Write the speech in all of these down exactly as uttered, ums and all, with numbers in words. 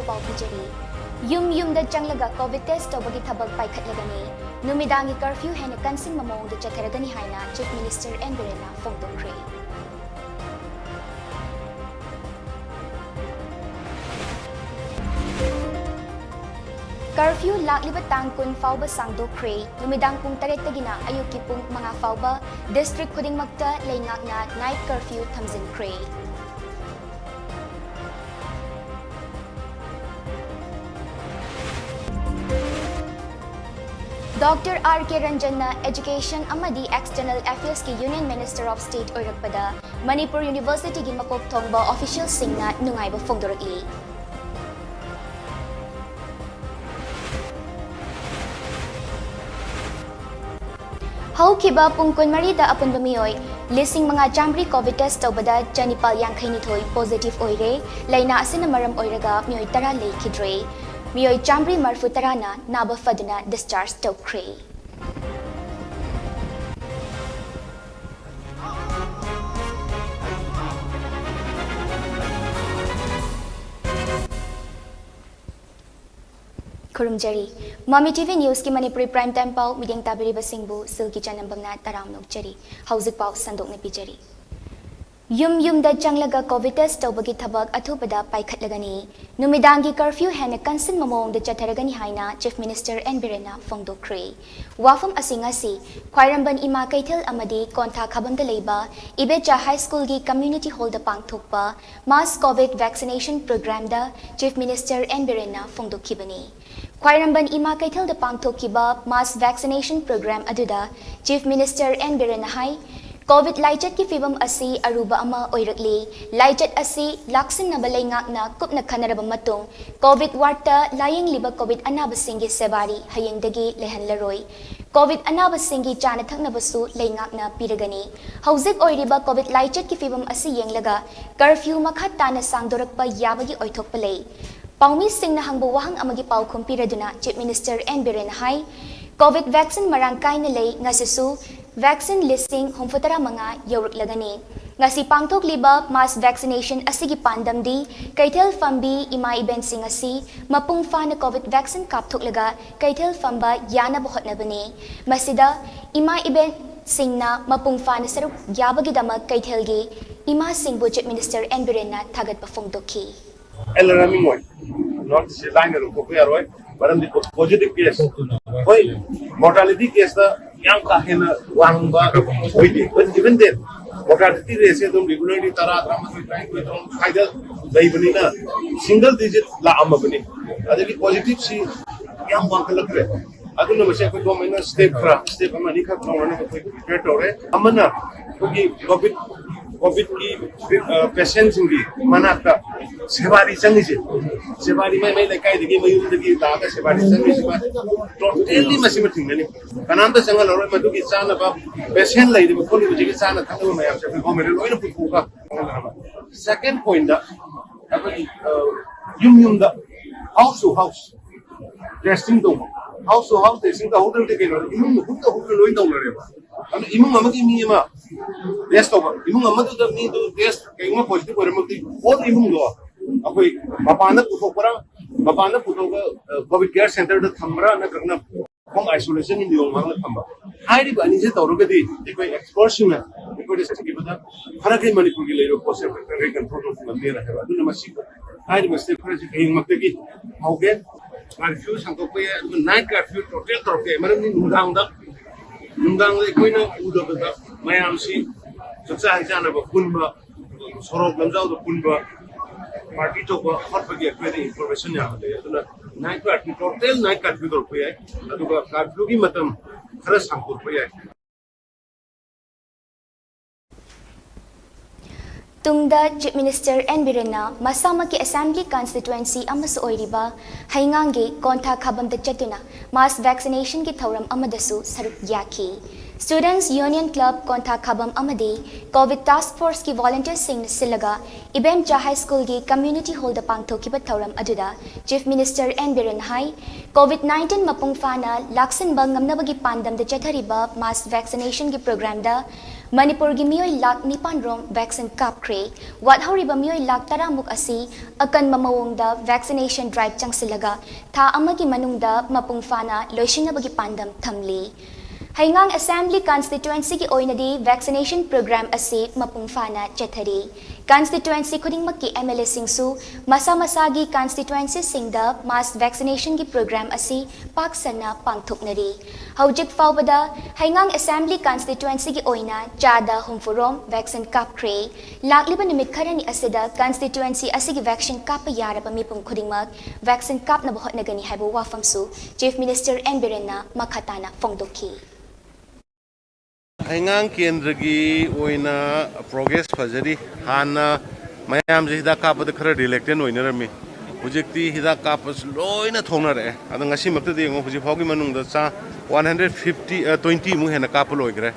ꯄꯥꯎ ꯄꯤꯖꯔꯤ꯫ ꯌꯨꯝ ꯌꯨꯝꯗ ꯆꯪꯂꯒ ꯀꯣꯚꯤꯗ ꯇꯦꯁ ꯇꯧꯕꯒꯤ ꯊꯕꯛ ꯄꯥꯏꯈꯠꯂꯒꯅꯤ꯫ ꯅꯨꯃꯤꯗꯥꯡꯒꯤ ꯀꯔꯐ꯭ꯌꯨ ꯍꯦꯟꯅ ꯀꯟꯁꯤꯟꯕ ꯃꯑꯣꯡꯗ ꯆꯠꯊꯔꯒꯅꯤ ꯍꯥꯏꯅ ꯆꯤꯐ ꯃꯤꯅꯤꯁꯇꯔ ꯑꯦꯟ ꯕꯤꯔꯦꯟꯅ ꯐꯣꯡꯗꯣꯛꯈ꯭ꯔꯦ꯫ ꯀꯔꯐ꯭ꯌꯨ ꯂꯥꯛꯂꯤꯕ ꯇꯥꯡ ꯀꯨꯟ ꯐꯥꯎꯕ ꯁꯥꯡꯗꯣꯛꯈ꯭ꯔꯦ꯫ ꯅꯨꯃꯤꯗꯥꯡ ꯄꯨꯡ ꯇꯔꯦꯠꯇꯒꯤꯅ ꯑꯌꯨꯛꯀꯤ ꯄꯨꯡ ꯃꯉꯥ ꯐꯥꯎꯕ ꯗꯤꯁꯇ꯭ꯔꯤꯛ ꯈꯨꯗꯤꯡꯃꯛꯇ ꯂꯩꯉꯥꯛꯅ ꯅꯥꯏꯠ ꯀꯔꯐ꯭ꯌꯨ ꯊꯝꯖꯤꯟꯈ꯭ꯔꯦ꯫ ꯗꯣꯛꯇꯔ ꯑꯥꯔ ꯀꯦ ꯔꯟꯖꯟꯅ ꯑꯦꯖꯨꯀꯦꯁꯟ ꯑꯃꯗꯤ ꯑꯦꯛꯁꯇꯔꯅꯦꯜ ꯑꯦꯐꯤꯌꯔꯁꯀꯤ ꯌꯨꯅꯤꯌꯟ ꯃꯤꯅꯤꯁꯇꯔ ꯑꯣꯐ ꯁ꯭ꯇꯦꯠ ꯑꯣꯏꯔꯛꯄꯗ ꯃꯅꯤꯄꯨꯔ ꯌꯨꯅꯤꯚꯔꯁꯤꯇꯤꯒꯤ ꯃꯀꯣꯛ ꯊꯣꯡꯕ ꯑꯣꯐꯤꯁꯤꯌꯦꯜꯁꯤꯡꯅ ꯅꯨꯡꯉꯥꯏꯕ ꯐꯣꯡꯗꯣꯔꯛꯂꯤ꯫ ꯍꯧꯈꯤꯕ ꯄꯨꯡ ꯀꯨꯟꯃꯔꯤꯗ ꯑꯄꯨꯟꯕ ꯃꯤꯑꯣꯏ ꯂꯤꯁꯤꯡ ꯃꯉꯥ ꯆꯥꯝꯃꯔꯤ ꯀꯣꯚꯤꯗ ꯇꯦꯁ ꯇꯧꯕꯗ ꯆꯅꯤꯄꯥꯜ ꯌꯥꯡꯈꯩꯅꯤꯊꯣꯏ ꯄꯣꯖꯤꯇꯤꯚ ꯑꯣꯏꯔꯦ꯫ ꯂꯥꯏꯅꯥ ꯑꯁꯤꯅ ꯃꯔꯝ ꯑꯣꯏꯔꯒ ꯃꯤꯑꯣꯏ ꯇꯔꯥ ꯂꯩꯈꯤꯗ꯭ꯔꯦ꯫ ꯃꯤꯑꯣꯏ ꯆꯥꯝꯃꯔꯤ ꯃꯔꯤꯐꯨ ꯇꯔꯥꯅ ꯅꯥꯕ ꯐꯗꯨꯅ ꯗꯤꯁꯆꯥꯔꯖ ꯇꯧꯈ꯭ꯔꯦ꯫ ꯈꯨꯔꯨꯝꯖꯔꯤ꯫ ꯃꯃꯤ ꯇꯤ ꯚꯤ ꯅ꯭ꯌꯨꯁꯀꯤ ꯃꯅꯤꯄꯨꯔꯤ ꯄ꯭ꯔꯥꯏꯝ ꯇꯥꯏꯝ ꯄꯥꯎ ꯃꯤꯠꯌꯦꯡ ꯇꯥꯕꯤꯔꯤꯕꯁꯤꯡꯕꯨ ꯁꯤꯜꯒꯤ ꯆꯅꯝꯕꯝꯅ ꯇꯔꯥꯝꯅ ꯑꯣꯛꯆꯔꯤ꯫ ꯍꯧꯖꯤꯛ ꯄꯥꯎ ꯁꯟꯗꯣꯛꯅ ꯄꯤꯖꯔꯤ꯫ ꯌꯨꯝ ꯌꯨꯝꯗ ꯆꯪꯂꯒ ꯀꯣꯚꯤꯗ ꯇꯦꯁ ꯇꯧꯕꯒꯤ ꯊꯕꯛ ꯑꯊꯨꯕꯗ ꯄꯥꯏꯈꯠꯂꯒꯅꯤ꯫ ꯅꯨꯃꯤꯗꯥꯡꯒꯤ ꯀꯔꯐ꯭ꯌꯨ ꯍꯦꯟꯅ ꯀꯟꯁꯤꯟꯕ ꯃꯑꯣꯡꯗ ꯆꯠꯊꯔꯒꯅꯤ ꯍꯥꯏꯅ ꯆꯤꯐ ꯃꯤꯅꯤꯁꯇꯔ ꯑꯦꯟ ꯕꯤꯔꯦꯟꯅ ꯐꯣꯡꯗꯣꯛꯈ꯭ꯔꯦ꯫ ꯋꯥꯐꯝ ꯑꯁꯤ ꯉꯁꯤ ꯈ꯭ꯋꯥꯏꯔꯝꯕꯟ ꯏꯃꯥ ꯀꯩꯊꯦꯜ ꯑꯃꯗꯤ ꯀꯣꯟꯊꯥ ꯈꯥꯕꯝꯗ ꯂꯩꯕ ꯏꯕꯦꯆꯥ ꯍꯥꯏ ꯁ꯭ꯀꯨꯜꯒꯤ ꯀꯝꯃ꯭ꯌꯨꯅꯤꯇꯤ ꯍꯣꯜꯗ ꯄꯥꯡꯊꯣꯛꯄ ꯃꯥꯁ ꯀꯣꯚꯤꯗ ꯚꯦꯛꯁꯤꯅꯦꯁꯟ ꯄ꯭ꯔꯣꯒ꯭ꯔꯥꯝꯗ ꯆꯤꯐ ꯃꯤꯅꯤꯁꯇꯔ ꯑꯦꯟ ꯕꯤꯔꯦꯟꯅ ꯐꯣꯡꯗꯣꯛꯈꯤꯕꯅꯤ꯫ ꯈ꯭ꯋꯥꯏꯔꯝꯕꯟ ꯏꯃꯥ ꯀꯩꯊꯦꯜꯗ ꯄꯥꯡꯊꯣꯛꯈꯤꯕ ꯃꯥꯁ ꯚꯦꯛꯁꯤꯅꯦꯁꯟ ꯄ꯭ꯔꯣꯒ꯭ꯔꯥꯝ ꯑꯗꯨꯗ ꯆꯤꯐ ꯃꯤꯅꯤꯁꯇꯔ ꯑꯦꯟ ꯕꯤꯔꯦꯟꯅ ꯍꯥꯏ, ꯀꯣꯚꯤꯗ ꯂꯥꯏꯆꯠꯀꯤ ꯐꯤꯕꯝ ꯑꯁꯤ ꯑꯔꯨꯕ ꯑꯃ ꯑꯣꯏꯔꯛꯂꯤ꯫ ꯂꯥꯏꯆꯠ ꯑꯁꯤ ꯂꯥꯛꯁꯤꯟꯅꯕ ꯂꯩꯉꯥꯛꯅ ꯀꯨꯞꯅ ꯈꯟꯅꯔꯕ ꯃꯇꯨꯡ, ꯀꯣꯚꯤꯗ ꯋꯥꯔꯗꯇ ꯂꯥꯌꯦꯡꯂꯤꯕ ꯀꯣꯚꯤꯗ ꯑꯅꯥꯕꯁꯤꯡꯒꯤ ꯁꯦꯕꯥꯔꯤ ꯍꯌꯦꯡꯗꯒꯤ ꯂꯩꯍꯜꯂꯔꯣꯏ꯫ ꯀꯣꯚꯤꯗ ꯑꯅꯥꯕꯁꯤꯡꯒꯤ ꯆꯥꯅ ꯊꯛꯅꯕꯁꯨ ꯂꯩꯉꯥꯛꯅ ꯄꯤꯔꯒꯅꯤ꯫ ꯍꯧꯖꯤꯛ ꯑꯣꯏꯔꯤꯕ ꯀꯣꯚꯤꯗ ꯂꯥꯏꯆꯠꯀꯤ ꯐꯤꯕꯝ ꯑꯁꯤ ꯌꯦꯡꯂꯒ ꯀꯔꯐ꯭ꯌꯨ ꯃꯈꯥ ꯇꯥꯅ ꯁꯥꯡꯗꯣꯔꯛꯄ ꯌꯥꯕꯒꯤ ꯑꯣꯏꯊꯣꯛꯄ ꯂꯩ꯫ ꯄꯥꯎꯃꯤꯁꯤꯡꯅ ꯍꯪꯕ ꯋꯥꯍꯪ ꯑꯃꯒꯤ ꯄꯥꯎꯈꯨꯝ ꯄꯤꯔꯗꯨꯅ ꯆꯤꯐ ꯃꯤꯅꯤꯁꯇꯔ ꯑꯦꯟ ꯕꯤꯔꯦꯟꯅ ꯍꯥꯏ, ꯀꯣꯚꯤꯗ ꯚꯦꯛꯁꯤꯟ ꯃꯔꯥꯡ ꯀꯥꯏꯅ ꯂꯩ, ꯉꯁꯤꯁꯨ ꯚꯦꯛꯁꯤꯟ ꯂꯤꯁꯤꯡ ꯍꯨꯝꯐꯨꯇꯔꯥ ꯃꯉꯥ ꯌꯧꯔꯛꯂꯒꯅꯤ꯫ ꯉꯁꯤ ꯄꯥꯡꯊꯣꯛꯂꯤꯕ mass vaccination ꯑꯁꯤꯒꯤ ꯄꯥꯟꯗꯝꯗꯤ ꯀꯩꯊꯦꯜ ꯐꯝꯕꯤ ꯏꯃꯥ ꯏꯕꯦꯟꯁꯤꯡ ꯑꯁꯤ ꯃꯄꯨꯡ ꯐꯥꯅ COVID vaccine ꯀꯥꯞꯊꯣꯛꯂꯒ ꯀꯩꯊꯦꯜ ꯐꯝꯕ ꯌꯥꯅꯕ ꯍꯣꯠꯅꯕꯅꯤ꯫ ꯃꯁꯤꯗ ꯏꯃꯥ ꯏꯕꯦꯟꯁꯤꯡꯅ ꯃꯄꯨꯡ ꯐꯥꯅ ꯁꯔꯨꯛ ꯌꯥꯕꯒꯤꯗꯃꯛ ꯀꯩꯊꯦꯜꯒꯤ ꯏꯃꯥꯁꯤꯡꯕꯨ Chief Minister N ꯕꯤꯔꯦꯟꯅ ꯊꯥꯒꯠꯄ ꯐꯣꯡꯗꯣꯛꯈꯤ꯫ ꯑꯦꯂꯥꯔꯃꯤꯡ ꯑꯣꯏ꯫ ꯅꯣꯔꯠ ꯏꯁꯁꯦ ꯂꯥꯏꯅ ꯂꯧꯊꯣꯛꯄ ꯌꯥꯔꯣꯏ꯫ ꯃꯔꯝꯗꯤ positive case, ꯍꯣꯏ, mortality caseꯇ ꯌꯥꯝ ꯀꯥ ꯍꯦꯟꯅ ꯋꯥꯡꯕ ꯑꯣꯏꯗꯦ꯫ But even then, mortality rateꯁꯦ ꯑꯗꯨꯝ regularly ꯇꯔꯥ, ꯇꯔꯥꯃꯥꯊꯣꯏ, ꯇꯔꯥꯅꯤꯊꯣꯏ, ꯇꯔꯥꯍꯨꯝꯗꯣꯏ ꯁ꯭ꯋꯥꯏꯗ ꯂꯩꯕꯅꯤꯅ single digit ꯂꯥꯛꯑꯝꯃꯕꯅꯤ꯫ ꯑꯗꯒꯤ positiveꯁꯤ ꯌꯥꯝ ꯋꯥꯡꯈꯠꯂꯛꯈ꯭ꯔꯦ꯫ ꯑꯗꯨꯅ ꯃꯁꯤ ꯑꯩꯈꯣꯏ governmentꯅ step ꯈꯔ, step ꯑꯃ ꯑꯅꯤꯈꯛ ꯂꯧꯔꯅꯕ ꯑꯩꯈꯣꯏ prepare ꯇꯧꯔꯦ꯫ ꯑꯃꯅ ꯑꯩꯈꯣꯏꯒꯤ COVID, COVIDꯀꯤ patientꯁꯤꯡꯒꯤ ꯃꯅꯥꯛꯇ ꯁꯦꯕꯥꯔꯤ ꯆꯪꯉꯤꯁꯦ, ꯁꯦꯕꯥꯔꯤ ꯃꯥꯏ ꯃꯥꯏ ꯂꯩꯀꯥꯏꯗꯒꯤ ꯃꯌꯨꯝꯗꯒꯤ ꯂꯥꯛꯑꯒ ꯁꯦꯕꯥꯔꯤ ꯆꯪꯉꯤꯁꯤꯃ totally ꯃꯁꯤꯃ ꯊꯤꯡꯒꯅꯤ꯫ ꯀꯅꯥꯝꯇ ꯆꯪꯍꯜꯂꯔꯣꯏ꯫ ꯃꯗꯨꯒꯤ ꯆꯥꯅꯕ, patient ꯂꯩꯔꯤꯕ ꯈꯣꯠꯂꯤꯕꯁꯤꯒꯤ ꯆꯥꯅ ꯊꯛꯅꯕ ꯃꯌꯥꯝꯁꯦ ꯑꯩꯈꯣꯏ governmentꯅ ꯂꯣꯏꯅ ꯄꯨꯊꯣꯛꯑꯒ ꯆꯪꯍꯜꯂꯔꯕ꯫ Second pointꯇ ꯑꯩꯈꯣꯏꯒꯤ, ꯑ, ꯌꯨꯝ ꯌꯨꯝꯗ, house to house testing ꯇꯧꯕ꯫ House to house testing ꯇꯧꯍꯧꯗ꯭ꯔꯗꯤ ꯀꯩꯅꯣ, ꯏꯃꯨꯡ ꯍꯨꯠꯇ ꯍꯨꯠꯇ ꯂꯣꯏ ꯇꯧꯅꯔꯦꯕ꯫ ꯑꯗꯨ ꯏꯃꯨꯡ ꯑꯃꯒꯤ ꯃꯤ ꯑꯃ test ꯇꯧꯕ, ꯏꯃꯨꯡ ꯑꯃꯗꯨꯗ ꯃꯤꯗꯨ test ꯀꯩꯒꯨꯝꯕ positive ꯑꯣꯏꯔꯝꯃꯕꯗꯤ whole ꯏꯃꯨꯡꯗꯣ ꯑꯩꯈꯣꯏ ꯃꯄꯥꯟꯗ ꯄꯨꯊꯣꯛꯄ꯭ꯔꯥ, ꯃꯄꯥꯟꯗ ꯄꯨꯊꯣꯛꯑꯒ, ꯑ, COVID care centreꯗ ꯊꯝꯕ꯭ꯔꯥ, ꯅꯠꯇ꯭ꯔꯒꯅ home isolationꯒꯤ ꯅꯤꯌꯣꯝ ꯉꯥꯛꯅ ꯊꯝꯕ, ꯍꯥꯏꯔꯤꯕ ꯑꯅꯤꯁꯦ ꯇꯧꯔꯒꯗꯤ ꯑꯩꯈꯣꯏ expertꯁꯤꯡꯅ ꯑꯩꯈꯣꯏꯗ ꯆꯠꯈꯤꯕꯗ ꯈꯔꯈꯩ ꯃꯅꯤꯄꯨꯔꯒꯤ ꯂꯩꯔꯤꯕ ꯄꯣꯠꯁꯦ ꯑꯩꯈꯣꯏ ꯈꯔꯈꯩ control ꯇꯧꯕ ꯉꯝꯅꯦꯅ ꯍꯥꯏꯕ꯫ ꯑꯗꯨꯅ ꯃꯁꯤ ꯍꯥꯏꯔꯤꯕ step ꯈꯔꯁꯤ ꯍꯌꯦꯡꯃꯛꯇꯒꯤ ꯍꯧꯒꯦ꯫ Curfew ꯁꯥꯡꯗꯣꯛꯄ ꯌꯥꯏ, ꯑꯗꯨꯒ night curfew total ꯇꯧꯔꯛꯄ ꯌꯥꯏ꯫ ꯃꯔꯝꯗꯤ ꯅꯨꯡꯗꯥꯡꯗ, ꯅꯨꯡꯗꯥꯡꯗ ꯑꯩꯈꯣꯏꯅ ꯎꯗꯕꯗ ꯃꯌꯥꯝꯁꯤ ꯆꯥꯛꯆꯥ ꯍꯩꯖꯥꯟꯅꯕ ꯄꯨꯟꯕ, ꯁꯣꯔꯣꯛ ꯂꯝꯖꯥꯎꯗ ꯄꯨꯟꯕ, party ꯇꯧꯕ ꯈꯣꯠꯄꯒꯤ ꯑꯩꯈꯣꯏꯗ information ꯌꯥꯝꯅ ꯂꯩ꯫ ꯑꯗꯨꯅ night curfew, total night curfew ꯇꯧꯔꯛꯄ ꯌꯥꯏ, ꯑꯗꯨꯒ curfewꯒꯤ ꯃꯇꯝ ꯈꯔ ꯁꯥꯡꯗꯣꯛꯄ ꯌꯥꯏ꯫ ꯇꯨꯡꯗ Chief Minister N ꯕꯤꯔꯦꯟꯅ ꯃꯁꯥꯃꯛꯀꯤ assembly constituency ꯑꯃꯁꯨ ꯑꯣꯏꯔꯤꯕ ꯍꯩꯉꯥꯡꯒꯤ ꯀꯣꯟꯊꯥ ꯈꯥꯕꯝꯗ ꯆꯠꯇꯨꯅ mass vaccinationꯒꯤ ꯊꯧꯔꯝ ꯑꯃꯗꯁꯨ ꯁꯔꯨꯛ ꯌꯥꯈꯤ꯫ Students Union Club ꯀꯣꯟꯊꯥ ꯈꯥꯕꯝ ꯑꯃꯗꯤ COVID task forceꯀꯤ volunteersꯁꯤꯡꯅ ꯁꯤꯜꯂꯒ ꯏꯕꯦꯝꯆꯥ High Schoolꯒꯤ community hallꯗ ꯄꯥꯡꯊꯣꯛꯈꯤꯕ ꯊꯧꯔꯝ ꯑꯗꯨꯗ Chief Minister N ꯕꯤꯔꯦꯟꯅ ꯍꯥꯏ, COVID nineteen ꯃꯄꯨꯡ ꯐꯥꯅ ꯂꯥꯛꯁꯤꯟꯕ ꯉꯝꯅꯕꯒꯤ ꯄꯥꯟꯗꯝꯗ ꯆꯠꯊꯔꯤꯕ mass vaccinationꯒꯤ programꯗ ꯃꯅꯤꯄꯨꯔꯒꯤ ꯃꯤꯑꯣꯏ ꯂꯥꯈ ꯅꯤꯄꯥꯟ ꯔꯣꯝ vaccine ꯀꯥꯞꯈ꯭ꯔꯦ꯫ ꯋꯥꯠꯍꯧꯔꯤꯕ ꯃꯤꯑꯣꯏ ꯂꯥꯈ ꯇꯔꯥ ꯃꯨꯛ ꯑꯁꯤ ꯑꯀꯟꯕ ꯃꯑꯣꯡꯗ vaccination drive ꯆꯪꯁꯤꯜꯂꯒ ꯊꯥ ꯑꯃꯒꯤ ꯃꯅꯨꯡꯗ ꯃꯄꯨꯡ ꯐꯥꯅ ꯂꯣꯏꯁꯤꯟꯅꯕꯒꯤ ꯄꯥꯟꯗꯝ ꯊꯝꯂꯤ꯫ ꯍꯩꯉꯥꯡ Assembly Constituency ꯒꯤ ꯑꯣꯏꯅꯗꯤ vaccination program ꯑꯁꯤ ꯃꯄꯨꯡ ꯐꯥꯅ ꯆꯠꯊꯔꯤ꯫ Constituency ꯈꯨꯗꯤꯡꯃꯛꯀꯤ M L A ꯁꯤꯡꯁꯨ ꯃꯁꯥ ꯃꯁꯥꯒꯤ constituency ꯁꯤꯡꯗ mass vaccination ꯒꯤ program ꯑꯁꯤ ꯄꯥꯛ ꯁꯟꯅ ꯄꯥꯡꯊꯣꯛꯅꯔꯤ꯫ ꯍꯧꯖꯤꯛ ꯐꯥꯎꯕꯗ ꯍꯩꯉꯥꯡ Assembly Constituency ꯒꯤ ꯑꯣꯏꯅ ꯆꯥꯗ ꯍꯨꯝꯐꯨ ꯔꯣꯝ vaccine ꯀꯥꯞꯈ꯭ꯔꯦ꯫ ꯂꯥꯛꯂꯤꯕ ꯅꯨꯃꯤꯠ ꯈꯔꯅꯤ ꯑꯁꯤꯗ constituency ꯑꯁꯤꯒꯤ vaccine ꯀꯥꯞꯄ ꯌꯥꯔꯕ ꯃꯤꯄꯨꯝ ꯈꯨꯗꯤꯡꯃꯛ vaccine ꯀꯥꯞꯅꯕ ꯍꯣꯠꯅꯒꯅꯤ ꯍꯥꯏꯕ ꯋꯥꯐꯝꯁꯨ Chief Minister N ꯕꯤꯔꯦꯟꯅ ꯃꯈꯥ ꯇꯥꯅ ꯐꯣꯡꯗꯣꯛꯈꯤ꯫ ꯍꯩꯉꯥꯡ ꯀꯦꯟꯗ꯭ꯔꯒꯤ ꯑꯣꯏꯅ progress ꯐꯖꯔꯤ꯫ ꯍꯥꯟꯅ ꯃꯌꯥꯝꯁꯦ ꯍꯤꯗꯥꯛ ꯀꯥꯞꯄꯗ ꯈꯔ reluctant ꯑꯣꯏꯅꯔꯝꯃꯤ꯫ ꯍꯧꯖꯤꯛꯇꯤ ꯍꯤꯗꯥꯛ ꯀꯥꯞꯄꯁꯨ ꯂꯣꯏꯅ ꯊꯣꯛꯅꯔꯛꯑꯦ꯫ ꯑꯗꯣ ꯉꯁꯤꯃꯛꯇꯗꯤ ꯌꯦꯡꯉꯣ, ꯍꯧꯖꯤꯛ ꯐꯥꯎꯒꯤ ꯃꯅꯨꯡꯗ ꯆꯥ one hundred fifty, twenty ꯃꯨꯛ ꯍꯦꯟꯅ ꯀꯥꯞꯄ ꯂꯣꯏꯈ꯭ꯔꯦ꯫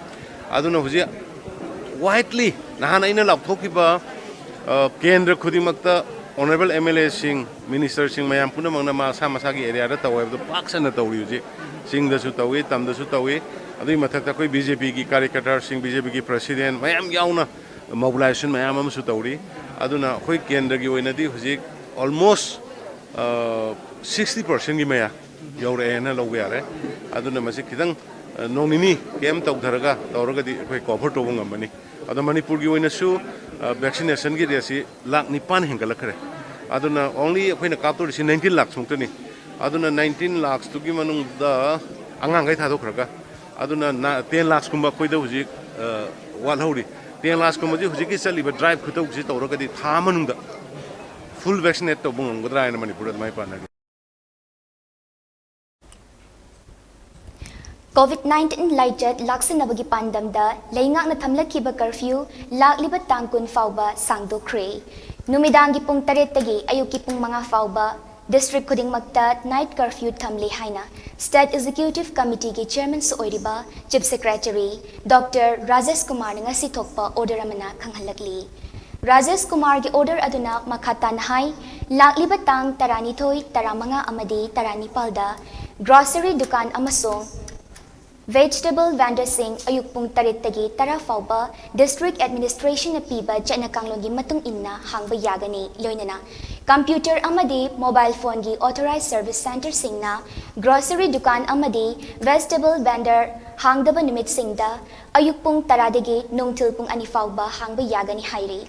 ꯑꯗꯨꯅ ꯍꯧꯖꯤꯛ widely ꯅꯍꯥꯟ ꯑꯩꯅ ꯂꯥꯎꯊꯣꯛꯈꯤꯕ, ꯑ, ꯀꯦꯟꯗ꯭ꯔ ꯈꯨꯗꯤꯡꯃꯛꯇ honourable M L A ꯁꯤꯡ, minister ꯁꯤꯡ ꯃꯌꯥꯝ ꯄꯨꯝꯅꯃꯛꯅ ꯃꯁꯥ ꯃꯁꯥꯒꯤ area ꯗ ꯇꯧꯋꯦ ꯍꯥꯏꯕꯗꯣ ꯄꯥꯛ ꯁꯟꯅ ꯇꯧꯔꯤ꯫ ꯍꯧꯖꯤꯛ ꯆꯤꯡꯗꯁꯨ ꯇꯧꯏ, ꯇꯝꯗꯁꯨ ꯇꯧꯏ꯫ ꯑꯗꯨꯒꯤ ꯃꯊꯛꯇ ꯑꯩꯈꯣꯏ B J P ꯒꯤ ꯀꯥꯔꯌꯀꯔꯇꯥꯁꯤꯡ, B J P ꯒꯤ president ꯃꯌꯥꯝ ꯌꯥꯎꯅ mobilization ꯃꯌꯥꯝ ꯑꯃꯁꯨ ꯇꯧꯔꯤ꯫ ꯑꯗꯨꯅ ꯑꯩꯈꯣꯏ ꯀꯦꯟꯗ꯭ꯔꯒꯤ ꯑꯣꯏꯅꯗꯤ ꯍꯧꯖꯤꯛ almost, ꯑ, sixty percent ꯀꯤ ꯃꯌꯥ ꯌꯧꯔꯛꯑꯦꯅ ꯂꯧꯕ ꯌꯥꯔꯦ꯫ ꯑꯗꯨꯅ ꯃꯁꯤ ꯈꯤꯇꯪ, ꯑ, ꯅꯣꯡ ꯅꯤꯅꯤ ꯀꯦꯝ ꯇꯧꯊꯔꯒ ꯇꯧꯔꯒꯗꯤ ꯑꯩꯈꯣꯏ cover ꯇꯧꯕ ꯉꯝꯃꯅꯤ꯫ ꯑꯗꯣ ꯃꯅꯤꯄꯨꯔꯒꯤ ꯑꯣꯏꯅꯁꯨ, ꯑ, vaccination ꯒꯤ rate ꯁꯤ ꯂꯥꯈ ꯅꯤꯄꯥꯟ ꯍꯦꯟꯒꯠꯂꯛꯈ꯭ꯔꯦ꯫ ꯑꯗꯨꯅ only ꯑꯩꯈꯣꯏꯅ ꯀꯥꯞꯇꯧꯔꯤꯁꯤ nineteen lakhs ꯃꯨꯛꯇꯅꯤ꯫ ꯑꯗꯨꯅ nineteen lakhs ꯇꯨꯒꯤ ꯃꯅꯨꯡꯗ ꯑꯉꯥꯡꯈꯩ ꯊꯥꯗꯣꯛꯈ꯭ꯔꯒ, ꯑꯗꯨꯅ ꯅ-, ten lakhs ꯀꯨꯝꯕ ꯑꯩꯈꯣꯏꯗ ꯍꯧꯖꯤꯛ, ꯑ, ꯋꯥꯠꯍꯧꯔꯤ꯫ Ten lakhs ꯀꯨꯝꯕꯁꯤ ꯍꯧꯖꯤꯛꯀꯤ ꯆꯠꯂꯤꯕ drive ꯈꯨꯇꯧꯁꯤ ꯇꯧꯔꯒꯗꯤ ꯊꯥ ꯃꯅꯨꯡꯗ full vaccinate ꯇꯧꯕ ꯉꯝꯒꯗ꯭ꯔꯥ ꯍꯥꯏꯅ ꯃꯅꯤꯄꯨꯔꯗ ꯑꯗꯨꯃꯥꯏꯅ ꯄꯥꯅꯔꯤ꯫ COVID nineteen ꯂꯥꯏꯆꯠ ꯂꯥꯛꯁꯤꯟꯅꯕꯒꯤ ꯄꯥꯟꯗꯝꯗ ꯂꯩꯉꯥꯛꯅ ꯊꯝꯂꯛꯈꯤꯕ curfew ꯂꯥꯛꯂꯤꯕ ꯇꯥꯡ ꯀꯨꯟ ꯐꯥꯎꯕ ꯁꯥꯡꯗꯣꯛꯈ꯭ꯔꯦ꯫ ꯅꯨꯃꯤꯗꯥꯡꯒꯤ ꯄꯨꯡ ꯇꯔꯦꯠꯇꯒꯤ ꯑꯌꯨꯛꯀꯤ ꯄꯨꯡ ꯃꯉꯥ ꯐꯥꯎꯕ district ꯈꯨꯗꯤꯡꯃꯛꯇ night curfew ꯊꯝꯂꯤ ꯍꯥꯏꯅ State Executive Committee ꯒꯤ chairman ꯁꯨ ꯑꯣꯏꯔꯤꯕ Chief Secretary Doctor ꯔꯥꯖꯦꯁ ꯀꯨꯃꯥꯔꯅ ꯉꯁꯤ ꯊꯣꯛꯄ order ꯑꯃꯅ ꯈꯪꯍꯜꯂꯛꯂꯤ꯫ ꯔꯥꯖꯦꯁ ꯀꯨꯃꯥꯔꯒꯤ order ꯑꯗꯨꯅ ꯃꯈꯥ ꯇꯥꯅ ꯍꯥꯏ, ꯂꯥꯛꯂꯤꯕ ꯇꯥꯡ ꯇꯔꯥꯅꯤꯊꯣꯏ, ꯇꯔꯥꯃꯉꯥ ꯑꯃꯗꯤ ꯇꯔꯥꯅꯤꯄꯥꯜꯗ grocery ꯗꯨꯀꯥꯟ ꯑꯃꯁꯨꯡ Vegetable vendorꯁꯤꯡ ꯑꯌꯨꯛ ꯄꯨꯡ ꯇꯔꯦꯠꯇꯒꯤ ꯇꯔꯥ ꯐꯥꯎꯕ district administrationꯅ ꯄꯤꯕ ꯆꯠꯅ ꯀꯥꯡꯂꯣꯟꯒꯤ ꯃꯇꯨꯡ ꯏꯟꯅ ꯍꯥꯡꯕ ꯌꯥꯒꯅꯤ꯫ ꯂꯣꯏꯅꯅ computer ꯑꯃꯗꯤ mobile phoneꯒꯤ authorized service centreꯁꯤꯡꯅ grocery ꯗꯨꯀꯥꯟ ꯑꯃꯗꯤ vegetable vendor ꯍꯥꯡꯗꯕ ꯅꯨꯃꯤꯠꯁꯤꯡꯗ ꯑꯌꯨꯛ ꯄꯨꯡ ꯇꯔꯥꯗꯒꯤ ꯅꯨꯡꯊꯤꯜ ꯄꯨꯡ ꯑꯅꯤ ꯐꯥꯎꯕ ꯍꯥꯡꯕ ꯌꯥꯒꯅꯤ ꯍꯥꯏꯔꯤ꯫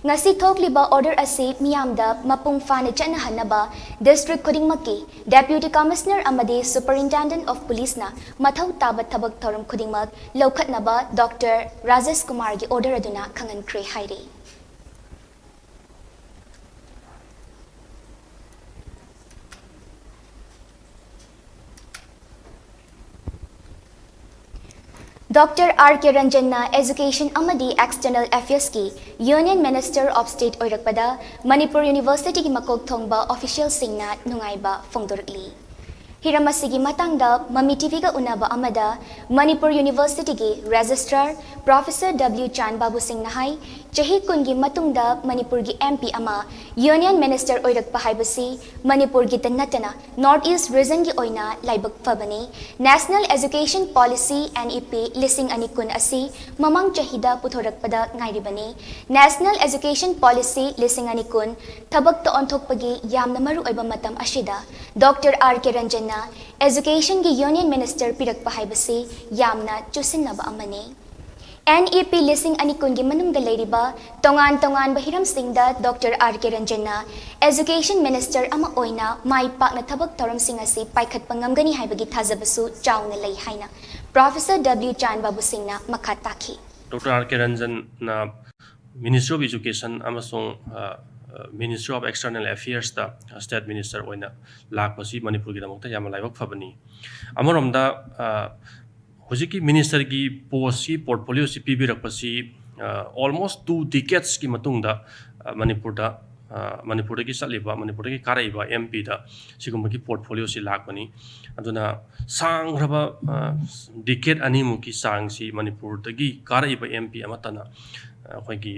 ꯉꯁꯤ ꯊꯣꯛꯂꯤꯕ order ꯑꯁꯤ ꯃꯤꯌꯥꯝꯗ ꯃꯄꯨꯡ ꯐꯥꯅ ꯆꯠꯅꯍꯟꯅꯕ district ꯈꯨꯗꯤꯡꯃꯛꯀꯤ Deputy Commissioner ꯑꯃꯗꯤ Superintendent of Policeꯅ ꯃꯊꯧ ꯇꯥꯕ ꯊꯕꯛ ꯊꯧꯔꯝ ꯈꯨꯗꯤꯡꯃꯛ ꯂꯧꯈꯠꯅꯕ Doctor ꯔꯥꯖꯦꯁ ꯀꯨꯃꯥꯔꯒꯤ order ꯑꯗꯨꯅ ꯈꯪꯍꯟꯈ꯭ꯔꯦ ꯍꯥꯏꯔꯤ꯫ Doctor R K ꯔꯟꯖꯟꯅ Education ꯑꯃꯗꯤ External Affairsꯀꯤ Union Minister of State ꯑꯣꯏꯔꯛꯄꯗ Manipur Universityꯒꯤ ꯃꯀꯣꯛ ꯊꯣꯡꯕ officialꯁꯤꯡꯅ ꯅꯨꯡꯉꯥꯏꯕ ꯐꯣꯡꯗꯣꯔꯛꯂꯤ꯫ ꯍꯤꯔꯝ ꯑꯁꯤꯒꯤ ꯃꯇꯥꯡꯗ ꯃꯃꯤ TVꯒ ꯎꯅꯕ ꯑꯃꯗ ꯃꯅꯤꯄꯨꯔ Universityꯒꯤ Registrar Professor W ꯆꯥꯟ ꯕꯥꯕꯨ ꯁꯤꯡꯅ ꯍꯥꯏ, ꯆꯍꯤ ꯀꯨꯟꯒꯤ ꯃꯇꯨꯡꯗ ꯃꯅꯤꯄꯨꯔꯒꯤ MP ꯑꯃ Union Minister ꯑꯣꯏꯔꯛꯄ ꯍꯥꯏꯕꯁꯤ ꯃꯅꯤꯄꯨꯔꯒꯤꯇ ꯅꯠꯇꯅ North East regionꯒꯤ ꯑꯣꯏꯅ ꯂꯥꯏꯕꯛ ꯐꯕꯅꯤ꯫ National Education Policy, NEP, ꯂꯤꯁꯤꯡ ꯑꯅꯤ ꯀꯨꯟ ꯑꯁꯤ ꯃꯃꯥꯡ ꯆꯍꯤꯗ ꯄꯨꯊꯣꯔꯛꯄꯗ ꯉꯥꯏꯔꯤꯕꯅꯤ꯫ National Education Policy ꯂꯤꯁꯤꯡ ꯑꯅꯤ ꯀꯨꯟ ꯊꯕꯛꯇ ꯑꯣꯟꯊꯣꯛꯄꯒꯤ ꯌꯥꯝꯅ ꯃꯔꯨ ꯑꯣꯏꯕ ꯃꯇꯝ ꯑꯁꯤꯗ Doctor R K ꯔꯟꯖꯟꯅ Educationꯒꯤ Union Minister ꯄꯤꯔꯛꯄ ꯍꯥꯏꯕꯁꯤ ꯌꯥꯝꯅ ꯆꯨꯁꯤꯟꯅꯕ ꯑꯃꯅꯤ꯫ NEP ꯂꯤꯁꯤꯡ ꯑꯅꯤ ꯀꯨꯟꯒꯤ ꯃꯅꯨꯡꯗ ꯂꯩꯔꯤꯕ ꯇꯣꯉꯥꯟ ꯇꯣꯉꯥꯟꯕ ꯍꯤꯔꯝꯁꯤꯡꯗ Doctor R K ꯔꯟꯖꯟꯅ Education Minister ꯑꯃ ꯑꯣꯏꯅ ꯃꯥꯏ ꯄꯥꯛꯅ ꯊꯕꯛ ꯊꯧꯔꯝꯁꯤꯡ ꯑꯁꯤ ꯄꯥꯏꯈꯠꯄ ꯉꯝꯒꯅꯤ ꯍꯥꯏꯕꯒꯤ ꯊꯥꯖꯕꯁꯨ ꯆꯥꯎꯅ ꯂꯩ ꯍꯥꯏꯅ Professor W ꯆꯥꯟ ꯕꯥꯕꯨ ꯁꯤꯡꯅ ꯃꯈꯥ ꯇꯥꯈꯤ꯫ Doctor R K ꯔꯟꯖꯟꯅ Ministry of Education ꯑꯃꯁꯨꯡ, ꯑ, ꯑ, Ministry of External Affairsꯇ State Minister ꯑꯣꯏꯅ ꯂꯥꯛꯄꯁꯤ ꯃꯅꯤꯄꯨꯔꯒꯤꯗꯃꯛꯇ ꯌꯥꯝꯅ ꯂꯥꯏꯕꯛ ꯐꯕꯅꯤ꯫ ꯑꯃꯔꯣꯝꯗ, ꯑ, ꯍꯧꯖꯤꯛꯀꯤ ministerꯒꯤ postꯁꯤ, portfolioꯁꯤ ꯄꯤꯕꯤꯔꯛꯄꯁꯤ, ꯑ, almost two decadesꯀꯤ ꯃꯇꯨꯡꯗ, ꯑ, ꯃꯅꯤꯄꯨꯔꯗ ꯃꯅꯤꯄꯨꯔꯗꯒꯤ ꯆꯠꯂꯤꯕ, ꯃꯅꯤꯄꯨꯔꯗꯒꯤ ꯀꯥꯔꯛꯏꯕ ꯑꯦꯝ ꯄꯤꯗ ꯁꯤꯒꯨꯝꯕꯒꯤ ꯄꯣꯔꯠꯐꯣꯂꯤꯑꯣꯁꯤ ꯂꯥꯛꯄꯅꯤ꯫ ꯑꯗꯨꯅ ꯁꯥꯡꯈ꯭ꯔꯕ ꯗꯤꯀꯦꯠ ꯑꯅꯤꯃꯨꯛꯀꯤ ꯆꯥꯡꯁꯤ ꯃꯅꯤꯄꯨꯔꯗꯒꯤ ꯀꯥꯔꯛꯏꯕ ꯑꯦꯝ ꯄꯤ ꯑꯃꯠꯇꯅ ꯑꯩꯈꯣꯏꯒꯤ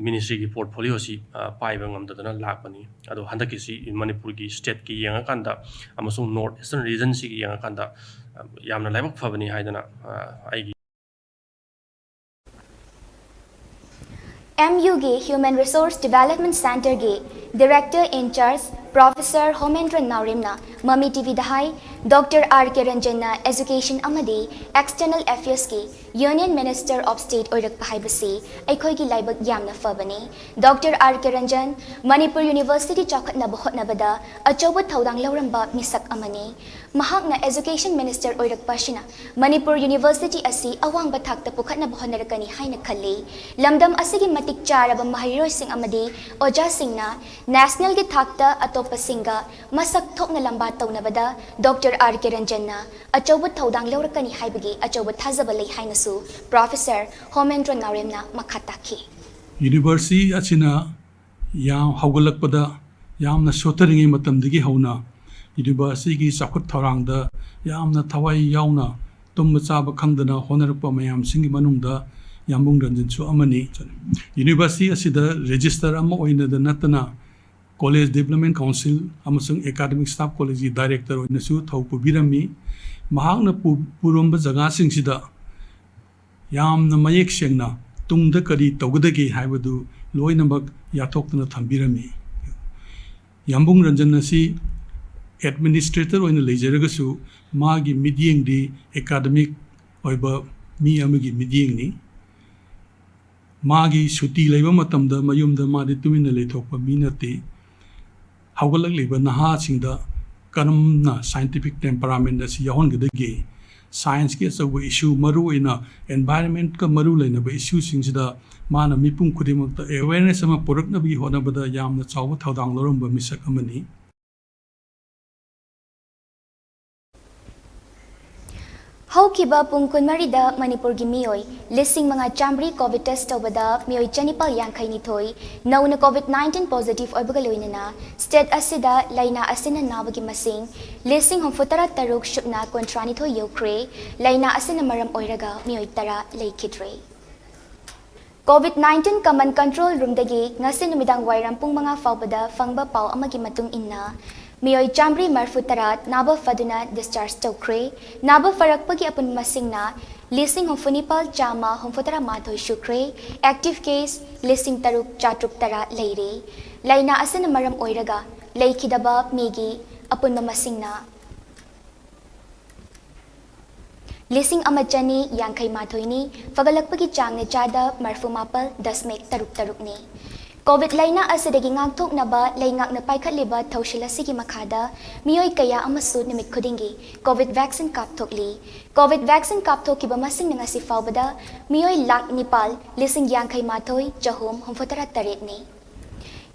ꯃꯤꯅꯤꯁꯇ꯭ꯔꯤꯒꯤ ꯄꯣꯔꯠꯐꯣꯂꯤꯑꯣꯁꯤ ꯄꯥꯏꯕ ꯉꯝꯗꯗꯅ ꯂꯥꯛꯄꯅꯤ꯫ ꯑꯗꯣ ꯍꯟꯗꯛꯀꯤꯁꯤ ꯃꯅꯤꯄꯨꯔꯒꯤ ꯁ꯭ꯇꯦꯠꯀꯤ ꯌꯦꯡꯉꯀꯥꯟꯗ ꯑꯃꯁꯨꯡ ꯅꯣꯔꯠ ꯏꯁꯇꯔꯟ ꯔꯤꯖꯟꯁꯤꯒꯤ ꯌꯦꯡꯉꯀꯥꯟꯗ ꯌꯥꯝꯅ ꯂꯥꯏꯕꯛ ꯐꯕꯅꯤ ꯍꯥꯏꯗꯅ ꯑꯩꯒꯤ ꯑꯦꯝ ꯌꯨꯒꯤ Human Resource Development Centreꯒꯤ Director in Charge Professor ꯍꯣꯃꯦꯟꯗ꯭ꯔ ꯅꯥꯎꯔꯦꯝꯅ ꯃꯃꯤ ꯇꯤꯚꯤꯗ ꯍꯥꯏ, ꯗꯣꯛꯇꯔ ꯑꯥꯔ ꯀꯦ ꯔꯟꯖꯟꯅ Education ꯑꯃꯗꯤ External Affairsꯀꯤ Union Minister of State ꯑꯣꯏꯔꯛꯄ ꯍꯥꯏꯕꯁꯤ ꯑꯩꯈꯣꯏꯒꯤ ꯂꯥꯏꯕꯛ ꯌꯥꯝꯅ ꯐꯕꯅꯤ꯫ ꯗꯣꯛꯇꯔ ꯑꯥꯔ ꯀꯦ ꯔꯟꯖꯟ ꯃꯅꯤꯄꯨꯔ ꯌꯨꯅꯤꯚꯔꯁꯤꯇꯤ ꯆꯥꯎꯈꯠꯅꯕ ꯍꯣꯠꯅꯕꯗ ꯑꯆꯧꯕ ꯊꯧꯗꯥꯡ ꯂꯧꯔꯝꯕ ꯃꯤꯁꯛ ꯑꯃꯅꯤ꯫ ꯃꯍꯥꯛꯅ Education Minister ꯑꯣꯏꯔꯛꯄ ꯑꯁꯤꯅ ꯃꯅꯤꯄꯨꯔ ꯌꯨꯅꯤꯚꯔꯁꯤꯇꯤ ꯑꯁꯤ ꯑꯋꯥꯡꯕ ꯊꯥꯛꯇ ꯄꯨꯈꯠꯅꯕ ꯍꯣꯠꯅꯔꯛꯀꯅꯤ ꯍꯥꯏꯅ ꯈꯜꯂꯤ꯫ ꯂꯝꯗꯝ ꯑꯁꯤꯒꯤ ꯃꯇꯤꯛ ꯆꯥꯔꯕ ꯃꯍꯩꯔꯣꯏꯁꯤꯡ ꯑꯃꯗꯤ ꯑꯣꯖꯥꯁꯤꯡꯅ nationalꯒꯤ ꯊꯥꯛꯇ ꯑꯇꯣꯞꯄꯁꯤꯡꯒ ꯃꯁꯛ ꯊꯣꯛꯅ ꯂꯝꯕꯥ ꯇꯧꯅꯕꯗ ꯗꯣꯛꯇꯔ ꯑꯥꯔ ꯀꯦ ꯔꯟꯖꯟꯅ ꯑꯆꯧꯕ ꯊꯧꯗꯥꯡ ꯂꯧꯔꯛꯀꯅꯤ ꯍꯥꯏꯕꯒꯤ ꯑꯆꯧꯕ ꯊꯥꯖꯕ ꯂꯩ ꯍꯥꯏꯅꯁꯨ Professor ꯍꯣꯃꯦꯟꯗ꯭ꯔ ꯅꯥꯎꯔꯦꯝꯅ ꯃꯈꯥ ꯇꯥꯈꯤ꯫ ꯌꯨꯅꯤꯚꯔꯁꯤꯇꯤ ꯑꯁꯤꯅ ꯌꯥꯝ ꯍꯧꯒꯠꯂꯛꯄꯗ ꯌꯥꯝꯅ ꯁꯣꯠꯊꯔꯤꯉꯩ ꯃꯇꯝꯗꯒꯤ ꯍꯧꯅ ꯌꯨꯅꯤꯚꯔꯁꯤꯇꯤꯒꯤ ꯆꯥꯎꯈꯠ ꯊꯧꯔꯥꯡꯗ ꯌꯥꯝꯅ ꯊꯋꯥꯏ ꯌꯥꯎꯅ ꯇꯨꯝꯕ ꯆꯥꯕ ꯈꯪꯗꯅ ꯍꯣꯠꯅꯔꯛꯄ ꯃꯌꯥꯝꯁꯤꯡꯒꯤ ꯃꯅꯨꯡꯗ ꯌꯥꯝꯕꯨꯡ ꯔꯟꯖꯟꯁꯨ ꯑꯃꯅꯤ꯫ ꯌꯨꯅꯤꯚꯔꯁꯤꯇꯤ ꯑꯁꯤꯗ ꯔꯦꯖꯤꯁꯇꯔ ꯑꯃ ꯑꯣꯏꯅꯗ ꯅꯠꯇꯅ College Development Council ꯑꯃꯁꯨꯡ Academic Staff Collegeꯀꯤ Director ꯑꯣꯏꯅꯁꯨ ꯊꯧ ꯄꯨꯕꯤꯔꯝꯃꯤ꯫ ꯃꯍꯥꯛꯅ ꯄꯨ- ꯄꯨꯔꯝꯕ ꯖꯒꯥꯁꯤꯡꯁꯤꯗ ꯌꯥꯝꯅ ꯃꯌꯦꯛ ꯁꯦꯡꯅ ꯇꯨꯡꯗ ꯀꯔꯤ ꯇꯧꯒꯗꯒꯦ ꯍꯥꯏꯕꯗꯨ ꯂꯣꯏꯅꯃꯛ ꯌꯥꯊꯣꯛꯇꯨꯅ ꯊꯝꯕꯤꯔꯝꯃꯤ꯫ ꯌꯥꯝꯕꯨꯡ ꯔꯟꯖꯟ ꯑꯁꯤ administrator ꯑꯣꯏꯅ ꯂꯩꯖꯔꯒꯁꯨ ꯃꯥꯒꯤ ꯃꯤꯠꯌꯦꯡꯗꯤ academic ꯑꯣꯏꯕ ꯃꯤ ꯑꯃꯒꯤ ꯃꯤꯠꯌꯦꯡꯅꯤ꯫ ꯃꯥꯒꯤ ꯁꯨꯇꯤ ꯂꯩꯕ ꯃꯇꯝꯗ ꯃꯌꯨꯝꯗ ꯃꯥꯗꯤ ꯇꯨꯃꯤꯟꯅ ꯂꯩꯊꯣꯛꯄ ꯃꯤ ꯅꯠꯇꯦ꯫ ꯍꯧꯒꯠꯂꯛꯂꯤꯕ ꯅꯍꯥꯁꯤꯡꯗ ꯀꯔꯝꯅ scientific temperament ꯑꯁꯤ ꯌꯥꯎꯍꯟꯒꯗꯒꯦ, scienceꯀꯤ ꯑꯆꯧꯕ issue, ꯃꯔꯨꯑꯣꯏꯅ environmentꯀ ꯃꯔꯨ ꯂꯩꯅꯕ issueꯁꯤꯡꯁꯤꯗ ꯃꯥꯅ ꯃꯤꯄꯨꯝ ꯈꯨꯗꯤꯡꯃꯛꯇ awareness ꯑꯃ ꯄꯨꯔꯛꯅꯕꯒꯤ ꯍꯣꯠꯅꯕꯗ ꯌꯥꯝꯅ ꯆꯥꯎꯕ ꯊꯧꯗꯥꯡ ꯂꯧꯔꯝꯕ ꯃꯤꯁꯛ ꯑꯃꯅꯤ꯫ ꯍꯧꯈꯤꯕ ꯄꯨꯡ ꯀꯨꯟꯃꯔꯤꯗ ꯃꯅꯤꯄꯨꯔꯒꯤ ꯃꯤꯑꯣꯏ ꯂꯤꯁꯤꯡ ꯃꯉꯥ ꯆꯥꯃꯔꯤ COVID test ꯇꯧꯕꯗ ꯃꯤꯑꯣꯏ ꯆꯅꯤꯄꯥꯜ ꯌꯥꯡꯈꯩ ꯅꯤꯊꯣꯏ ꯅꯧꯅ COVID nineteen positive ꯑꯣꯏꯕꯒ ꯂꯣꯏꯅꯅ state ꯑꯁꯤꯗ ꯂꯥꯏꯅꯥ ꯑꯁꯤꯅ ꯅꯥꯕꯒꯤ ꯃꯁꯤꯡ ꯂꯤꯁꯤꯡ ꯍꯨꯝꯐꯨ ꯇꯔꯥ ꯇꯔꯨꯛ ꯁꯨꯞꯅ ꯀꯨꯟꯊ꯭ꯔꯥ ꯅꯤꯊꯣꯏ ꯌꯧꯈ꯭ꯔꯦ꯫ ꯂꯥꯏꯅꯥ ꯑꯁꯤꯅ ꯃꯔꯝ ꯑꯣꯏꯔꯒ ꯃꯤꯑꯣꯏ ꯇꯔꯥ ꯂꯩꯈꯤꯗ꯭ꯔꯦ꯫ COVID nineteen common control roomꯗꯒꯤ ꯉꯁꯤ ꯅꯨꯃꯤꯗꯥꯡ ꯋꯥꯏꯔꯝ ꯄꯨꯡ ꯃꯉꯥ ꯐꯥꯎꯕꯗ ꯐꯪꯕ ꯄꯥꯎ ꯑꯃꯒꯤ ꯃꯇꯨꯡ ꯏꯟꯅ, ꯃꯤꯑꯣꯏ ꯆꯥꯃꯔꯤ ꯃꯔꯤꯐꯨ ꯇꯔꯥ ꯅꯥꯕ ꯐꯗꯨꯅ discharge ꯇꯧꯈ꯭ꯔꯦ꯫ ꯅꯥꯕ ꯐꯔꯛꯄꯒꯤ ꯑꯄꯨꯟꯕ ꯃꯁꯤꯡꯅ ꯂꯤꯁꯤꯡ ꯍꯨꯝꯐꯨ ꯅꯤꯄꯥꯜ ꯆꯥꯝꯃ ꯍꯨꯝꯐꯨ ꯇꯔꯥ ꯃꯥꯊꯣꯏ ꯁꯨꯈ꯭ꯔꯦ꯫ Active case ꯂꯤꯁꯤꯡ ꯇꯔꯨꯛ ꯆꯥꯇ꯭ꯔꯨꯛ ꯇꯔꯥ ꯂꯩꯔꯦ꯫ ꯂꯥꯏꯅꯥ ꯑꯁꯤꯅ ꯃꯔꯝ ꯑꯣꯏꯔꯒ ꯂꯩꯈꯤꯗꯕ ꯃꯤꯒꯤ ꯑꯄꯨꯟꯕ ꯃꯁꯤꯡꯅ ꯂꯤꯁꯤꯡ ꯑꯃ ꯆꯅꯤ ꯌꯥꯡꯈꯩ ꯃꯥꯊꯣꯏꯅꯤ꯫ ꯐꯒꯠꯂꯛꯄꯒꯤ ꯆꯥꯡꯅ ꯆꯥꯗ ꯃꯔꯤꯐꯨ ꯃꯥꯄꯜ ꯗꯁꯃꯤꯛ ꯇꯔꯨꯛ ꯇꯔꯨꯛꯅꯤ꯫ COVID ꯂꯥꯏꯅꯥ ꯑꯁꯤꯗꯒꯤ ꯉꯥꯛꯊꯣꯛꯅꯕ ꯂꯩꯉꯥꯛꯅ ꯄꯥꯏꯈꯠꯂꯤꯕ ꯊꯧꯁꯤꯜ ꯑꯁꯤꯒꯤ ꯃꯈꯥꯗ ꯃꯤꯑꯣꯏ ꯀꯌꯥ ꯑꯃꯁꯨ ꯅꯨꯃꯤꯠ ꯈꯨꯗꯤꯡꯒꯤ COVID vaccine ꯀꯥꯞꯊꯣꯛꯂꯤ꯫ COVID vaccine ꯀꯥꯞꯊꯣꯛꯈꯤꯕ ꯃꯁꯤꯡꯅ ꯉꯁꯤ ꯐꯥꯎꯕꯗ ꯃꯤꯑꯣꯏ ꯂꯥꯈ ꯅꯤꯄꯥꯜ ꯂꯤꯁꯤꯡ ꯌꯥꯡꯈꯩ ꯃꯥꯊꯣꯏ ꯆꯍꯨꯝ ꯍꯨꯝꯐꯨ ꯇꯔꯥ ꯇꯔꯦꯠꯅꯤ꯫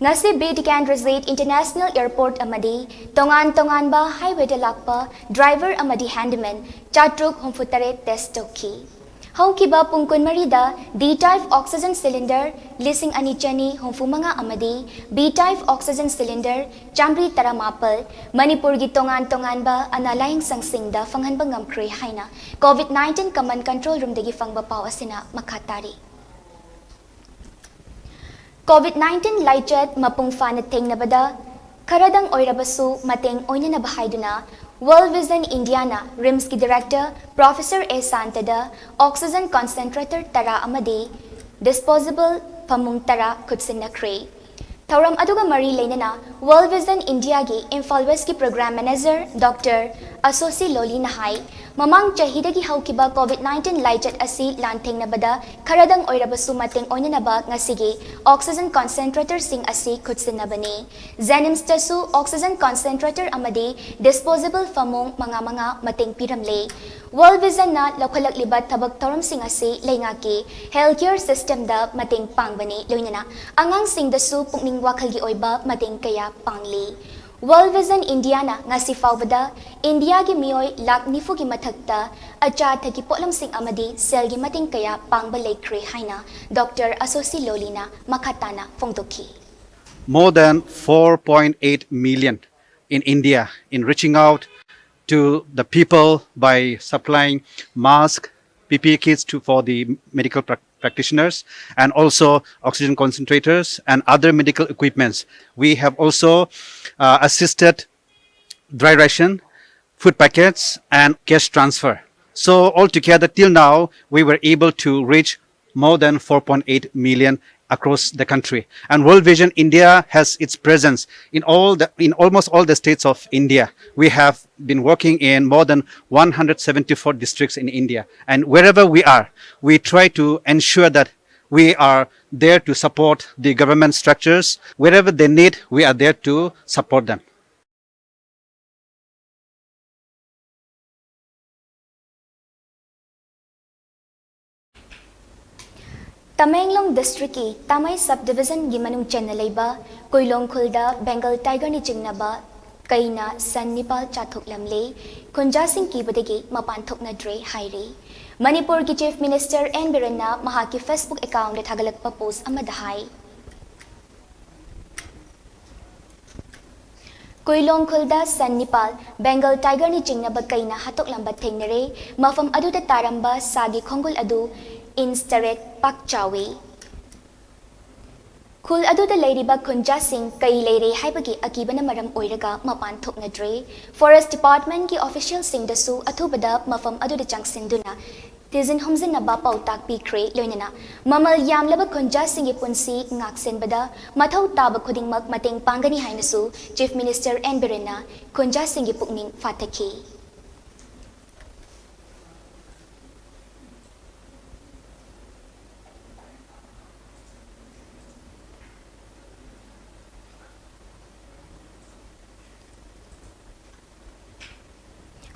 ꯉꯁꯤ ꯕꯤꯔ ꯇꯤꯀꯦꯟꯗ꯭ꯔꯖꯤꯠ International Airport ꯑꯃꯗꯤ ꯇꯣꯉꯥꯟ ꯇꯣꯉꯥꯟꯕ highwayꯗ ꯂꯥꯛꯄ driver ꯑꯃꯗꯤ handyman ꯆꯥꯇ꯭ꯔꯨꯛ ꯍꯨꯝꯐꯨ ꯇꯔꯦꯠ test ꯇꯧꯈꯤ꯫ ꯍꯧꯈꯤꯕ ꯄꯨꯡ ꯀꯨꯟꯃꯔꯤꯗ D type oxygen cylinder ꯂꯤꯁꯤꯡ ꯑꯅꯤ ꯆꯅꯤ ꯍꯨꯝꯐꯨ ꯃꯉꯥ ꯑꯃꯗꯤ B type oxygen cylinder ꯆꯥꯃꯔꯤ ꯇꯔꯥ ꯃꯥꯄꯜ ꯃꯅꯤꯄꯨꯔꯒꯤ ꯇꯣꯉꯥꯟ ꯇꯣꯉꯥꯟꯕ ꯑꯅꯥ ꯂꯥꯌꯦꯡꯁꯪꯁꯤꯡꯗ ꯐꯪꯍꯟꯕ ꯉꯝꯈ꯭ꯔꯦ ꯍꯥꯏꯅ COVID nineteen common control roomꯗꯒꯤ ꯐꯪꯕ ꯄꯥꯎ ꯑꯁꯤꯅ ꯃꯈꯥ ꯇꯥꯔꯤ꯫ COVID nineteen ꯂꯥꯏꯆꯠ ꯃꯄꯨꯡ ꯐꯥꯅ ꯊꯦꯡꯅꯕꯗ ꯈꯔꯗꯪ ꯑꯣꯏꯔꯕꯁꯨ ꯃꯇꯦꯡ ꯑꯣꯏꯅꯅꯕ ꯍꯥꯏꯗꯨꯅ World Vision Indiaꯅ RIMSꯀꯤ director Professor A ꯁꯥꯟꯇꯗ oxygen concentrator ꯇꯔꯥ ꯑꯃꯗꯤ disposable ꯐꯃꯨꯡ ꯇꯔꯥ ꯈꯨꯠꯁꯤꯟꯅꯈ꯭ꯔꯦ꯫ ꯊꯧꯔꯝ ꯑꯗꯨꯒ ꯃꯔꯤ ꯂꯩꯅꯅ World Vision Indiaꯒꯤ Imphal Westꯀꯤ program manager Doctor ꯑꯁꯣꯁꯤ ꯂꯣꯂꯤꯅ ꯍꯥꯏ, ꯃꯃꯥꯡ ꯆꯍꯤꯗꯒꯤ ꯍꯧꯈꯤꯕ COVID nineteen ꯂꯥꯏꯆꯠ ꯑꯁꯤ ꯂꯥꯟꯊꯦꯡꯅꯕꯗ ꯈꯔꯗꯪ ꯑꯣꯏꯔꯕꯁꯨ ꯃꯇꯦꯡ ꯑꯣꯏꯅꯅꯕ ꯉꯁꯤꯒꯤ oxygen concentratorꯁꯤꯡ ꯑꯁꯤ ꯈꯨꯠꯁꯤꯟꯅꯕꯅꯤ꯫ JNIMSꯇꯁꯨ oxygen concentrator ꯑꯃꯗꯤ disposable ꯐꯃꯨꯡ ꯃꯉꯥ ꯃꯉꯥ ꯃꯇꯦꯡ ꯄꯤꯔꯝꯂꯦ꯫ World Visionꯅ ꯂꯧꯈꯠꯂꯛꯂꯤꯕ ꯊꯕꯛ ꯊꯧꯔꯝꯁꯤꯡ ꯑꯁꯤ ꯂꯩꯉꯥꯛꯀꯤ healthcare systemꯗ ꯃꯇꯦꯡ ꯄꯥꯡꯕꯅꯤ, ꯂꯣꯏꯅꯅ ꯑꯉꯥꯡꯁꯤꯡꯗꯁꯨ ꯄꯨꯛꯅꯤꯡ ꯋꯥꯈꯜꯒꯤ ꯑꯣꯏꯕ ꯃꯇꯦꯡ ꯀꯌꯥ ꯄꯥꯡꯂꯤ꯫ World Vision Indiaꯅ ꯉꯁꯤ ꯐꯥꯎꯕꯗ ꯏꯟꯗꯤꯌꯥꯒꯤ ꯃꯤꯑꯣꯏ ꯂꯥꯈ ꯅꯤꯐꯨꯒꯤ ꯃꯊꯛꯇ ꯑꯆꯥ ꯑꯊꯛꯀꯤ ꯄꯣꯠꯂꯝꯁꯤꯡ ꯑꯃꯗꯤ ꯁꯦꯜꯒꯤ ꯃꯇꯦꯡ ꯀꯌꯥ ꯄꯥꯡꯕ ꯂꯩꯈ꯭ꯔꯦ ꯍꯥꯏꯅ ꯗꯣꯛꯇꯔ ꯑꯁꯣꯁꯤ ꯂꯣꯂꯤꯅ ꯃꯈꯥ ꯇꯥꯅ ꯐꯣꯡꯗꯣꯛꯈꯤ꯫ More than four point eight million in India in reaching out to the people by supplying masks, P P E kits to, for the medical prac- practitioners, and also oxygen concentrators and other medical equipments. We have also uh, assisted dry ration, food packets, and cash transfer. So altogether, till now, we were able to reach more than four point eight million across the country. And World Vision India has its presence in all the, in almost all the states of India. We have been working in more than one hundred seventy-four districts in India. And wherever we are, we try to ensure that we are there to support the government structures. Wherever they need, we are there to support them. Tamenglong ꯗꯤꯁꯇ꯭ꯔꯤꯛꯀꯤ ꯇꯥꯃꯩ sub ꯗꯤꯕꯤꯖꯟꯒꯤ ꯃꯅꯨꯡ ꯆꯟꯅ ꯂꯩꯕ ꯀꯨꯏꯂꯣꯡ ꯈꯨꯜꯗ ꯕꯦꯡꯒꯜ ꯇꯥꯏꯒꯔꯅ ꯆꯤꯡꯅꯕ ꯀꯩꯅ ꯁꯟ ꯅꯤꯄꯥꯜ ꯆꯥꯊꯣꯛꯂꯝꯂꯦ꯫ ꯈꯨꯟꯖꯥꯁꯤꯡ ꯀꯤꯕꯗꯒꯤ ꯃꯄꯥꯟ ꯊꯣꯛꯅꯗ꯭ꯔꯦ ꯍꯥꯏꯔꯤ꯫ ꯃꯅꯤꯄꯨꯔꯒꯤ ꯆꯤꯐ ꯃꯤꯅꯤꯁꯇꯔ ꯑꯦꯟ ꯕꯤꯔꯦꯟꯅ ꯃꯍꯥꯛꯀꯤ ꯐꯦꯁꯕꯨꯛ ꯑꯦꯀꯥꯎꯟꯗ ꯊꯥꯒꯠꯂꯛꯄ ꯄꯣꯁ ꯑꯃꯗ ꯍꯥꯏ, ꯀꯨꯏꯂꯣꯡ ꯈꯨꯜꯗ ꯁꯟ ꯅꯤꯄꯥꯜ ꯕꯦꯡꯒꯜ ꯇꯥꯏꯒꯔꯅ ꯆꯤꯡꯅꯕ ꯀꯩꯅ ꯍꯥꯠꯇꯣꯛꯂꯝꯕ ꯊꯦꯡꯅꯔꯦ꯫ ꯃꯐꯝ ꯑꯗꯨꯗ ꯇꯥꯔꯝꯕ ꯁꯥꯒꯤ ꯈꯣꯡꯒꯨꯜ ꯑꯗꯨ ꯏꯟꯆ ꯇꯔꯦꯠ ꯄꯥꯛ ꯆꯥꯎꯏ꯫ ꯈꯨꯜ ꯑꯗꯨꯗ ꯂꯩꯔꯤꯕ ꯈꯨꯟꯖꯥꯁꯤꯡ ꯀꯩ ꯂꯩꯔꯦ ꯍꯥꯏꯕꯒꯤ ꯑꯀꯤꯕꯅ ꯃꯔꯝ ꯑꯣꯏꯔꯒ ꯃꯄꯥꯟ ꯊꯣꯛꯅꯗ꯭ꯔꯦ꯫ ꯐꯣꯔꯦꯁ ꯗꯤꯄꯥꯔꯠꯃꯦꯟꯠꯀꯤ ꯑꯣꯐꯤꯁꯤꯌꯦꯜꯁꯤꯡꯗꯁꯨ ꯑꯊꯨꯕꯗ ꯃꯐꯝ ꯑꯗꯨꯗ ꯆꯪꯁꯤꯟꯗꯨꯅ ꯊꯤꯖꯤꯟ ꯍꯨꯝꯖꯤꯟꯅꯕ ꯄꯥꯎꯇꯥꯛ ꯄꯤꯈ꯭ꯔꯦ꯫ ꯂꯣꯏꯅꯅ ꯃꯃꯜ ꯌꯥꯝꯂꯕ ꯈꯨꯟꯖꯥꯁꯤꯡꯒꯤ ꯄꯨꯟꯁꯤ ꯉꯥꯛꯁꯦꯟꯕꯗ ꯃꯊꯧ ꯇꯥꯕ ꯈꯨꯗꯤꯡꯃꯛ ꯃꯇꯦꯡ ꯄꯥꯡꯒꯅꯤ ꯍꯥꯏꯅꯁꯨ ꯆꯤꯐ ꯃꯤꯅꯤꯁꯇꯔ ꯑꯦꯟ ꯕꯤꯔꯦꯟꯅ ꯈꯨꯟꯖꯥꯁꯤꯡꯒꯤ ꯄꯨꯛꯅꯤꯡ ꯐꯥꯊꯈꯤ꯫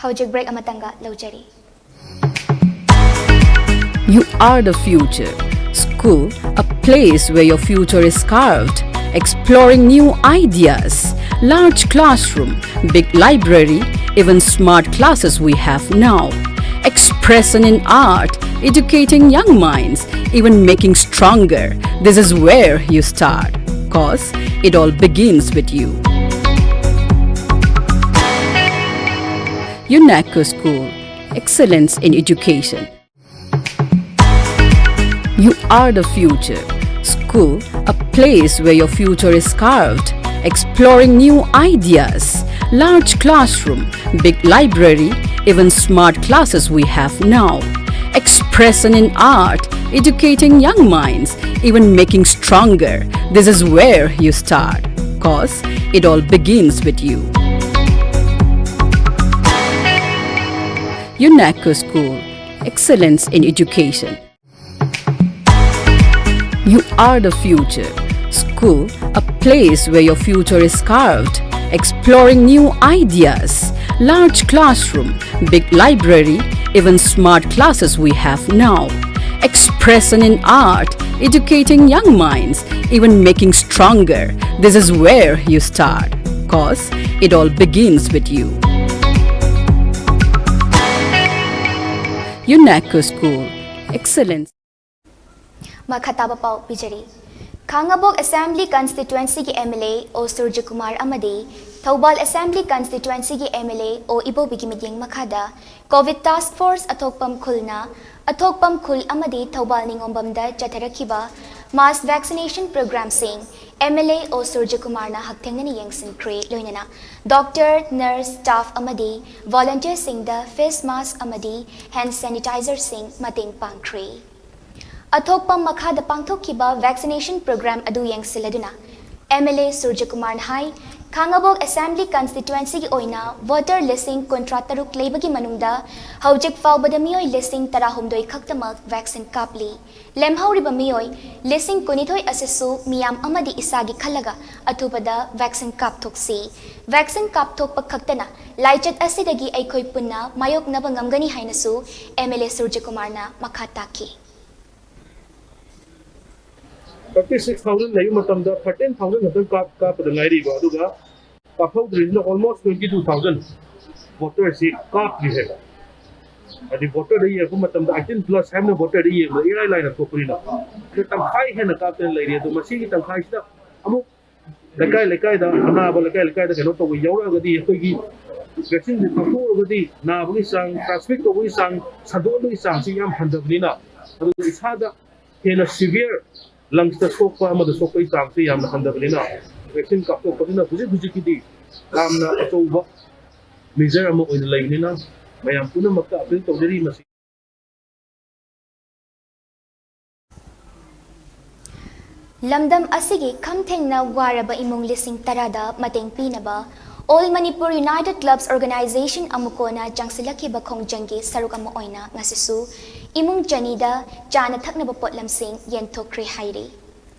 ꯍꯧꯖꯤꯛ break ꯑꯃꯇꯪꯒ ꯂꯧꯖꯔꯤ꯫ You are the future. School, a place where your future is carved. Exploring new ideas, Large classroom, big library, even smart classes we have now. Expression in art, educating young minds, even making stronger. This is where you start. Cause it all begins with you. UNESCO School, excellence in education. You are the future. School, a place where your future is carved. Exploring new ideas. Large classroom, big library, even smart classes we have now. Expression in art, educating young minds, even making stronger. This is where you start. Cause it all begins with you. UNESCO School, excellence in education. You are the future. School, a place where your future is carved. Exploring new ideas. Large classroom, big library, even smart classes we have now. Expression in art, educating young minds, even making stronger. This is where you start. Cause it all begins with you. UNESCO School, excellence. ꯃꯈꯥ ꯇꯥꯕ ꯄꯥꯎ ꯄꯤꯖꯔꯤ꯫ Khangabok assembly ꯀꯟꯁꯇꯤꯇ꯭ꯋꯦꯟꯁꯤꯒꯤ M L A O Surjakumar ꯑꯃꯗꯤ Thoubal assembly ꯀꯟꯁꯇꯤꯇ꯭ꯋꯦꯟꯁꯤꯒꯤ M L A O ꯏꯕꯣꯕꯤꯒꯤ ꯃꯤꯠꯌꯦꯡ ꯃꯈꯥꯗ ꯀꯣꯚꯤꯗ ꯇꯥꯁꯛ ꯐꯣꯔꯁ ꯑꯊꯣꯛꯄꯝ ꯈꯨꯜꯅ ꯑꯊꯣꯛꯄꯝ ꯈꯨꯜ ꯑꯃꯗꯤ ꯊꯧꯕꯥꯜ ꯅꯤꯉꯣꯝꯕꯝꯗ ꯆꯠꯊꯔꯛꯈꯤꯕ ꯃꯥꯁ ꯚꯦꯛꯁꯤꯅꯦꯁꯟ ꯄ꯭ꯔꯣꯒ꯭ꯔꯥꯝꯁꯤꯡ ꯑꯦꯝ ꯑꯦꯜ ꯑꯦ ꯑꯣ ꯁꯨꯔꯖꯀꯨꯃꯥꯔꯅ ꯍꯛꯊꯦꯡꯅꯅ ꯌꯦꯡꯁꯤꯟꯈ꯭ꯔꯦ꯫ ꯂꯣꯏꯅꯅ ꯗꯣꯛꯇꯔ, ꯅꯔꯁ, ꯁ꯭ꯇꯥꯐ ꯑꯃꯗꯤ ꯚꯣꯂꯨꯟꯇꯤꯌꯔꯁꯤꯡꯗ ꯐꯦꯁ ꯃꯥꯁꯛ ꯑꯃꯗꯤ ꯍꯦꯟꯗ ꯁꯦꯅꯤꯇꯥꯏꯖꯔꯁꯤꯡ ꯃꯇꯦꯡ ꯄꯥꯡꯈ꯭ꯔꯦ꯫ ꯑꯊꯣꯛꯄꯝ ꯃꯈꯥꯗ ꯄꯥꯡꯊꯣꯛꯈꯤꯕ ꯚꯦꯛꯁꯤꯅꯦꯁꯟ ꯄ꯭ꯔꯣꯒ꯭ꯔꯥꯝ ꯑꯗꯨ ꯌꯦꯡꯁꯤꯜꯂꯗꯨꯅ ꯑꯦꯝ ꯑꯦꯜ ꯑꯦ ꯁꯨꯔꯖꯀꯨꯃꯥꯔꯅ ꯍꯥꯏ, ꯈꯥꯉꯕꯣꯛ ꯑꯦꯁꯦꯝꯕ꯭ꯂꯤ ꯀꯟꯁꯇꯤꯇ꯭ꯋꯦꯟꯁꯤꯒꯤ ꯑꯣꯏꯅ ꯚꯣꯇꯔ ꯂꯤꯁꯤꯡ ꯀꯨꯟꯊ꯭ꯔꯥ ꯇꯔꯨꯛ ꯂꯩꯕꯒꯤ ꯃꯅꯨꯡꯗ ꯍꯧꯖꯤꯛ ꯐꯥꯎꯕꯗ ꯃꯤꯑꯣꯏ ꯂꯤꯁꯤꯡ ꯇꯔꯥꯍꯨꯝꯗꯣꯏ ꯈꯛꯇꯃꯛ ꯚꯦꯛꯁꯤꯟ ꯀꯥꯞꯂꯤ꯫ ꯂꯦꯝꯍꯧꯔꯤꯕ ꯃꯤꯑꯣꯏ ꯂꯤꯁꯤꯡ ꯀꯨꯟꯅꯤꯊꯣꯏ ꯑꯁꯤꯁꯨ ꯃꯤꯌꯥꯝ ꯑꯃꯗꯤ ꯏꯁꯥꯒꯤ ꯈꯜꯂꯒ ꯑꯊꯨꯕꯗ ꯚꯦꯛꯁꯤꯟ ꯀꯥꯞꯊꯣꯛꯁꯤ꯫ ꯚꯦꯛꯁꯤꯟ ꯀꯥꯞꯊꯣꯛꯄ ꯈꯛꯇꯅ ꯂꯥꯏꯆꯠ ꯑꯁꯤꯗꯒꯤ ꯑꯩꯈꯣꯏ ꯄꯨꯟꯅ ꯃꯥꯌꯣꯛꯅꯕ ꯉꯝꯒꯅꯤ ꯍꯥꯏꯅꯁꯨ ꯑꯦꯝ ꯑꯦꯜ ꯑꯦ ꯁꯨꯔꯖꯀꯨꯃꯥꯔꯅ ꯃꯈꯥ ꯇꯥꯈꯤ꯫ ꯊꯥꯔꯇꯤ ꯁꯤꯛꯁ ꯊꯥꯎꯖꯟ ꯂꯩꯕ ꯃꯇꯝꯗ ꯊꯥꯔꯇꯤꯟ ꯊꯥꯎꯖꯟ ꯈꯛꯇꯪ ꯀꯥꯞ ꯀꯥꯞꯄꯗ ꯉꯥꯏꯔꯤꯕ꯫ ꯑꯗꯨꯒ ꯀꯥꯞꯍꯧꯗ꯭ꯔꯤꯁꯤꯅ almost twenty two thousand voterꯁꯤ ꯀꯥꯞꯇ꯭ꯔꯤ ꯍꯥꯏꯕ꯫ ꯍꯥꯏꯗꯤ voterꯗ ꯌꯦꯡꯉꯛꯄ ꯃꯇꯝꯗ eighteen plus ꯍꯥꯏꯕꯅ voterꯗ ꯌꯦꯡꯕꯗ ꯏꯔꯥꯏ ꯂꯥꯏꯅ ꯊꯣꯛꯄꯅꯤꯅ, ꯑꯗꯨ ꯇꯪꯈꯥꯏ ꯍꯦꯟꯅ ꯀꯥꯞꯇꯅ ꯂꯩꯔꯤ꯫ ꯑꯗꯣ ꯃꯁꯤꯒꯤ ꯇꯪꯈꯥꯏꯁꯤꯗ ꯑꯃꯨꯛ ꯂꯩꯀꯥꯏ ꯂꯩꯀꯥꯏꯗ ꯑꯅꯥꯕ ꯂꯩꯀꯥꯏ ꯂꯩꯀꯥꯏꯗ ꯀꯩꯅꯣ ꯇꯧꯕ ꯌꯥꯎꯔꯛꯑꯒꯗꯤ, ꯑꯩꯈꯣꯏꯒꯤ vaccineꯁꯦ ꯀꯥꯞꯊꯣꯛꯑꯒꯗꯤ ꯅꯥꯕꯒꯤ ꯆꯥꯡ, transmit ꯇꯧꯕꯒꯤ ꯆꯥꯡ, ꯁꯟꯗꯣꯛꯍꯟꯕꯒꯤ ꯆꯥꯡꯁꯤ ꯌꯥꯝ ꯍꯟꯊꯕꯅꯤꯅ, ꯑꯗꯨꯒ ꯏꯁꯥꯗ ꯍꯦꯟꯅ severe lungsꯇ ꯁꯣꯛꯄ ꯑꯃꯗ ꯁꯣꯛꯄꯒꯤ ꯆꯥꯡꯁꯤ ꯌꯥꯝꯅ ꯍꯟꯊꯕꯅꯤꯅ, vaccine ꯀꯥꯞꯊꯣꯛꯄꯁꯤꯅ ꯍꯧꯖꯤꯛ ꯍꯧꯖꯤꯛꯀꯤꯗꯤ ꯌꯥꯝꯅ ꯑꯆꯧꯕ measure ꯑꯃ ꯑꯣꯏꯅ ꯂꯩꯕꯅꯤꯅ, ꯃꯌꯥꯝ ꯄꯨꯝꯅꯃꯛꯇ appeal ꯇꯧꯖꯔꯤ꯫ ꯃꯁꯤ ꯂꯝꯗꯝ ꯑꯁꯤꯒꯤ ꯈꯝ ꯊꯦꯡꯅ ꯋꯥꯔꯕ ꯏꯃꯨꯡ ꯂꯤꯁꯤꯡ ꯇꯔꯥꯗ ꯃꯇꯦꯡ ꯄꯤꯅꯕ All Manipur United Clubs Organization ꯑꯃꯨꯀꯣꯅ ꯆꯪꯁꯤꯜꯂꯛꯈꯤꯕ ꯈꯣꯡꯖꯪꯒꯤ ꯁꯔꯨꯛ ꯑꯃ ꯑꯣꯏꯅ ꯉꯁꯤꯁꯨ ꯏꯃꯨꯡ ꯆꯅꯤꯗ ꯆꯥꯅ ꯊꯛꯅꯕ ꯄꯣꯠꯂꯝꯁꯤꯡ ꯌꯦꯟꯊꯣꯛꯈ꯭ꯔꯦ ꯍꯥꯏꯔꯤ꯫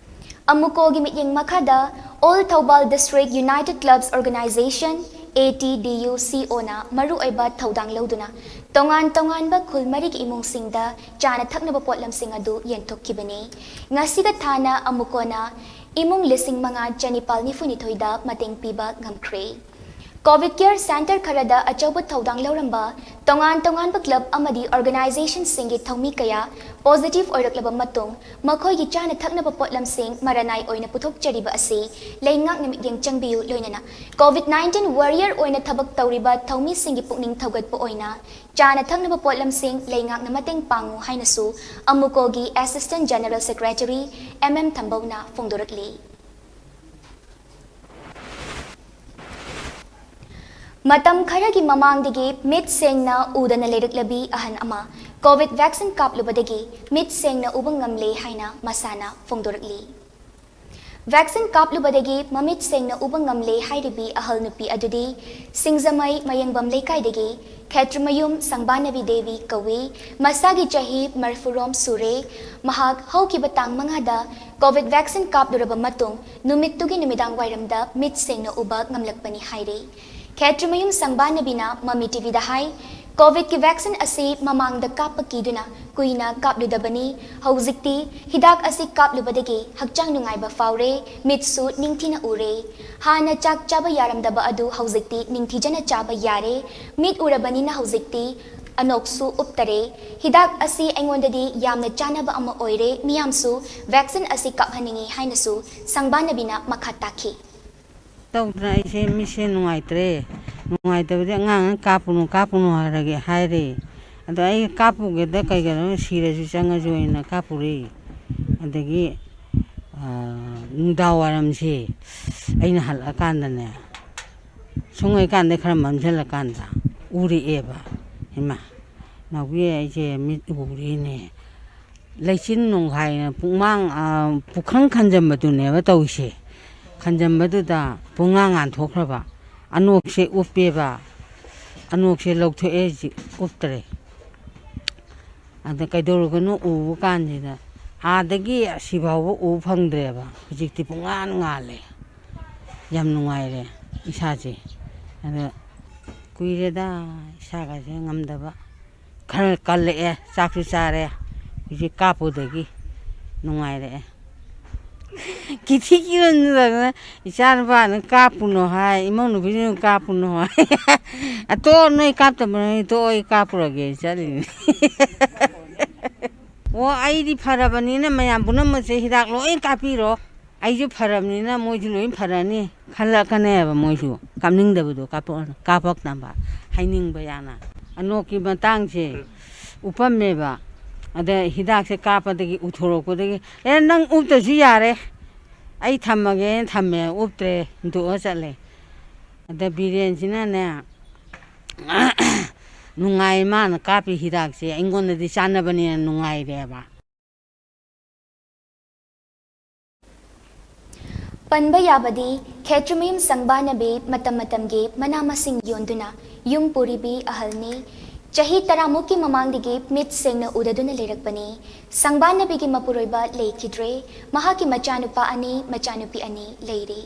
ꯑꯃꯨꯀꯣꯒꯤ ꯃꯤꯠꯌꯦꯡ ꯃꯈꯥꯗ All Thoubal District United Clubs Organization, ATDUCOꯅ ꯃꯔꯨꯑꯣꯏꯕ ꯊꯧꯗꯥꯡ ꯂꯧꯗꯨꯅ ꯇꯣꯉꯥꯟ ꯇꯣꯉꯥꯟꯕ ꯈꯨꯜ ꯃꯔꯤꯒꯤ ꯏꯃꯨꯡꯁꯤꯡꯗ ꯆꯥꯅ ꯊꯛꯅꯕ ꯄꯣꯠꯂꯝꯁꯤꯡ ꯑꯗꯨ ꯌꯦꯟꯊꯣꯛꯈꯤꯕꯅꯤ꯫ ꯉꯁꯤꯒ ꯊꯥꯅ ꯑꯃꯨꯀꯣꯅ ꯏꯃꯨꯡ ꯂꯤꯁꯤꯡ ꯃꯉꯥ ꯆꯅꯤꯄꯥꯜ ꯅꯤꯐꯨ ꯅꯤꯊꯣꯏꯗ ꯃꯇꯦꯡ ꯄꯤꯕ ꯉꯝꯈ꯭ꯔꯦ꯫ Covid Care Center ꯈꯔꯗ ꯑꯆꯧꯕ ꯊꯧꯗꯥꯡ ꯂꯧꯔꯝꯕ ꯇꯣꯉꯥꯟ ꯇꯣꯉꯥꯟꯕ club ꯑꯃꯗꯤ organizationꯁꯤꯡꯒꯤ ꯊꯧꯃꯤ ꯀꯌꯥ positive ꯑꯣꯏꯔꯛꯂꯕ ꯃꯇꯨꯡ ꯃꯈꯣꯏꯒꯤ ꯆꯥꯅ ꯊꯛꯅꯕ ꯄꯣꯠꯂꯝꯁꯤꯡ ꯃꯔꯅꯥꯏ ꯑꯣꯏꯅ ꯄꯨꯊꯣꯛꯆꯔꯤꯕ ꯑꯁꯤ ꯂꯩꯉꯥꯛꯅ ꯃꯤꯠꯌꯦꯡ ꯆꯪꯕꯤꯌꯨ, ꯂꯣꯏꯅꯅ Covid nineteen warrior ꯑꯣꯏꯅ ꯊꯕꯛ ꯇꯧꯔꯤꯕ ꯊꯧꯃꯤꯁꯤꯡꯒꯤ ꯄꯨꯛꯅꯤꯡ ꯊꯧꯒꯠꯄ ꯑꯣꯏꯅ ꯆꯥꯅ ꯊꯛꯅꯕ ꯄꯣꯠꯂꯝꯁꯤꯡ ꯂꯩꯉꯥꯛꯅ ꯃꯇꯦꯡ ꯄꯥꯡꯉꯨ ꯍꯥꯏꯅꯁꯨ ꯑꯃꯨꯀꯣꯒꯤ Assistant General Secretary M M ꯊꯝꯕꯧꯅ ꯐꯣꯡꯗꯣꯔꯛꯂꯤ꯫ ꯃꯇꯝ ꯈꯔꯒꯤ ꯃꯃꯥꯡꯗꯒꯤ ꯃꯤꯠ ꯁꯦꯡꯅ ꯎꯗꯅ ꯂꯩꯔꯛꯂꯕꯤ ꯑꯍꯟ ꯑꯃ Covid vaccine ꯀꯥꯞꯂꯨꯕꯗꯒꯤ ꯃꯤꯠ ꯁꯦꯡꯅ ꯎꯕ ꯉꯝꯂꯦ ꯍꯥꯏꯅ ꯃꯁꯥꯅ ꯐꯣꯡꯗꯣꯔꯛꯂꯤ꯫ Vaccine ꯀꯥꯞꯂꯨꯕꯗꯒꯤ ꯃꯃꯤꯠ ꯁꯦꯡꯅ ꯎꯕ ꯉꯝꯂꯦ ꯍꯥꯏꯔꯤꯕꯤ ꯑꯍꯜ ꯅꯨꯄꯤ ꯑꯗꯨꯗꯤ ꯁꯤꯡꯖꯃꯩ ꯃꯌꯦꯡꯕꯝ ꯂꯩꯀꯥꯏꯗꯒꯤ ꯈꯦꯇ꯭ꯔꯤꯃꯌꯨꯝ ꯁꯪꯕꯥꯅꯕꯤ ꯗꯦꯕꯤ ꯀꯧꯏ꯫ ꯃꯁꯥꯒꯤ ꯆꯍꯤ ꯃꯔꯤꯐꯨꯔꯣꯝ ꯁꯨꯔꯦ꯫ ꯃꯍꯥꯛ ꯍꯧꯈꯤꯕ ꯇꯥꯡ ꯃꯉꯥꯗ Covid vaccine ꯀꯥꯞꯂꯨꯔꯕ ꯃꯇꯨꯡ ꯅꯨꯃꯤꯠꯇꯨꯒꯤ ꯅꯨꯃꯤꯗꯥꯡ ꯋꯥꯏꯔꯝꯗ ꯃꯤꯠ ꯁꯦꯡꯅ ꯎꯕ ꯉꯝꯂꯛꯄꯅꯤ ꯍꯥꯏꯔꯤ꯫ ꯈꯦꯇ꯭ꯔꯤꯃꯌꯨꯝ ꯁꯪꯕꯥꯅꯕꯤꯅ ꯃꯃꯤ ꯇꯤꯚꯤꯗ ꯍꯥꯏ, ꯀꯣꯚꯤꯗꯀꯤ ꯚꯦꯛꯁꯤꯟ ꯑꯁꯤ ꯃꯃꯥꯡꯗ ꯀꯥꯞꯄ ꯀꯤꯗꯨꯅ ꯀꯨꯏꯅ ꯀꯥꯞꯂꯨꯗꯕꯅꯤ꯫ ꯍꯧꯖꯤꯛꯇꯤ ꯍꯤꯗꯥꯛ ꯑꯁꯤ ꯀꯥꯞꯂꯨꯕꯗꯒꯤ ꯍꯛꯆꯥꯡ ꯅꯨꯡꯉꯥꯏꯕ ꯐꯥꯎꯔꯦ, ꯃꯤꯠꯁꯨ ꯅꯤꯡꯊꯤꯅ ꯎꯔꯦ꯫ ꯍꯥꯟꯅ ꯆꯥꯛ ꯆꯥꯕ ꯌꯥꯔꯝꯗꯕ ꯑꯗꯨ ꯍꯧꯖꯤꯛꯇꯤ ꯅꯤꯡꯊꯤꯖꯅ ꯆꯥꯕ ꯌꯥꯔꯦ꯫ ꯃꯤꯠ ꯎꯔꯕꯅꯤꯅ ꯍꯧꯖꯤꯛꯇꯤ ꯑꯅꯣꯛꯁꯨ ꯎꯞꯇꯔꯦ꯫ ꯍꯤꯗꯥꯛ ꯑꯁꯤ ꯑꯩꯉꯣꯟꯗꯗꯤ ꯌꯥꯝꯅ ꯆꯥꯟꯅꯕ ꯑꯃ ꯑꯣꯏꯔꯦ꯫ ꯃꯤꯌꯥꯝꯁꯨ ꯚꯦꯛꯁꯤꯟ ꯑꯁꯤ ꯀꯥꯞꯍꯟꯅꯤꯡꯏ ꯍꯥꯏꯅꯁꯨ ꯁꯪꯕꯥꯅꯕꯤꯅ ꯃꯈꯥ ꯇꯥꯈꯤ꯫ ꯇꯧꯗꯅ ꯑꯩꯁꯦ ꯃꯤꯠꯁꯦ ꯅꯨꯡꯉꯥꯏꯇ꯭ꯔꯦ꯫ ꯅꯨꯡꯉꯥꯏꯇꯕꯗꯤ ꯑꯉꯥꯡꯅ "ꯀꯥꯞꯄꯨꯅꯨ, ꯀꯥꯞꯄꯨꯅꯨ" ꯍꯥꯏꯔꯒꯦ ꯍꯥꯏꯔꯦ꯫ ꯑꯗꯣ ꯑꯩ ꯀꯥꯞꯄꯨꯒꯦꯗ ꯀꯩꯒꯤꯅꯣ, ꯁꯤꯔꯁꯨ ꯆꯪꯉꯁꯨ ꯍꯥꯏꯅ ꯀꯥꯞꯄꯨꯔꯦ꯫ ꯑꯗꯒꯤ ꯅꯨꯡꯗꯥꯡ ꯋꯥꯏꯔꯝꯁꯦ ꯑꯩꯅ ꯍꯜꯂꯛꯑꯀꯥꯟꯗꯅꯦ, ꯁꯨꯡ ꯂꯩꯀꯥꯟꯗ ꯈꯔ ꯃꯝꯁꯤꯜꯂꯀꯥꯟꯗ ꯎꯔꯛꯑꯦꯕ꯫ ꯏꯃꯥ, ꯅꯥꯎꯕꯤ, ꯑꯩꯁꯦ ꯃꯤꯠ ꯎꯔꯦꯅꯦ꯫ ꯂꯩꯆꯤꯟ ꯅꯣꯡꯈꯥꯏꯅ ꯄꯨꯡꯃꯥꯡ, ꯄꯨꯈꯪ ꯈꯟꯖꯟꯕꯗꯨꯅꯦꯕ ꯇꯧꯔꯤꯁꯦ꯫ ꯈꯟꯖꯟꯕꯗꯨꯗ ꯄꯨꯡꯉꯥꯡ ꯉꯥꯟꯊꯣꯛꯈ꯭ꯔꯕ꯫ ꯑꯅꯣꯛꯁꯦ ꯎꯞꯄꯦꯕ꯫ ꯑꯅꯣꯛꯁꯦ ꯂꯧꯊꯣꯛꯑꯦ, ꯍꯧꯖꯤꯛ ꯎꯞꯇ꯭ꯔꯦ꯫ ꯑꯗ ꯀꯩꯗꯧꯔꯒꯅꯣ ꯎꯕ ꯀꯥꯟꯁꯤꯗ ꯑꯥꯗꯒꯤ ꯑꯁꯤꯐꯥꯎꯕ ꯎꯕ ꯐꯪꯗ꯭ꯔꯦꯕ꯫ ꯍꯧꯖꯤꯛꯇꯤ ꯄꯨꯡꯉꯥꯟ ꯉꯥꯜꯂꯦ꯫ ꯌꯥꯝ ꯅꯨꯡꯉꯥꯏꯔꯦ ꯏꯁꯥꯁꯦ꯫ ꯑꯗ ꯀꯨꯏꯔꯦꯗ ꯏꯁꯥꯒꯁꯦ ꯉꯝꯗꯕ꯫ ꯈꯔ ꯀꯜꯂꯛꯑꯦ, ꯆꯥꯛꯁꯨ ꯆꯥꯔꯦ꯫ ꯍꯧꯖꯤꯛ ꯀꯥꯞꯄꯨꯗꯒꯤ ꯅꯨꯡꯉꯥꯏꯔꯛꯑꯦ꯫ ꯀꯤꯊꯤ ꯀꯤꯔꯣꯟꯗꯅ ꯏꯆꯥ ꯅꯨꯄꯥꯅ "ꯀꯥꯞꯄꯨꯅꯣ" ꯍꯥꯏ, ꯏꯃꯧ ꯅꯨꯄꯤꯁꯤꯅ "ꯀꯥꯞꯄꯨꯅꯣ" ꯍꯥꯏ꯫ "ꯑ, ꯇꯣꯛꯑꯣ, ꯅꯣꯏ ꯀꯥꯞꯇꯕ ꯅꯣꯏ ꯇꯣꯛꯑꯣ, ꯑꯩ ꯀꯥꯞꯄꯨꯔꯒꯦ" ꯆꯠꯂꯤꯅꯤ꯫ ꯑꯣ, ꯑꯩꯗꯤ ꯐꯔꯕꯅꯤꯅ ꯃꯌꯥꯝ ꯄꯨꯝꯅꯃꯛꯁꯦ ꯍꯤꯗꯥꯛ ꯂꯣꯏ ꯀꯥꯞꯄꯤꯔꯣ꯫ ꯑꯩꯁꯨ ꯐꯔꯕꯅꯤꯅ ꯃꯣꯏꯁꯨ ꯂꯣꯏ ꯐꯔꯅꯤ ꯈꯜꯂꯛꯀꯅꯦꯕ꯫ ꯃꯣꯏꯁꯨ ꯀꯥꯞꯅꯤꯡꯗꯕꯗꯣ ꯀꯥꯞꯄꯛ-, ꯀꯥꯞꯄꯛꯅꯕ ꯍꯥꯏꯅꯤꯡꯕ ꯌꯥꯅ꯫ ꯑꯅꯣꯛꯀꯤ ꯃꯇꯥꯡꯁꯦ ꯎꯞꯄꯝꯃꯦꯕ꯫ ꯑꯗ ꯍꯤꯗꯥꯛꯁꯦ ꯀꯥꯞꯄꯗꯒꯤ ꯎꯊꯣꯔꯛꯄꯗꯒꯤ, "ꯑꯦ, ꯅꯪ ꯎꯞꯇ꯭ꯔꯁꯨ ꯌꯥꯔꯦ, ꯑꯩ ꯊꯝꯃꯒꯦꯅ" ꯊꯝꯃꯦ, ꯎꯞꯇ꯭ꯔꯦ, ꯍꯨꯟꯗꯣꯛꯑ ꯆꯠꯂꯦ꯫ ꯑꯗ ꯕꯤꯔꯦꯟꯁꯤꯅꯅꯦ, ꯅꯨꯡꯉꯥꯏ, ꯃꯥꯅ ꯀꯥꯞꯄꯤ ꯍꯤꯗꯥꯛꯁꯦ ꯑꯩꯉꯣꯟꯗꯗꯤ ꯆꯥꯟꯅꯕꯅꯤꯅ ꯅꯨꯡꯉꯥꯏꯔꯦꯕ꯫ ꯄꯟꯕ ꯌꯥꯕꯗꯤ, ꯈꯦꯇ꯭ꯔꯤꯃꯌꯨꯝ ꯁꯪꯕꯥꯅꯕꯤ ꯃꯇꯝ ꯃꯇꯝꯒꯤ ꯃꯅꯥ ꯃꯁꯤꯡ ꯌꯣꯟꯗꯨꯅ ꯌꯨꯝ ꯄꯨꯔꯤꯕꯤ ꯑꯍꯜꯅꯤ꯫ ꯆꯍꯤ ꯇꯔꯥꯃꯨꯛꯀꯤ ꯃꯃꯥꯡꯗꯒꯤ ꯃꯤꯠ ꯁꯦꯡꯅ ꯎꯗꯗꯨꯅ ꯂꯩꯔꯛꯄꯅꯤ꯫ ꯁꯪꯕꯥꯅꯕꯤꯒꯤ ꯃꯄꯨꯔꯣꯏꯕ ꯂꯩꯈꯤꯗ꯭ꯔꯦ꯫ ꯃꯍꯥꯛꯀꯤ ꯃꯆꯥꯅꯨꯄꯥ ꯑꯅꯤ, ꯃꯆꯥꯅꯨꯄꯤ ꯑꯅꯤ ꯂꯩꯔꯤ꯫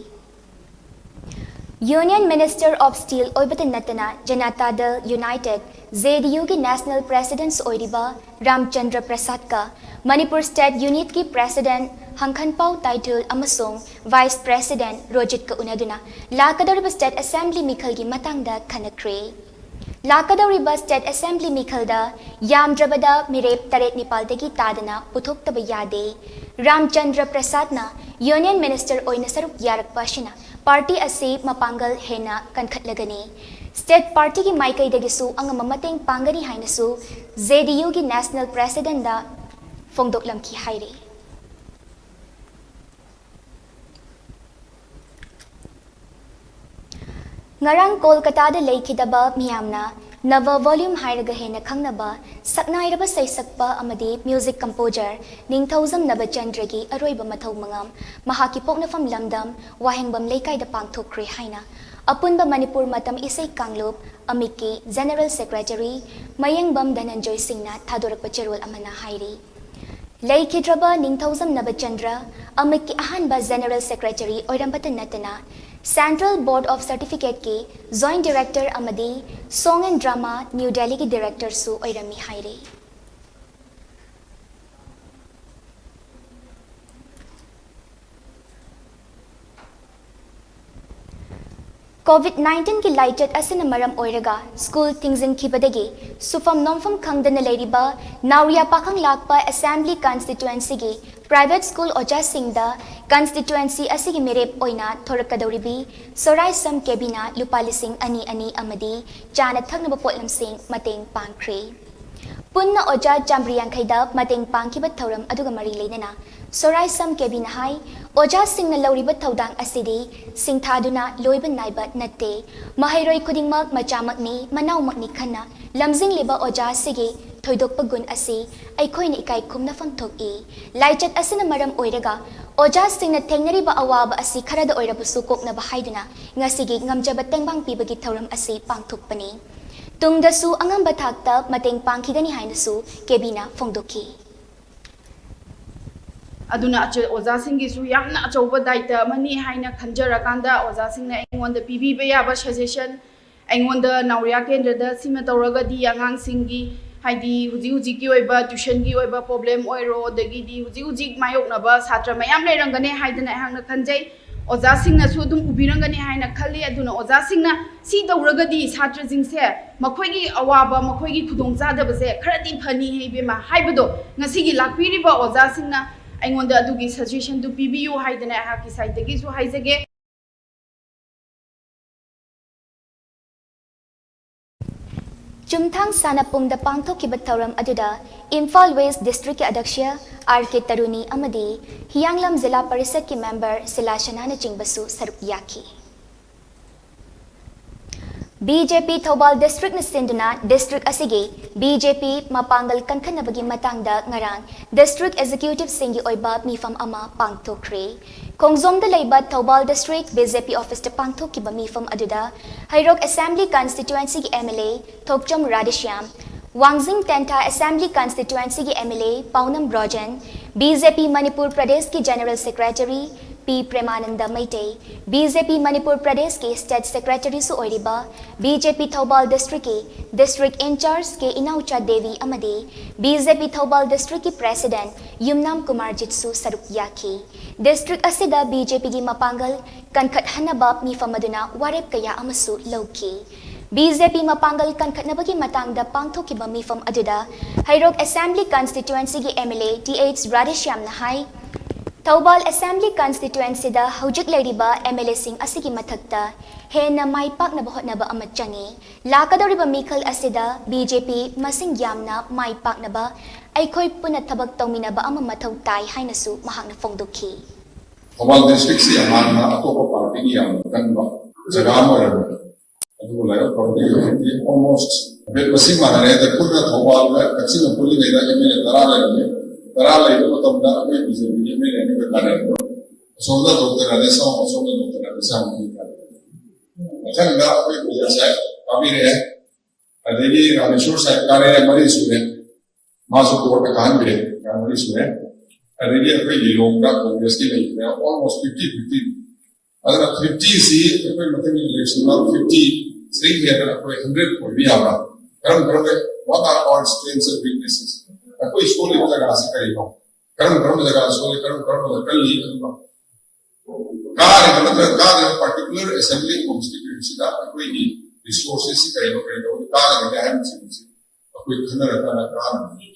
Union Minister of Steel ꯑꯣꯏꯕꯇ ꯅꯠꯇꯅ Janata Dal United, JDU ꯒꯤ National President ꯑꯣꯏꯔꯤꯕ ꯔꯥꯝꯆꯟꯗ꯭ꯔ ꯄ꯭ꯔꯁꯥꯗꯀ ꯃꯅꯤꯄꯨꯔ State Unit ꯀꯤ President ꯍꯪꯈꯟꯄꯥꯎ ꯇꯥꯏꯊꯨꯜ ꯑꯃꯁꯨꯡ Vice President ꯔꯣꯖꯤꯠꯀ ꯎꯅꯗꯨꯅ ꯂꯥꯛꯀꯗꯧꯔꯤꯕ State Assembly ꯃꯤꯈꯜꯒꯤ ꯃꯇꯥꯡꯗ ꯈꯟꯅꯈ꯭ꯔꯦ꯫ ꯂꯥꯛꯀꯗꯧꯔꯤꯕ State Assembly ꯃꯤꯈꯜꯗ ꯌꯥꯝꯗ꯭ꯔꯕꯗ ꯃꯤꯔꯦꯞ ꯇꯔꯦꯠ ꯅꯤꯄꯥꯜꯗꯒꯤ ꯇꯥꯗꯅ ꯄꯨꯊꯣꯛꯇꯕ ꯌꯥꯗꯦ꯫ ꯔꯥꯝꯆꯟꯗ꯭ꯔ ꯄ꯭ꯔꯁꯥꯗꯅ Union Minister ꯑꯣꯏꯅ ꯁꯔꯨꯛ ꯌꯥꯔꯛꯄ ꯑꯁꯤꯅ party ꯑꯁꯤ ꯃꯄꯥꯡꯒꯜ ꯍꯦꯟꯅ ꯀꯟꯈꯠꯂꯒꯅꯤ꯫ State party ꯒꯤ ꯃꯥꯏꯀꯩꯗꯒꯤꯁꯨ ꯑꯉꯝꯕ ꯃꯇꯦꯡ ꯄꯥꯡꯒꯅꯤ ꯍꯥꯏꯅꯁꯨ JDU ꯒꯤ National President ꯗ ꯐꯣꯡꯗꯣꯛꯂꯝꯈꯤ ꯍꯥꯏꯔꯤ꯫ ꯉꯔꯥꯡ ꯀꯣꯜꯀꯇꯥꯗ ꯂꯩꯈꯤꯗꯕ ꯃꯤꯌꯥꯝꯅ ꯅꯚ ꯚꯣꯂ꯭ꯌꯨꯝ ꯍꯥꯏꯔꯒ ꯍꯦꯟꯅ ꯈꯪꯅꯕ ꯁꯛꯅꯥꯏꯔꯕ ꯁꯩꯁꯛꯄ ꯑꯃꯗꯤ music composer ꯅꯤꯡꯊꯧꯖꯝ ꯅꯕꯆꯟꯗ꯭ꯔꯒꯤ ꯑꯔꯣꯏꯕ ꯃꯊꯧ ꯃꯉꯝ ꯃꯍꯥꯛꯀꯤ ꯄꯣꯛꯅꯐꯝ ꯂꯝꯗꯝ ꯋꯥꯍꯦꯡꯕꯝ ꯂꯩꯀꯥꯏꯗ ꯄꯥꯡꯊꯣꯛꯈ꯭ꯔꯦ ꯍꯥꯏꯅ ꯑꯄꯨꯟꯕ ꯃꯅꯤꯄꯨꯔ ꯃꯇꯝ ꯏꯁꯩ ꯀꯥꯡꯂꯨꯞ ꯑꯃꯤꯛꯀꯤ General Secretary ꯃꯌꯦꯡꯕꯝ ꯙꯅꯟꯖꯣꯏ ꯁꯤꯡꯅ ꯊꯥꯗꯣꯔꯛꯄ ꯆꯦꯔꯣꯜ ꯑꯃꯅ ꯍꯥꯏꯔꯤ꯫ ꯂꯩꯈꯤꯗ꯭ꯔꯕ ꯅꯤꯡꯊꯧꯖꯝ ꯅꯕꯆꯟꯗ꯭ꯔ ꯑꯃꯤꯛꯀꯤ ꯑꯍꯥꯟꯕ General Secretary ꯑꯣꯏꯔꯝꯕꯇ ꯅꯠꯇꯅ Central Board of Certificate ꯀꯤ Joint Director ꯑꯃꯗꯤ Song and Drama New Delhi ꯒꯤ Director ꯁꯨ ꯑꯣꯏꯔꯝꯃꯤ ꯍꯥꯏꯔꯤ꯫ COVID nineteen ꯒꯤ ꯂꯥꯏꯆꯠ ꯑꯁꯤꯅ ꯃꯔꯝ ꯑꯣꯏꯔꯒ school ꯊꯤꯡꯖꯤꯟꯈꯤꯕꯗꯒꯤ ꯁꯨꯐꯝ ꯅꯣꯝꯐꯝ ꯈꯪꯗꯅ ꯂꯩꯔꯤꯕ ꯅꯥꯎꯔꯤꯌꯥ ꯄꯥꯈꯪ ꯂꯥꯛꯄ Assembly Constituency ꯒꯤ private school ꯑꯣꯖꯥꯁꯤꯡꯗ constituency ꯑꯁꯤꯒꯤ ꯃꯤꯔꯦꯞ ꯑꯣꯏꯅ ꯊꯣꯔꯛꯀꯗꯧꯔꯤꯕꯤ ꯁꯣꯔꯥꯏꯁꯝ ꯀꯦꯕꯤꯅ ꯂꯨꯄꯥ ꯂꯤꯁꯤꯡ ꯑꯅꯤ ꯑꯅꯤ ꯑꯃꯗꯤ ꯆꯥꯅ ꯊꯛꯅꯕ ꯄꯣꯠꯂꯝꯁꯤꯡ ꯃꯇꯦꯡ ꯄꯥꯡꯈ꯭ꯔꯦ꯫ ꯄꯨꯟꯅ ꯑꯣꯖꯥ ꯆꯥꯃ꯭ꯔꯤ ꯌꯥꯡꯈꯩꯗ ꯃꯇꯦꯡ ꯄꯥꯡꯈꯤꯕ ꯊꯧꯔꯝ ꯑꯗꯨꯒ ꯃꯔꯤ ꯂꯩꯅꯅ ꯁꯣꯔꯥꯏꯁꯝ ꯀꯦꯕꯤꯅ ꯍꯥꯏ, ꯑꯣꯖꯥꯁꯤꯡꯅ ꯂꯧꯔꯤꯕ ꯊꯧꯗꯥꯡ ꯑꯁꯤꯗꯤ ꯁꯤꯡꯊꯥꯗꯨꯅ ꯂꯣꯏꯕ ꯅꯥꯏꯕ ꯅꯠꯇꯦ꯫ ꯃꯍꯩꯔꯣꯏ ꯈꯨꯗꯤꯡꯃꯛ ꯃꯆꯥꯃꯛꯅꯤ, ꯃꯅꯥꯎꯃꯛꯅꯤ ꯈꯟꯅ ꯂꯝꯖꯤꯡꯂꯤꯕ ꯑꯣꯖꯥ ꯑꯁꯤꯒꯤ ꯊꯣꯏꯗꯣꯛꯄ ꯒꯨꯟ ꯑꯁꯤ ꯑꯩꯈꯣꯏꯅ ꯏꯀꯥꯏ ꯈꯨꯝꯅꯐꯝ ꯊꯣꯛꯏ꯫ ꯂꯥꯏꯆꯠ ꯑꯁꯤꯅ ꯃꯔꯝ ꯑꯣꯏꯔꯒ ꯑꯣꯖꯥꯁꯤꯡꯅ ꯊꯦꯡꯅꯔꯤꯕ ꯑꯋꯥꯕ ꯑꯁꯤ ꯈꯔꯗ ꯑꯣꯏꯔꯕꯁꯨ ꯀꯣꯛꯅꯕ ꯍꯥꯏꯗꯨꯅ ꯉꯁꯤꯒꯤ ꯉꯝꯖꯕ ꯇꯦꯡꯕꯥꯡ ꯄꯤꯕꯒꯤ ꯊꯧꯔꯝ ꯑꯁꯤ ꯄꯥꯡꯊꯣꯛꯄꯅꯤ꯫ ꯇꯨꯡꯗꯁꯨ ꯑꯉꯝꯕ ꯊꯥꯛꯇ ꯃꯇꯦꯡ ꯄꯥꯡꯈꯤꯒꯅꯤ ꯍꯥꯏꯅꯁꯨ ꯀꯦꯕꯤꯅ ꯐꯣꯡꯗꯣꯛꯈꯤ꯫ ꯑꯗꯨꯅ ꯑꯆ- ꯑꯣꯖꯥꯁꯤꯡꯒꯤꯁꯨ ꯌꯥꯝꯅ ꯑꯆꯧꯕ ꯗꯥꯏꯇ ꯑꯃꯅꯤ ꯍꯥꯏꯅ ꯈꯟꯖꯔꯀꯥꯟꯗ ꯑꯣꯖꯥꯁꯤꯡꯅ ꯑꯩꯉꯣꯟꯗ ꯄꯤꯕꯤꯕ ꯌꯥꯕ ꯁꯖꯦꯁꯟ, ꯑꯩꯉꯣꯟꯗ ꯅꯥꯎꯔꯤꯌꯥ ꯀꯦꯟꯗ꯭ꯔꯗ ꯁꯤꯃ ꯇꯧꯔꯒꯗꯤ ꯑꯉꯥꯡꯁꯤꯡꯒꯤ, ꯍꯥꯏꯗꯤ ꯍꯧꯖꯤꯛ ꯍꯧꯖꯤꯛꯀꯤ ꯑꯣꯏꯕ ꯇ꯭ꯌꯨꯁꯟꯒꯤ ꯑꯣꯏꯕ ꯄ꯭ꯔꯣꯕ꯭ꯂꯦꯝ ꯑꯣꯏꯔꯣ, ꯑꯗꯒꯤꯗꯤ ꯍꯧꯖꯤꯛ ꯍꯧꯖꯤꯛ ꯃꯥꯌꯣꯛꯅꯕ ꯁꯥꯇ꯭ꯔ ꯃꯌꯥꯝ ꯂꯩꯔꯝꯒꯅꯤ ꯍꯥꯏꯗꯅ ꯑꯩꯍꯥꯛꯅ ꯈꯟꯖꯩ꯫ ꯑꯣꯖꯥꯁꯤꯡꯅꯁꯨ ꯑꯗꯨꯝ ꯎꯕꯤꯔꯝꯒꯅꯤ ꯍꯥꯏꯅ ꯈꯜꯂꯤ꯫ ꯑꯗꯨꯅ ꯑꯣꯖꯥꯁꯤꯡꯅ ꯁꯤ ꯇꯧꯔꯒꯗꯤ ꯁꯥꯇ꯭ꯔꯁꯤꯡꯁꯦ ꯃꯈꯣꯏꯒꯤ ꯑꯋꯥꯕ, ꯃꯈꯣꯏꯒꯤ ꯈꯨꯗꯣꯡꯆꯥꯗꯕꯁꯦ ꯈꯔꯗꯤ ꯐꯅꯤ, ꯍꯩꯕꯦꯝꯃ, ꯍꯥꯏꯕꯗꯣ ꯉꯁꯤꯒꯤ ꯂꯥꯛꯄꯤꯔꯤꯕ ꯑꯣꯖꯥꯁꯤꯡꯅ ꯑꯩꯉꯣꯟꯗ ꯑꯗꯨꯒꯤ ꯁꯖꯦꯁꯟꯗꯨ ꯄꯤꯕꯤꯌꯨ ꯍꯥꯏꯗꯅ ꯑꯩꯍꯥꯛꯀꯤ ꯁꯥꯏꯠꯇꯒꯤꯁꯨ ꯍꯥꯏꯖꯒꯦ꯫ ꯆꯨꯝꯊꯥꯡ ꯁꯥꯟꯅꯄꯨꯡꯗ ꯄꯥꯡꯊꯣꯛꯈꯤꯕ ꯊꯧꯔꯝ ꯑꯗꯨꯗ ꯏꯝꯐꯥꯜ ꯋꯦꯁ ꯗꯤꯁꯇ꯭ꯔꯤꯛꯀꯤ ꯑꯗ꯭ꯌꯛꯁ ꯑꯥꯔ ꯀꯦ ꯇꯔꯨꯅꯤ ꯑꯃꯗꯤ ꯍꯤꯌꯥꯡꯂꯝ ꯖꯤꯂꯥ ꯄꯔꯤꯁꯠꯀꯤ ꯃꯦꯝꯕꯔ ꯁꯤꯂꯥ ꯁꯅꯥꯅꯆꯤꯡꯕꯁꯨ ꯁꯔꯨꯛ ꯌꯥꯈꯤ꯫ ꯕꯤ ꯖꯦ ꯄꯤ ꯊꯧꯕꯥꯜ ꯗꯤꯁꯇ꯭ꯔꯤꯛꯅ ꯁꯤꯟꯗꯨꯅ ꯗꯤꯁꯇ꯭ꯔꯤꯛ ꯑꯁꯤꯒꯤ ꯕꯤ ꯖꯦ ꯄꯤ ꯃꯄꯥꯡꯒꯜ ꯀꯟꯈꯠꯅꯕꯒꯤ ꯃꯇꯥꯡꯗ ꯉꯔꯥꯡ ꯗꯤꯁꯇ꯭ꯔꯤꯛ ꯑꯦꯛꯖꯤꯀ꯭ꯌꯨꯇꯤꯚꯁꯤꯡꯒꯤ ꯑꯣꯏꯕ ꯃꯤꯐꯝ ꯑꯃ ꯄꯥꯡꯊꯣꯛꯈ꯭ꯔꯦ꯫ ꯈꯣꯡꯖꯣꯝꯗ ꯂꯩꯕ Thoubal district B J P ꯑꯣꯐꯤꯁꯇ ꯄꯥꯡꯊꯣꯛꯈꯤꯕ ꯃꯤꯐꯝ ꯑꯗꯨꯗ ꯍꯩꯔꯣꯛ ꯑꯦꯁꯦꯝꯕ꯭ꯂꯤ ꯀꯟꯁꯇꯤꯇ꯭ꯋꯦꯟꯁꯤꯒꯤ M L A Thokchom Radheshyam, Wangjing Tentha assembly ꯀꯟꯁꯇꯤꯇ꯭ꯋꯦꯟꯁꯤꯒꯤ M L A Paonam Brojen, B J P Manipur ꯄ꯭ꯔꯗꯦꯁꯀꯤ general secretary P Premananda Meitei, B J P Manipur ꯄ꯭ꯔꯗꯦꯁꯀꯤ ꯁ꯭ꯇꯦꯠ ꯁꯦꯀ꯭ꯔꯦꯇꯔꯤꯁꯨ ꯑꯣꯏꯔꯤꯕ ꯕꯤ ꯖꯦ ꯄꯤ ꯊꯧꯕꯥꯜ ꯗꯤꯁꯇ꯭ꯔꯤꯛꯀꯤ district in charge K Inaocha Devi ꯑꯃꯗꯤ ꯕꯤ ꯖꯦ ꯄꯤ ꯊꯧꯕꯥꯜ ꯗꯤꯁꯇ꯭ꯔꯤꯛꯀꯤ ꯄ꯭ꯔꯦꯁꯤꯗꯦꯟꯠ ꯌꯨꯝꯅꯥꯝ ꯀꯨꯃꯥꯔꯖꯤꯠꯁꯨ ꯁꯔꯨꯛ ꯌꯥꯈꯤ꯫ ꯗꯤꯁꯇ꯭ꯔꯤꯛ ꯑꯁꯤꯗ ꯕꯤ ꯖꯦ ꯄꯤꯒꯤ ꯃꯄꯥꯡꯒꯜ ꯀꯟꯈꯠꯍꯟꯅꯕ ꯃꯤꯐꯝ ꯑꯗꯨꯅ ꯋꯥꯔꯦꯞ ꯀꯌꯥ ꯑꯃꯁꯨ ꯂꯧꯈꯤ꯫ ꯕꯤ ꯖꯦ ꯄꯤ ꯃꯄꯥꯡꯒꯜ ꯀꯟꯈꯠꯅꯕꯒꯤ ꯃꯇꯥꯡꯗ ꯄꯥꯡꯊꯣꯛꯈꯤꯕ ꯃꯤꯐꯝ ꯑꯗꯨꯗ ꯍꯩꯔꯣꯛ ꯑꯦꯁꯦꯝꯕ꯭ꯂꯤ ꯀꯟꯁꯇꯤꯇ꯭ꯋꯦꯟꯁꯤꯒꯤ M L A T H ꯔꯥꯙꯦꯁ꯭ꯌꯥꯝꯅ ꯍꯥꯏ, ꯊꯧꯕꯥꯜ ꯑꯦꯁꯦꯝꯕ꯭ꯂꯤ ꯀꯟꯁꯇꯤꯇ꯭ꯋꯦꯟꯁꯤꯗ ꯍꯧꯖꯤꯛ ꯂꯩꯔꯤꯕ ꯑꯦꯝ ꯑꯦꯜ ꯑꯦꯁꯤꯡ ꯑꯁꯤꯒꯤ ꯃꯊꯛꯇ ꯍꯦꯟꯅ ꯃꯥꯏ ꯄꯥꯛꯅꯕ ꯍꯣꯠꯅꯕ ꯑꯃ ꯆꯪꯏ꯫ ꯂꯥꯛꯀꯗꯧꯔꯤꯕ ꯃꯤꯈꯜ ꯑꯁꯤꯗ ꯕꯤ ꯖꯦ ꯄꯤ ꯃꯁꯤꯡ ꯌꯥꯝꯅ ꯃꯥꯏ ꯄꯥꯛꯅꯕ ꯑꯩꯈꯣꯏ ꯄꯨꯟꯅ ꯊꯕꯛ ꯇꯧꯃꯤꯟꯅꯕ ꯑꯃ ꯃꯊꯧ ꯇꯥꯏ ꯍꯥꯏꯅꯁꯨ ꯃꯍꯥꯛꯅ ꯐꯣꯡꯗꯣꯛꯈꯤ꯫ ꯊꯧꯕꯥꯜ ꯗꯤꯁꯇ꯭ꯔꯤꯛꯁꯤ ꯍꯥꯟꯅ ꯑꯇꯣꯞꯄ ꯄꯥꯔꯇꯤꯒꯤ ꯌꯥꯝꯅ ꯀꯟꯕ ꯖꯒꯥ ꯑꯃ ꯑꯣꯏꯔꯝꯃꯤ꯫ ꯑꯗꯨꯕꯨ ꯂꯥꯏꯕꯛ ꯐꯕꯗꯤ ꯍꯧꯖꯤꯛꯇꯤ ꯑꯣꯜꯃꯣꯁ ꯍꯥꯏꯐꯦꯠ ꯃꯁꯤꯡ ꯃꯥꯟꯅꯔꯦ꯫ ꯍꯥꯏꯗꯤ ꯄꯨꯟꯅ ꯊꯧꯕꯥꯜꯗ ꯀꯛꯆꯤꯡꯗ ꯄꯨꯜꯂꯤꯉꯩꯗ ꯑꯦꯝ ꯑꯦꯜ ꯑꯦ ꯇꯔꯥ ꯂꯩꯔꯝꯃꯤ꯫ ꯇꯔꯥ ꯂꯩꯕ ꯃꯇꯝꯗ ꯑꯩꯈꯣꯏ ꯕꯤ ꯖꯦ ꯄꯤꯒꯤ ꯑꯦꯝ ꯑꯦꯜ ꯑꯦ ꯑꯅꯤꯈꯛ ꯀꯥꯔꯛꯑꯦ꯫ ꯑꯁꯣꯝꯗ ꯗꯣꯛꯇꯔ ꯔꯥꯙꯦꯁ꯭ꯌꯥꯝ, ꯑꯁꯣꯝꯗ ꯗꯣꯛꯇꯔ ꯔꯥꯙꯦꯁ꯭ꯌꯥꯝ ꯑꯅꯤ ꯀꯥꯔꯛꯑꯦ꯫ ꯃꯊꯪꯗ ꯑꯩꯈꯣꯏ ꯄ꯭ꯔꯣꯖꯦꯛꯁꯦ ꯀꯥꯕꯤꯔꯛꯑꯦ꯫ ꯑꯗꯒꯤ ꯔꯥꯃꯦꯁꯣꯔ ꯁꯥꯍꯦꯕ ꯀꯥꯔꯛꯑꯦ, ꯃꯔꯤ ꯁꯨꯔꯦ꯫ ꯃꯥꯁꯨ ꯀꯣꯔꯠꯇ ꯀꯥꯍꯟꯕꯤꯔꯦ, ꯃꯔꯤ ꯁꯨꯔꯦ꯫ ꯑꯗꯒꯤ ꯑꯩꯈꯣꯏ ꯂꯤꯂꯣꯡꯗ ꯀꯣꯡꯒ꯭ꯔꯦꯁꯀꯤ ꯂꯩꯕꯅꯦ, almost fifty fifty꯫ ꯑꯗꯨꯅ fifty ꯁꯤ ꯑꯩꯈꯣꯏ ꯃꯊꯪꯒꯤ election ꯗ fifty ꯁꯤꯗꯒꯤ ꯍꯦꯟꯅ ꯑꯩꯈꯣꯏ hundred ꯑꯣꯏꯕ ꯌꯥꯕ꯭ꯔꯥ? ꯀꯔꯝ ꯀꯔꯝꯕ, what are our strengths and weaknesses? ꯑꯩꯈꯣꯏ ꯁꯣꯜꯂꯤꯕ ꯖꯒꯥꯁꯤ ꯀꯔꯤꯅꯣ? ꯀꯔꯝ ꯀꯔꯝꯕ ꯖꯒꯥ ꯁꯣꯜꯂꯤ, ꯀꯔꯝ ꯀꯔꯝꯕ ꯀꯜꯂꯤ? ꯑꯗꯨꯒ ꯀꯥꯔꯤꯕ ꯅꯠꯇ꯭ꯔꯒ ꯀꯥꯗ꯭ꯔꯤꯕ particular assembly constituency ꯗ ꯑꯩꯈꯣꯏꯒꯤ resources ꯁꯤ ꯀꯔꯤꯅꯣ, ꯀꯔꯤ ꯇꯧꯕ ꯀꯥꯒꯗꯒꯦ ꯍꯥꯏꯕꯁꯤꯡꯁꯤ ꯑꯩꯈꯣꯏ ꯈꯟꯅꯔꯀꯥꯟꯗ ꯀꯥꯅꯕꯅꯤ꯫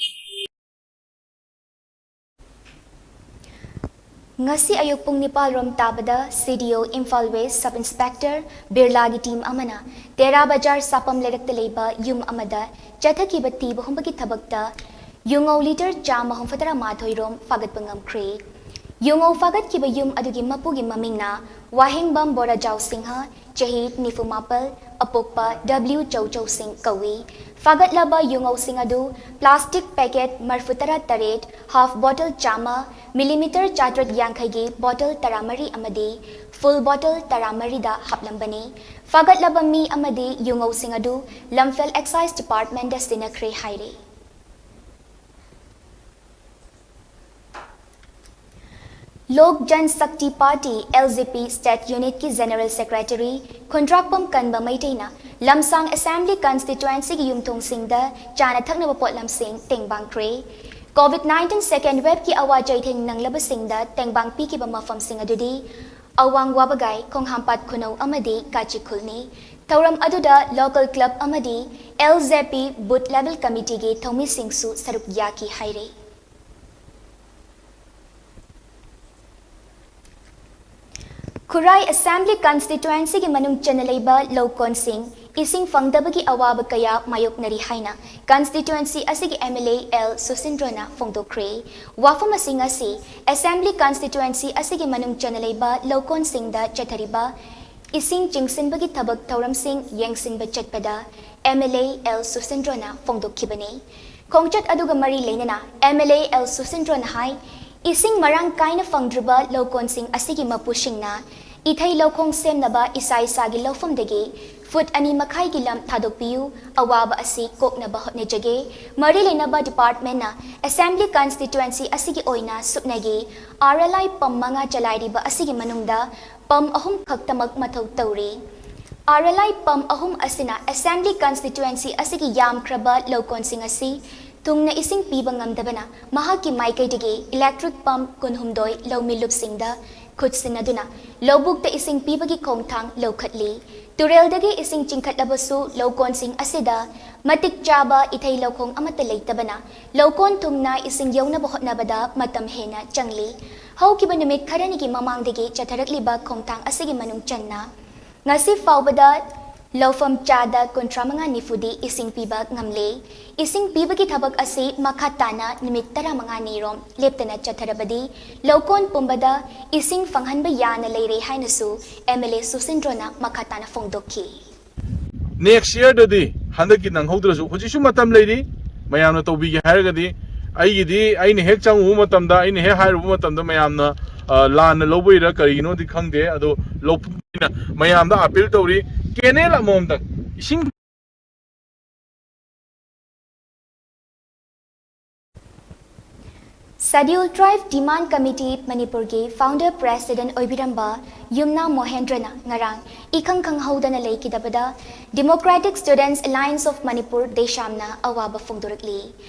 ꯉꯁꯤ ꯑꯌꯨꯛ ꯄꯨꯡ ꯅꯤꯄꯥꯜ ꯔꯣꯝ ꯇꯥꯕꯗ C D O Imphal west sub inspector ꯕꯤꯔꯂꯥꯒꯤ ꯇꯤꯝ ꯑꯃꯅ ꯇꯦꯔꯥ ꯕꯖꯥꯔ ꯁꯥꯄꯝ ꯂꯩꯔꯛꯇ ꯂꯩꯕ ꯌꯨꯝ ꯑꯃꯗ ꯆꯠꯊꯈꯤꯕ ꯊꯤꯕ ꯍꯨꯝꯕꯒꯤ ꯊꯕꯛꯇ ꯌꯨꯉꯧ ꯂꯤꯇꯔ ꯆꯥꯝꯃ ꯍꯨꯝꯐꯨꯇꯔꯥ ꯃꯥꯊꯣꯏ ꯔꯣꯝ ꯐꯥꯒꯠꯄ ꯉꯝꯈ꯭ꯔꯦ꯫ ꯌꯨꯉꯧ ꯐꯥꯒꯠꯈꯤꯕ ꯌꯨꯝ ꯑꯗꯨꯒꯤ ꯃꯄꯨꯒꯤ ꯃꯃꯤꯡꯅ ꯋꯥꯍꯦꯡꯕꯝ ꯕꯣꯔꯥꯖꯥꯎ ꯁꯤꯡꯍ, ꯆꯍꯤ ꯅꯤꯐꯨ ꯃꯥꯄꯜ, ꯑꯄꯣꯛꯄ W ꯆꯧꯆꯧ ꯁꯤꯡ ꯀꯧꯏ꯫ ꯐꯥꯒꯠꯂꯕ ꯌꯨꯉꯧꯁꯤꯡ ꯑꯗꯨ plastic packet ꯃꯔꯐꯨ ꯇꯔꯥ ꯇꯔꯦꯠ, half bottle ꯆꯥꯝꯃ, ꯃꯤꯂꯤꯃꯤꯇꯔ ꯆꯥꯇ꯭ꯔꯦꯠ ꯌꯥꯡꯈꯩꯒꯤ bottle ꯇꯔꯥꯃꯔꯤ ꯑꯃꯗꯤ full bottle ꯇꯔꯥꯃꯔꯤꯗ ꯍꯥꯞꯂꯝꯕꯅꯤ꯫ ꯐꯥꯒꯠꯂꯕ ꯃꯤ ꯑꯃꯗꯤ ꯌꯨꯉꯧꯁꯤꯡ ꯑꯗꯨ ꯂꯝꯐꯦꯜ Excise Department ꯗ ꯁꯤꯟꯅꯈ꯭ꯔꯦ ꯍꯥꯏꯔꯤ꯫ ꯂꯣꯛ ꯖꯟ ꯁꯛꯇꯤ party, L J P, state unit ꯀꯤ general secretary ꯈꯨꯟꯗ꯭ꯔꯥꯛꯄꯝ ꯀꯟꯕ ꯃꯩꯇꯩꯅ ꯂꯝꯁꯥꯡ assembly constituency ꯒꯤ ꯌꯨꯝꯊꯣꯡꯁꯤꯡꯗ ꯆꯥꯅ ꯊꯛꯅꯕ ꯄꯣꯠꯂꯝꯁꯤꯡ ꯇꯦꯡꯕꯥꯡꯈ꯭ꯔꯦ꯫ Covid nineteen second wave ꯀꯤ ꯑꯋꯥ ꯆꯩꯊꯦꯡ ꯅꯪꯂꯕꯁꯤꯡꯗ ꯇꯦꯡꯕꯥꯡ ꯄꯤꯈꯤꯕ ꯃꯐꯝꯁꯤꯡ ꯑꯗꯨꯗꯤ ꯑꯋꯥꯡ ꯋꯥꯕꯒꯥꯏ, ꯈꯣꯡꯍꯥꯝꯄꯥꯠ ꯈꯨꯅꯧ ꯑꯃꯗꯤ ꯀꯥꯆꯤꯈꯨꯜꯅꯤ꯫ ꯊꯧꯔꯝ ꯑꯗꯨꯗ local club ꯑꯃꯗꯤ L J P booth level committee ꯒꯤ ꯊꯧꯃꯤꯁꯤꯡꯁꯨ ꯁꯔꯨꯛ ꯌꯥꯈꯤ ꯍꯥꯏꯔꯤ꯫ ꯈꯨꯔꯥꯏ assembly constituency ꯒꯤ ꯃꯅꯨꯡ ꯆꯟꯅ ꯂꯩꯕ ꯂꯧꯀꯣꯟꯁꯤꯡ ꯏꯁꯤꯡ ꯐꯪꯗꯕꯒꯤ ꯑꯋꯥꯕ ꯀꯌꯥ ꯃꯥꯌꯣꯛꯅꯔꯤ ꯍꯥꯏꯅ constituency ꯑꯁꯤꯒꯤ M L A L ꯁꯨꯁꯤꯟꯗ꯭ꯔꯣꯅ ꯐꯣꯡꯗꯣꯛꯈ꯭ꯔꯦ꯫ ꯋꯥꯐꯝ ꯑꯁꯤ ꯉꯁꯤ assembly constituency ꯑꯁꯤꯒꯤ ꯃꯅꯨꯡ ꯆꯟꯅ ꯂꯩꯕ ꯂꯧꯀꯣꯟꯁꯤꯡꯗ ꯆꯠꯊꯔꯤꯕ ꯏꯁꯤꯡ ꯆꯤꯡꯁꯤꯟꯕꯒꯤ ꯊꯕꯛ ꯊꯧꯔꯝꯁꯤꯡ ꯌꯦꯡꯁꯤꯟꯕ ꯆꯠꯄꯗ M L A L ꯁꯨꯁꯤꯟꯗ꯭ꯔꯣꯅ ꯐꯣꯡꯗꯣꯛꯈꯤꯕꯅꯤ꯫ ꯈꯣꯡꯆꯠ ꯑꯗꯨꯒ ꯃꯔꯤ ꯂꯩꯅꯅ M L A L ꯁꯨꯁꯤꯟꯗ꯭ꯔꯣꯅ ꯍꯥꯏ, ꯏꯁꯤꯡ ꯃꯔꯥꯡ ꯀꯥꯏꯅ ꯐꯪꯗ꯭ꯔꯤꯕ ꯂꯧꯀꯣꯟꯁꯤꯡ ꯑꯁꯤꯒꯤ ꯃꯄꯨꯁꯤꯡꯅ ꯏꯊꯩ ꯂꯧꯈꯣꯡ ꯁꯦꯝꯅꯕ ꯏꯁꯥ ꯏꯁꯥꯒꯤ ꯂꯧꯐꯝꯗꯒꯤ ꯐꯨꯠ ꯑꯅꯤ ꯃꯈꯥꯏꯒꯤ ꯂꯝ ꯊꯥꯗꯣꯛꯄꯤꯌꯨ꯫ ꯑꯋꯥꯕ ꯑꯁꯤ ꯀꯣꯛꯅꯕ ꯍꯣꯠꯅꯖꯒꯦ꯫ ꯃꯔꯤ ꯂꯩꯅꯕ departmentꯅ Assembly Constituency ꯑꯁꯤꯒꯤ ꯑꯣꯏꯅ ꯁꯨꯞꯅꯒꯤ RLI pump ꯃꯉꯥ ꯆꯂꯥꯏꯔꯤꯕ ꯑꯁꯤꯒꯤ ꯃꯅꯨꯡꯗ pump ꯑꯍꯨꯝ ꯈꯛꯇꯃꯛ ꯃꯊꯧ ꯇꯧꯔꯤ꯫ RLI pump ꯑꯍꯨꯝ ꯑꯁꯤꯅ Assembly Constituency ꯑꯁꯤꯒꯤ ꯌꯥꯝꯈ꯭ꯔꯕ ꯂꯧꯀꯣꯟꯁꯤꯡ ꯑꯁꯤ ꯊꯨꯡꯅ ꯏꯁꯤꯡ ꯄꯤꯕ ꯉꯝꯗꯕꯅ ꯃꯍꯥꯛꯀꯤ ꯃꯥꯏꯀꯩꯗꯒꯤ electric pump ꯀꯨꯟꯍꯨꯝꯗꯣꯏ ꯂꯧꯃꯤꯂꯨꯞꯁꯤꯡꯗ ꯈꯨꯠꯁꯤꯟꯅꯗꯨꯅ ꯂꯧꯕꯨꯛꯇ ꯏꯁꯤꯡ ꯄꯤꯕꯒꯤ ꯈꯣꯡꯊꯥꯡ ꯂꯧꯈꯠꯂꯤ꯫ ꯇꯨꯔꯦꯜꯗꯒꯤ ꯏꯁꯤꯡ ꯆꯤꯡꯈꯠꯂꯕꯁꯨ ꯂꯧꯀꯣꯟꯁꯤꯡ ꯑꯁꯤꯗ ꯃꯇꯤꯛ ꯆꯥꯕ ꯏꯊꯩ ꯂꯧꯈꯣꯡ ꯑꯃꯠꯇ ꯂꯩꯇꯕꯅ ꯂꯧꯀꯣꯟ ꯊꯨꯡꯅ ꯏꯁꯤꯡ ꯌꯧꯅꯕ ꯍꯣꯠꯅꯕꯗ ꯃꯇꯝ ꯍꯦꯟꯅ ꯆꯪꯂꯤ꯫ ꯍꯧꯈꯤꯕ ꯅꯨꯃꯤꯠ ꯈꯔꯅꯤꯒꯤ ꯃꯃꯥꯡꯗꯒꯤ ꯆꯠꯊꯔꯛꯂꯤꯕ ꯈꯣꯡꯊꯥꯡ ꯑꯁꯤꯒꯤ ꯃꯅꯨꯡ ꯆꯟꯅ ꯉꯁꯤ ꯐꯥꯎꯕꯗ ꯂꯧꯐꯝ ꯆꯥꯗ ꯀꯨꯟꯊ꯭ꯔꯥ ꯃꯉꯥ ꯅꯤꯐꯨꯗꯤ ꯏꯁꯤꯡ ꯄꯤꯕ ꯉꯝꯂꯦ꯫ ꯏꯁꯤꯡ ꯄꯤꯕꯒꯤ ꯊꯕꯛ ꯑꯁꯤ ꯃꯈꯥ ꯇꯥꯅ ꯅꯨꯃꯤꯠ ꯇꯔꯥꯃꯉꯥꯅꯤꯔꯣꯝ ꯂꯦꯞꯇꯅ ꯆꯠꯊꯔꯕꯗꯤ ꯂꯧꯀꯣꯟ ꯄꯨꯝꯕꯗ ꯏꯁꯤꯡ ꯐꯪꯍꯟꯕ ꯌꯥꯅ ꯂꯩꯔꯦ ꯍꯥꯏꯅꯁꯨ MLA ꯁꯨꯁꯤꯟꯗ꯭ꯔꯣꯅ ꯃꯈꯥ ꯇꯥꯅ ꯐꯣꯡꯗꯣꯛꯈꯤ꯫ Next yearꯗꯗꯤ ꯍꯟꯗꯛꯀꯤ ꯅꯪꯍꯧꯗ꯭ꯔꯁꯨ ꯍꯧꯖꯤꯛꯁꯨ ꯃꯇꯝ ꯂꯩꯔꯤ꯫ ꯃꯌꯥꯝꯅ ꯇꯧꯕꯤꯒꯦ ꯍꯥꯏꯔꯒꯗꯤ ꯑꯩꯒꯤꯗꯤ ꯑꯩꯅ ꯍꯦꯛ ꯆꯪꯉꯨꯕ ꯃꯇꯝꯗ, ꯑꯩꯅ ꯍꯦꯛ ꯍꯥꯏꯔꯨꯕ ꯃꯇꯝꯗ ꯃꯌꯥꯝꯅ ꯑ, ꯂꯥꯟꯅ ꯂꯧꯕꯩꯔꯥ ꯀꯔꯤꯒꯤꯅꯣꯗꯤ ꯈꯪꯗꯦ, ꯑꯗꯣ ꯂꯧꯐꯝ ꯑꯣꯏꯅ ꯃꯌꯥꯝꯗ appeal ꯇꯧꯔꯤ, canal ꯑꯃꯃꯝꯇꯪ ꯏꯁꯤꯡ Scheduled Tribe Demand Committee ꯃꯅꯤꯄꯨꯔꯒꯤ founder president ꯑꯣꯏꯕꯤꯔꯝꯕ ꯌꯨꯝꯅꯥꯝ ꯃꯣꯍꯦꯟꯗ꯭ꯔꯅ ꯉꯔꯥꯡ ꯏꯈꯪ ꯈꯪꯍꯧꯗꯅ ꯂꯩꯈꯤꯗꯕꯗ Democratic Students Alliance of Manipur, ꯗꯦꯁꯥꯝꯅ ꯑꯋꯥꯕ ꯐꯣꯡꯗꯣꯔꯛꯂꯤ꯫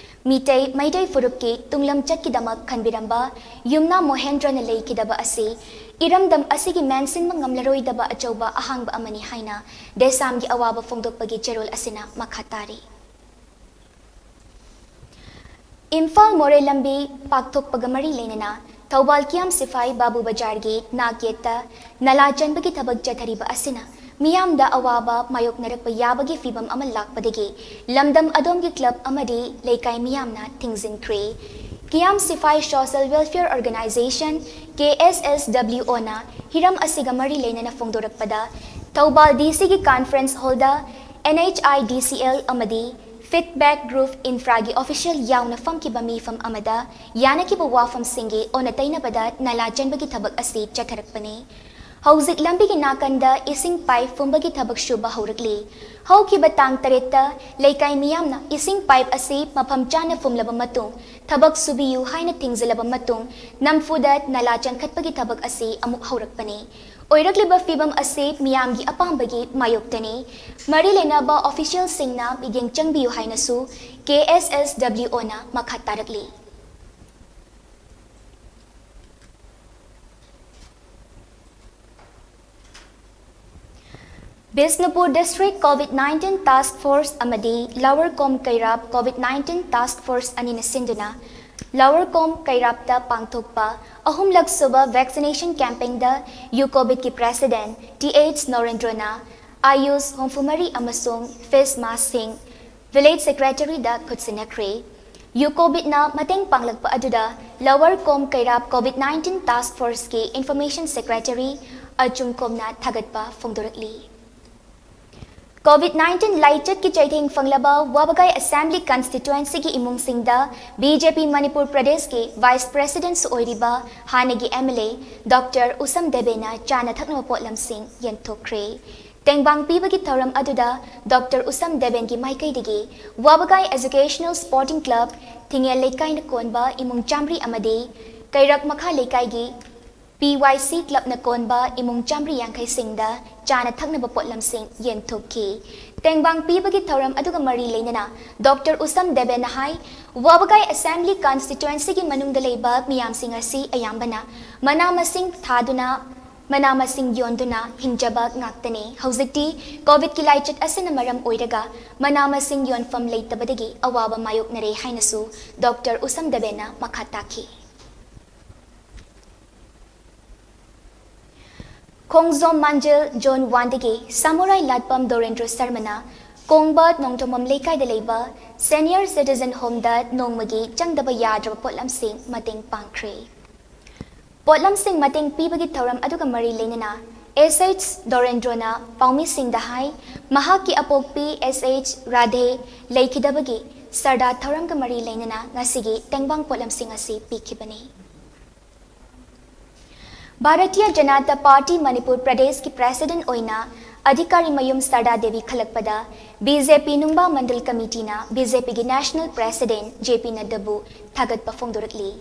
ꯃꯤꯇꯩ ꯃꯩꯇꯩ ꯐꯨꯔꯨꯞꯀꯤ ꯇꯨꯡꯂꯝꯆꯠꯀꯤꯗꯃꯛ ꯈꯟꯕꯤꯔꯝꯕ ꯌꯨꯝꯅꯥꯝ ꯃꯣꯍꯦꯟꯗ꯭ꯔꯅ ꯂꯩꯈꯤꯗꯕ ꯑꯁꯤ ꯏꯔꯝꯗꯝ ꯑꯁꯤꯒꯤ ꯃꯦꯟꯁꯤꯟꯕ ꯉꯝꯂꯔꯣꯏꯗꯕ ꯑꯆꯧꯕ ꯑꯍꯥꯡꯕ ꯑꯃꯅꯤ ꯍꯥꯏꯅ ꯗꯦꯁꯥꯝꯒꯤ ꯑꯋꯥꯕ ꯐꯣꯡꯗꯣꯛꯄꯒꯤ ꯆꯦꯔꯣꯜ ꯑꯁꯤꯅ ꯃꯈꯥ ꯇꯥꯔꯤ꯫ ꯏꯝꯐꯥꯜ ꯃꯣꯔꯦ ꯂꯝꯕꯤ ꯄꯥꯛꯊꯣꯛꯄꯒ ꯃꯔꯤ ꯂꯩꯅꯅ ꯊꯧꯕꯥꯜ ꯀꯤꯌꯥꯝ ꯁꯤꯐꯥꯏ ꯕꯥꯕꯨ ꯕꯖꯥꯔꯒꯤ ꯅꯥꯛ ꯌꯦꯠꯇ ꯅꯂꯥ ꯆꯟꯕꯒꯤ ꯊꯕꯛ ꯆꯠꯊꯔꯤꯕ ꯑꯁꯤꯅ ꯃꯤꯌꯥꯝꯗ ꯑꯋꯥꯕ ꯃꯥꯌꯣꯛꯅꯔꯛꯄ ꯌꯥꯕꯒꯤ ꯐꯤꯚꯝ ꯑꯃ ꯂꯥꯛꯄꯗꯒꯤ ꯂꯝꯗꯝ ꯑꯗꯣꯝꯒꯤ club ꯑꯃꯗꯤ ꯂꯩꯀꯥꯏ ꯃꯤꯌꯥꯝꯅ ꯊꯤꯡꯖꯤꯟꯈ꯭ꯔꯦ꯫ ꯀꯤꯌꯥꯝ ꯁꯤꯐꯥꯏ Social Welfare Organization, KSSWOꯅ ꯍꯤꯔꯝ ꯑꯁꯤꯒ ꯃꯔꯤ ꯂꯩꯅꯅ ꯐꯣꯡꯗꯣꯔꯛꯄꯗ, ꯊꯧꯕꯥꯜ DCꯒꯤ conference hallꯗ NHIDCL ꯑꯃꯗꯤ Feedback Group Infraꯒꯤ official ꯌꯥꯎꯅ ꯐꯝꯈꯤꯕ ꯃꯤꯐꯝ ꯑꯃꯗ ꯌꯥꯅꯈꯤꯕ ꯋꯥꯐꯝꯁꯤꯡꯒꯤ ꯑꯣꯟꯅ ꯇꯩꯅꯕꯗ ꯅꯂꯥ ꯆꯟꯕꯒꯤ ꯊꯕꯛ ꯑꯁꯤ ꯆꯠꯊꯔꯛꯄꯅꯤ꯫ ꯍꯧꯖꯤꯛ ꯂꯝꯕꯤꯒꯤ ꯅꯥꯀꯟꯗ ꯏꯁꯤꯡ ꯄꯥꯏꯞ ꯐꯨꯝꯕꯒꯤ ꯊꯕꯛ ꯁꯨꯕ ꯍꯧꯔꯛꯂꯤ꯫ ꯍꯧꯈꯤꯕ ꯇꯥꯡ ꯇꯔꯦꯠꯇ ꯂꯩꯀꯥꯏ ꯃꯤꯌꯥꯝꯅ ꯏꯁꯤꯡ ꯄꯥꯏꯞ ꯑꯁꯤ ꯃꯐꯝ ꯆꯥꯅ ꯐꯨꯝꯂꯕ ꯃꯇꯨꯡ ꯊꯕꯛ ꯁꯨꯕꯤꯌꯨ ꯍꯥꯏꯅ ꯊꯤꯡꯖꯤꯜꯂꯕ ꯃꯇꯨꯡ ꯅꯝꯐꯨꯗ ꯅꯂꯥ ꯆꯪꯈꯠꯄꯒꯤ ꯊꯕꯛ ꯑꯁꯤ ꯑꯃꯨꯛ ꯍꯧꯔꯛꯄꯅꯤ꯫ ꯑꯣꯏꯔꯛꯂꯤꯕ ꯐꯤꯕꯝ ꯑꯁꯤ ꯃꯤꯌꯥꯝꯒꯤ ꯑꯄꯥꯝꯕꯒꯤ ꯃꯥꯌꯣꯛꯇꯅꯤ꯫ ꯃꯔꯤ ꯂꯩꯅꯕ ꯑꯣꯐꯤꯁꯤꯌꯦꯜꯁꯤꯡꯅ ꯃꯤꯠꯌꯦꯡ ꯆꯪꯕꯤꯌꯨ ꯍꯥꯏꯅꯁꯨ ꯀꯦ ꯑꯦꯁ ꯑꯦꯁ ꯗꯕ꯭ꯂꯤꯎ ꯑꯣꯅ ꯃꯈꯥ ꯇꯥꯔꯛꯂꯤ꯫ Bishnupur district covid nineteen task force ꯑꯃꯗꯤ lower Kom Keirap covid nineteen task force ꯑꯅꯤꯅ ꯁꯤꯟꯗꯨꯅ ꯂꯋꯔ ꯀꯣꯝ ꯀꯩꯔꯥꯞꯇ ꯄꯥꯡꯊꯣꯛꯄ ꯑꯍꯨꯝꯂꯛ ꯁꯨꯕ ꯚꯦꯛꯁꯤꯅꯦꯁꯟ ꯀꯦꯝꯄꯦꯟꯗ ꯌꯨꯀꯣꯕꯤꯠꯀꯤ ꯄ꯭ꯔꯦꯁꯤꯗꯦꯟꯠ ꯇꯤ ꯑꯩꯆ ꯅꯣꯔꯦꯟꯗ꯭ꯔꯣꯅ ꯑꯥꯌꯨꯁ ꯍꯨꯝꯐꯨ ꯃꯔꯤ ꯑꯃꯁꯨꯡ ꯐꯦꯁ ꯃꯥꯁꯛꯁꯤꯡ ꯚꯤꯂꯦꯖ ꯁꯦꯀ꯭ꯔꯦꯇꯔꯤꯗ ꯈꯨꯠꯁꯤꯟꯅꯈ꯭ꯔꯦ꯫ ꯌꯨꯀꯣꯕꯤꯠꯅ ꯃꯇꯦꯡ ꯄꯥꯡꯂꯛꯄ ꯑꯗꯨꯗ lower Kom Keirap covid nineteen ꯇꯥꯁꯛ ꯐꯣꯔꯁꯀꯤ information secretary ꯑꯆꯨꯝ ꯀꯣꯝꯅ ꯊꯥꯒꯠꯄ ꯐꯣꯡꯗꯣꯔꯛꯂꯤ꯫ ꯀꯣꯚꯤꯗ ꯅꯥꯏꯟꯇꯤꯟ ꯂꯥꯏꯆꯠꯀꯤ ꯆꯩꯊꯦꯡ ꯐꯪꯂꯕ ꯋꯥꯕꯒꯥꯏ ꯑꯦꯁꯦꯝꯕ꯭ꯂꯤ ꯀꯟꯁꯇꯤꯇ꯭ꯋꯦꯟꯁꯤꯒꯤ ꯏꯃꯨꯡꯁꯤꯡꯗ ꯕꯤ ꯖꯦ ꯄꯤ ꯃꯅꯤꯄꯨꯔ ꯄ꯭ꯔꯗꯦꯁꯀꯤ ꯚꯥꯏꯁ ꯄ꯭ꯔꯦꯁꯤꯗꯦꯟꯠꯁꯨ ꯑꯣꯏꯔꯤꯕ ꯍꯥꯟꯅꯒꯤ ꯑꯦꯝ ꯑꯦꯜ ꯑꯦ ꯗꯣꯛꯇꯔ ꯎꯁꯝ ꯗꯦꯕꯦꯅ ꯆꯥꯅ ꯊꯛꯅꯕ ꯄꯣꯠꯂꯝꯁꯤꯡ ꯌꯦꯟꯊꯣꯛꯈ꯭ꯔꯦ꯫ ꯇꯦꯡꯕꯥꯡ ꯄꯤꯕꯒꯤ ꯊꯧꯔꯝ ꯑꯗꯨꯗ ꯗꯣꯛꯇꯔ ꯎꯁꯝ ꯗꯦꯕꯦꯟꯒꯤ ꯃꯥꯏꯀꯩꯗꯒꯤ ꯋꯥꯕꯒꯥꯏ ꯑꯦꯖꯨꯀꯦꯁꯅꯦꯜ ꯁ꯭ꯄꯣꯔꯇꯤꯡ ꯀ꯭ꯂꯕ, ꯊꯤꯡꯉꯦꯜ ꯂꯩꯀꯥꯏꯅ ꯀꯣꯟꯕ ꯏꯃꯨꯡ ꯆꯥꯝꯃꯔꯤ ꯑꯃꯗꯤ ꯀꯩꯔꯛ ꯃꯈꯥ ꯂꯩꯀꯥꯏꯒꯤ ꯄꯤ ꯋꯥꯏ ꯁꯤ ꯀ꯭ꯂꯕꯅ ꯀꯣꯟꯕ ꯏꯃꯨꯡ ꯆꯥꯝꯃꯔꯤ ꯌꯥꯡꯈꯩꯁꯤꯡꯗ ꯆꯥꯅ ꯊꯛꯅꯕ ꯄꯣꯠꯂꯝꯁꯤꯡ ꯌꯦꯟꯊꯣꯛꯈꯤ꯫ ꯇꯦꯡꯕꯥꯡ ꯄꯤꯕꯒꯤ ꯊꯧꯔꯝ ꯑꯗꯨꯒ ꯃꯔꯤ ꯂꯩꯅꯅ ꯗꯣꯛꯇꯔ ꯎꯁꯝ ꯗꯦꯕꯦꯟꯅ ꯍꯥꯏ, ꯋꯥꯕꯒꯥꯏ ꯑꯦꯁꯦꯝꯕ꯭ꯂꯤ ꯀꯟꯁꯇꯤꯇ꯭ꯋꯦꯟꯁꯤꯒꯤ ꯃꯅꯨꯡꯗ ꯂꯩꯕ ꯃꯤꯌꯥꯝꯁꯤꯡ ꯑꯁꯤ ꯑꯌꯥꯝꯕꯅ ꯃꯅꯥ ꯃꯁꯤꯡ ꯊꯥꯗꯨꯅ, ꯃꯅꯥ ꯃꯁꯤꯡ ꯌꯣꯟꯗꯨꯅ ꯍꯤꯡꯖꯕ ꯉꯥꯛꯇꯅꯤ꯫ ꯍꯧꯖꯤꯛꯇꯤ ꯀꯣꯚꯤꯗꯀꯤ ꯂꯥꯏꯆꯠ ꯑꯁꯤꯅ ꯃꯔꯝ ꯑꯣꯏꯔꯒ ꯃꯅꯥ ꯃꯁꯤꯡ ꯌꯣꯟꯐꯝ ꯂꯩꯇꯕꯗꯒꯤ ꯑꯋꯥꯕ ꯃꯥꯌꯣꯛꯅꯔꯦ ꯍꯥꯏꯅꯁꯨ ꯗꯣꯛꯇꯔ ꯎꯁꯝ ꯗꯦꯕꯦꯟꯅ ꯃꯈꯥ ꯇꯥꯈꯤ꯫ ꯈꯣꯡꯖꯣꯝ ꯃꯥꯟꯖꯤꯜ ꯖꯣꯟ ꯋꯥꯟꯗꯒꯤ ꯁꯥꯃꯨꯔꯥꯏ ꯂꯥꯠꯄꯝ ꯗꯣꯔꯦꯟꯗ꯭ꯔꯣ ꯁꯔꯃꯅ ꯀꯣꯡꯕ ꯅꯣꯡꯊꯣꯝꯕꯝ ꯂꯩꯀꯥꯏꯗ ꯂꯩꯕ ꯁꯦꯅꯤꯌꯔ ꯁꯤꯇꯤꯖꯟ ꯍꯣꯝꯗ ꯅꯣꯡꯃꯒꯤ ꯆꯪꯗꯕ ꯌꯥꯗ꯭ꯔꯕ ꯄꯣꯠꯂꯝꯁꯤꯡ ꯃꯇꯦꯡ ꯄꯥꯡꯈ꯭ꯔꯦ꯫ ꯄꯣꯠꯂꯝꯁꯤꯡ ꯃꯇꯦꯡ ꯄꯤꯕꯒꯤ ꯊꯧꯔꯝ ꯑꯗꯨꯒ ꯃꯔꯤ ꯂꯩꯅꯅ ꯑꯦꯁ ꯑꯩꯆ ꯗꯣꯔꯦꯟꯗ꯭ꯔꯣꯅ ꯄꯥꯎꯃꯤꯁꯤꯡꯗ ꯍꯥꯏ, ꯃꯍꯥꯛꯀꯤ ꯑꯄꯣꯛꯄꯤ ꯑꯦꯁ ꯑꯩꯆ ꯔꯥꯙꯦ ꯂꯩꯈꯤꯗꯕꯒꯤ ꯁꯔꯗꯥ ꯊꯧꯔꯝꯒ ꯃꯔꯤ ꯂꯩꯅꯅ ꯉꯁꯤꯒꯤ ꯇꯦꯡꯕꯥꯡ ꯄꯣꯠꯂꯝꯁꯤꯡ ꯑꯁꯤ ꯄꯤꯈꯤꯕꯅꯤ꯫ ꯚꯥꯔꯇꯤꯌ ꯖꯅꯇꯥ ꯄꯥꯔꯇꯤ ꯃꯅꯤꯄꯨꯔ ꯄ꯭ꯔꯗꯦꯁꯀꯤ ꯄ꯭ꯔꯦꯁꯤꯗꯦꯟꯠ ꯑꯣꯏꯅ ꯑꯙꯤꯀꯥꯔꯤ ꯃꯌꯨꯝ ꯁꯔꯗꯥ ꯗꯦꯕꯤ ꯈꯜꯂꯛꯄꯗ B J P Nungba Mandal ꯀꯃꯤꯇꯤꯅ ꯕꯤ ꯖꯦ ꯄꯤꯒꯤ ꯅꯦꯁꯅꯦꯜ ꯄ꯭ꯔꯦꯁꯤꯗꯦꯟꯠ ꯖꯦ ꯄꯤ ꯅꯗ꯭ꯗꯥꯕꯨ ꯊꯥꯒꯠꯄ ꯐꯣꯡꯗꯣꯔꯛꯂꯤ꯫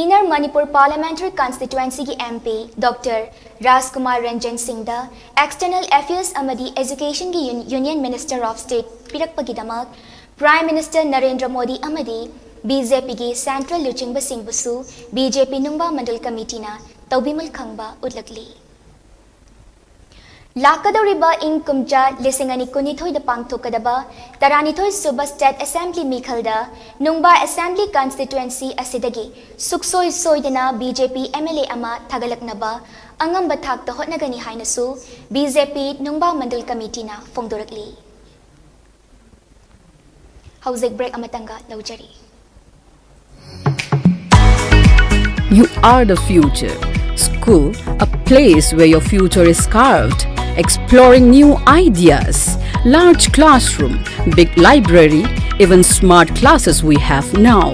ꯏꯟꯅꯔ ꯃꯅꯤꯄꯨꯔ ꯄꯥꯔꯂꯤꯌꯥꯃꯦꯟꯇꯔꯤ ꯀꯟꯁꯇꯤꯇ꯭ꯋꯦꯟꯁꯤꯒꯤ M P doctor Rajkumar Ranjan ꯁꯤꯡꯗ ꯑꯦꯛꯁꯇꯔꯅꯦꯜ ꯑꯦꯐꯤꯌꯔꯁ ꯑꯃꯗꯤ ꯑꯦꯖꯨꯀꯦꯁꯟꯒꯤ ꯌꯨꯟ-, ꯌꯨꯅꯤꯌꯟ ꯃꯤꯅꯤꯁꯇꯔ ꯑꯣꯐ ꯁ꯭ꯇꯦꯠ ꯄꯤꯔꯛꯄꯒꯤꯗꯃꯛ ꯄ꯭ꯔꯥꯏꯝ ꯃꯤꯅꯤꯁꯇꯔ ꯅꯔꯦꯟꯗ꯭ꯔ ꯃꯣꯗꯤ ꯑꯃꯗꯤ ꯕꯤ ꯖꯦ ꯄꯤꯒꯤ ꯁꯦꯟꯇ꯭ꯔꯦꯜ ꯂꯨꯆꯤꯡꯕꯁꯤꯡꯕꯨꯁꯨ B J P Nungba Mandal ꯀꯃꯤꯇꯤꯅ ꯇꯧꯕꯤꯃꯜ ꯈꯪꯕ ꯎꯠꯂꯛꯂꯤ꯫ ꯂꯥꯛꯀꯗꯧꯔꯤꯕ ꯏꯪ ꯀꯨꯝꯖꯥ ꯂꯤꯁꯤꯡ ꯑꯅꯤ ꯀꯨꯟꯅꯤꯊꯣꯏꯗ ꯄꯥꯡꯊꯣꯛꯀꯗꯕ ꯇꯔꯥꯅꯤꯊꯣꯏ ꯁꯨꯕ ꯁ꯭ꯇꯦꯠ ꯑꯦꯁꯦꯝꯕ꯭ꯂꯤ ꯃꯤꯈꯜꯗ ꯅꯨꯡꯕꯥ ꯑꯦꯁꯦꯝꯕ꯭ꯂꯤ ꯀꯟꯁꯇꯤꯇ꯭ꯋꯦꯟꯁꯤ ꯑꯁꯤꯗꯒꯤ ꯁꯨꯛꯁꯣꯏ ꯁꯣꯏꯗꯅ B J P M L ꯑꯦ ꯑꯃ ꯊꯥꯒꯠꯂꯛꯅꯕ ꯑꯉꯝꯕ ꯊꯥꯛꯇ ꯍꯣꯠꯅꯒꯅꯤ ꯍꯥꯏꯅꯁꯨ B J P Nungba Mandal ꯀꯃꯤꯇꯤꯅ ꯐꯣꯡꯗꯣꯔꯛꯂꯤ꯫ ꯍꯧꯖꯤꯛ break ꯑꯃꯇꯪꯒ ꯂꯧꯖꯔꯤ꯫ You are the future. School, a place where your future is carved. Exploring new ideas. Large classroom, big library, even smart classes we have now.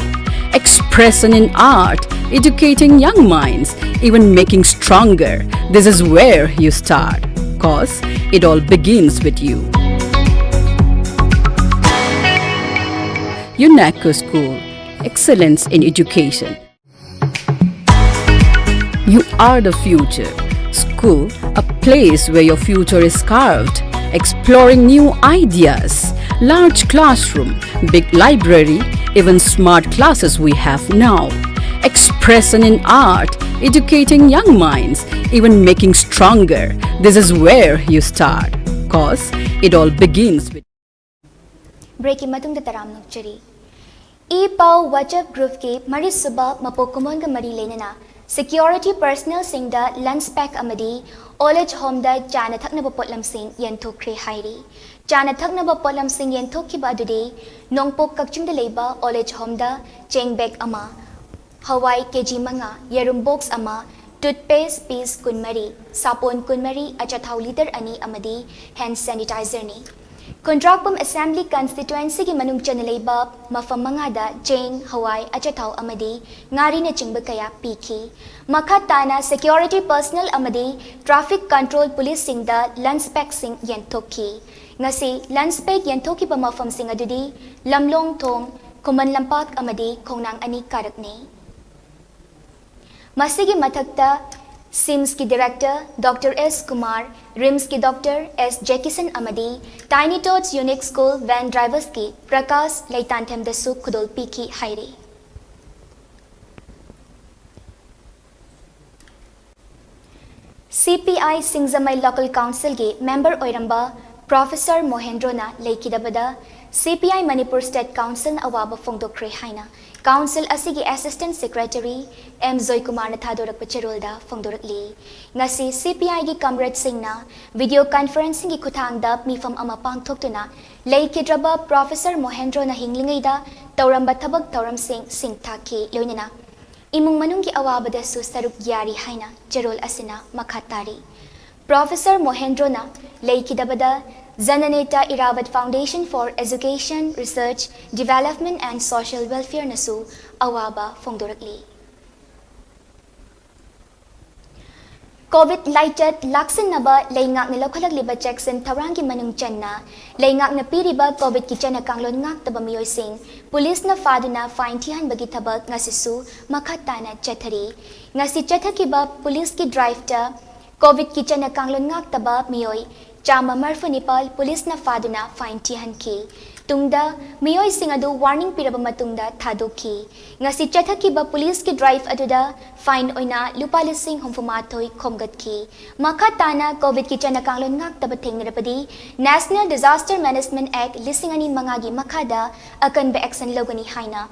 Expression in art, educating young minds, even making stronger. This is where you start. Cause it all begins with you. UNACO School, excellence in education. You are the future. School, a place where your future is carved. Exploring new ideas. Large classroom, big library, even smart classes we have now. Expression in art, educating young minds, even making stronger. This is where you start. Cause it all begins with ꯕ꯭ꯔꯦꯛꯀꯤ ꯃꯇꯨꯡꯗ ꯇꯔꯥꯝꯅ ꯑꯣꯛꯆꯔꯤ꯫ E ꯄꯥꯎ ꯋꯥꯆꯞ ꯒ꯭ꯔꯨꯞꯀꯤ ꯃꯔꯤꯁꯨꯕ ꯃꯄꯣꯛ ꯀꯨꯝꯑꯣꯟꯒ ꯃꯔꯤ ꯂꯩꯅꯅ security ꯄꯔꯁꯅꯦꯜꯁꯤꯡꯗ lunch ꯄꯦꯛ ꯑꯃꯗꯤ old age ꯍꯣꯝꯗ ꯆꯥꯅ ꯊꯛꯅꯕ ꯄꯣꯠꯂꯝꯁꯤꯡ ꯌꯦꯟꯊꯣꯛꯈ꯭ꯔꯦ ꯍꯥꯏꯔꯤ꯫ ꯆꯥꯅ ꯊꯛꯅꯕ ꯄꯣꯠꯂꯝꯁꯤꯡ ꯌꯦꯟꯊꯣꯛꯈꯤꯕ ꯑꯗꯨꯗꯤ ꯅꯣꯡꯄꯣꯛ ꯀꯛꯆꯤꯡꯗ ꯂꯩꯕ ꯑꯣꯜ ꯑꯦꯖ ꯍꯣꯝꯗ ꯆꯦꯡ ꯕꯦꯛ ꯑꯃ, ꯍꯋꯥꯏ ꯀꯦ ꯖꯤ ꯃꯉꯥ, ꯌꯦꯔꯨꯝ ꯕꯣꯛꯁ ꯑꯃ, ꯇꯨꯠꯄꯦꯁ ꯄꯤꯁ ꯀꯨꯟꯃꯔꯤ, ꯁꯥꯄꯣꯟ ꯀꯨꯟꯃꯔꯤ, ꯑꯆꯥꯊꯥꯎ ꯂꯤꯇꯔ ꯑꯅꯤ ꯑꯃꯗꯤ ꯍꯦꯟ ꯁꯦꯅꯤꯇꯥꯏꯖꯔꯅꯤ꯫ ꯈꯣꯡꯗ꯭ꯔꯥꯛꯄꯝ Assembly Constituencyꯒꯤ ꯃꯅꯨꯡ ꯆꯟꯅ ꯂꯩꯕ ꯃꯐꯝ ꯃꯉꯥꯗ ꯆꯦꯡ, ꯍꯋꯥꯏ, ꯑꯆꯥꯊꯥꯎ ꯑꯃꯗꯤ ꯉꯥꯔꯤꯅꯆꯤꯡꯕ ꯀꯌꯥ ꯄꯤꯈꯤ꯫ ꯃꯈꯥ ꯇꯥꯅ security personnel ꯑꯃꯗꯤ traffic control policeꯁꯤꯡꯗ lunch bagꯁꯤꯡ ꯌꯦꯟꯊꯣꯛꯈꯤ꯫ ꯉꯁꯤ lunch bag ꯌꯦꯟꯊꯣꯛꯈꯤꯕ ꯃꯐꯝꯁꯤꯡ ꯑꯗꯨꯗꯤ ꯂꯝꯂꯣꯡ ꯊꯣꯡ, ꯈꯨꯃꯟ ꯂꯝꯄꯥꯛ ꯑꯃꯗꯤ ꯈꯣꯡꯅꯥꯡ ꯑꯅꯤ ꯀꯥꯔꯛꯅꯤ꯫ ꯃꯁꯤꯒꯤ ꯃꯊꯛꯇ SIMSꯀꯤ director Doctor S Kumar, RIMSꯀꯤ Doctor S ꯖꯦꯀꯤꯁꯟ ꯑꯃꯗꯤ Tiny Tots Unique School van driversꯀꯤ Prakash ꯂꯩꯇꯥꯟꯊꯦꯝꯗꯁꯨ ꯈꯨꯗꯣꯜ ꯄꯤꯈꯤ ꯍꯥꯏꯔꯤ꯫ CPI ꯁꯤꯡꯖꯃꯩ Local Councilꯒꯤ member ꯑꯣꯏꯔꯝꯕ Professor ꯃꯣꯍꯦꯟꯗ꯭ꯔꯣꯅ ꯂꯩꯈꯤꯗꯕꯗ CPI Manipur State Councilꯅ ꯑꯋꯥꯕ ꯐꯣꯡꯗꯣꯛꯈ꯭ꯔꯦ ꯍꯥꯏꯅ Council ꯑꯁꯤꯒꯤ Assistant Secretary M ꯖꯣꯏꯀꯨꯃꯥꯔꯅ ꯊꯥꯗꯣꯔꯛꯄ ꯆꯦꯔꯣꯜꯗ ꯐꯣꯡꯗꯣꯔꯛꯂꯤ꯫ ꯉꯁꯤ CPIꯒꯤ comradeꯁꯤꯡꯅ video conferencingꯒꯤ ꯈꯨꯠꯊꯥꯡꯗ ꯃꯤꯐꯝ ꯑꯃ ꯄꯥꯡꯊꯣꯛꯇꯨꯅ ꯂꯩꯈꯤꯗ꯭ꯔꯕ Professor ꯃꯣꯍꯦꯟꯗ꯭ꯔꯣꯅ ꯍꯤꯡꯂꯤꯉꯩꯗ ꯇꯧꯔꯝꯕ ꯊꯕꯛ ꯊꯧꯔꯝꯁꯤꯡ ꯁꯤꯡ ꯊꯥꯈꯤ, ꯂꯣꯏꯅꯅ ꯏꯃꯨꯡ ꯃꯅꯨꯡꯒꯤ ꯑꯋꯥꯕꯗꯁꯨ ꯁꯔꯨꯛ ꯌꯥꯔꯤ ꯍꯥꯏꯅ ꯆꯦꯔꯣꯜ ꯑꯁꯤꯅ ꯃꯈꯥ ꯇꯥꯔꯤ꯫ Professor ꯃꯣꯍꯦꯟꯗ꯭ꯔꯣꯅ ꯂꯩꯈꯤꯗꯕꯗ Jananeta Irawat Foundation for Education, Research, Development and Social Welfareꯅꯁꯨ ꯑꯋꯥꯕ ꯐꯣꯡꯗꯣꯔꯛꯂꯤ꯫ COVID ꯂꯥꯏꯆꯠ ꯂꯥꯛꯁꯤꯟꯅꯕ ꯂꯩꯉꯥꯛꯅ ꯂꯧꯈꯠꯂꯛꯂꯤꯕ ꯆꯦꯛꯁꯤꯟ ꯊꯧꯔꯥꯡꯒꯤ ꯃꯅꯨꯡ ꯆꯟꯅ ꯂꯩꯉꯥꯛꯅ ꯄꯤꯔꯤꯕ COVIDꯀꯤ ꯆꯠꯅ ꯀꯥꯡꯂꯣꯟ ꯉꯥꯛꯇꯕ ꯃꯤꯑꯣꯏꯁꯤꯡ ꯄꯨꯂꯤꯁꯅ ꯐꯥꯗꯨꯅ fine ꯊꯤꯍꯟꯕꯒꯤ ꯊꯕꯛ ꯉꯁꯤꯁꯨ ꯃꯈꯥ ꯇꯥꯅ ꯆꯠꯊꯔꯤ꯫ ꯉꯁꯤ ꯆꯠꯊꯈꯤꯕ ꯄꯨꯂꯤꯁꯀꯤ driveꯇ COVIDꯀꯤ ꯆꯠꯅ ꯀꯥꯡꯂꯣꯟ ꯉꯥꯛꯇꯕ ꯃꯤꯑꯣꯏ ꯆꯥꯝꯃ ꯃꯔꯤꯐꯨ ꯅꯤꯄꯥꯜ ꯄꯨꯂꯤꯁꯅ ꯐꯥꯗꯨꯅ fine ꯊꯤꯍꯟꯈꯤ꯫ ꯇꯨꯡꯗ ꯃꯤꯑꯣꯏꯁꯤꯡ ꯑꯗꯨ warning ꯄꯤꯔꯕ ꯃꯇꯨꯡꯗ ꯊꯥꯗꯣꯛꯈꯤ꯫ ꯉꯁꯤ ꯆꯠꯊꯈꯤꯕ ꯄꯨꯂꯤꯁꯀꯤ drive ꯑꯗꯨꯗ fine ꯑꯣꯏꯅ ꯂꯨꯄꯥ ꯂꯤꯁꯤꯡ ꯍꯨꯝꯐꯨ ꯃꯥꯊꯣꯏ ꯈꯣꯝꯒꯠꯈꯤ꯫ ꯃꯈꯥ ꯇꯥꯅ COVIDꯀꯤ ꯆꯠꯅ ꯀꯥꯡꯂꯣꯟ ꯉꯥꯛꯇꯕ ꯊꯦꯡꯅꯔꯕꯗꯤ National Disaster Management Act ꯂꯤꯁꯤꯡ ꯑꯅꯤ ꯃꯉꯥꯒꯤ ꯃꯈꯥꯗ ꯑꯀꯟꯕ action ꯂꯧꯒꯅꯤ ꯍꯥꯏꯅ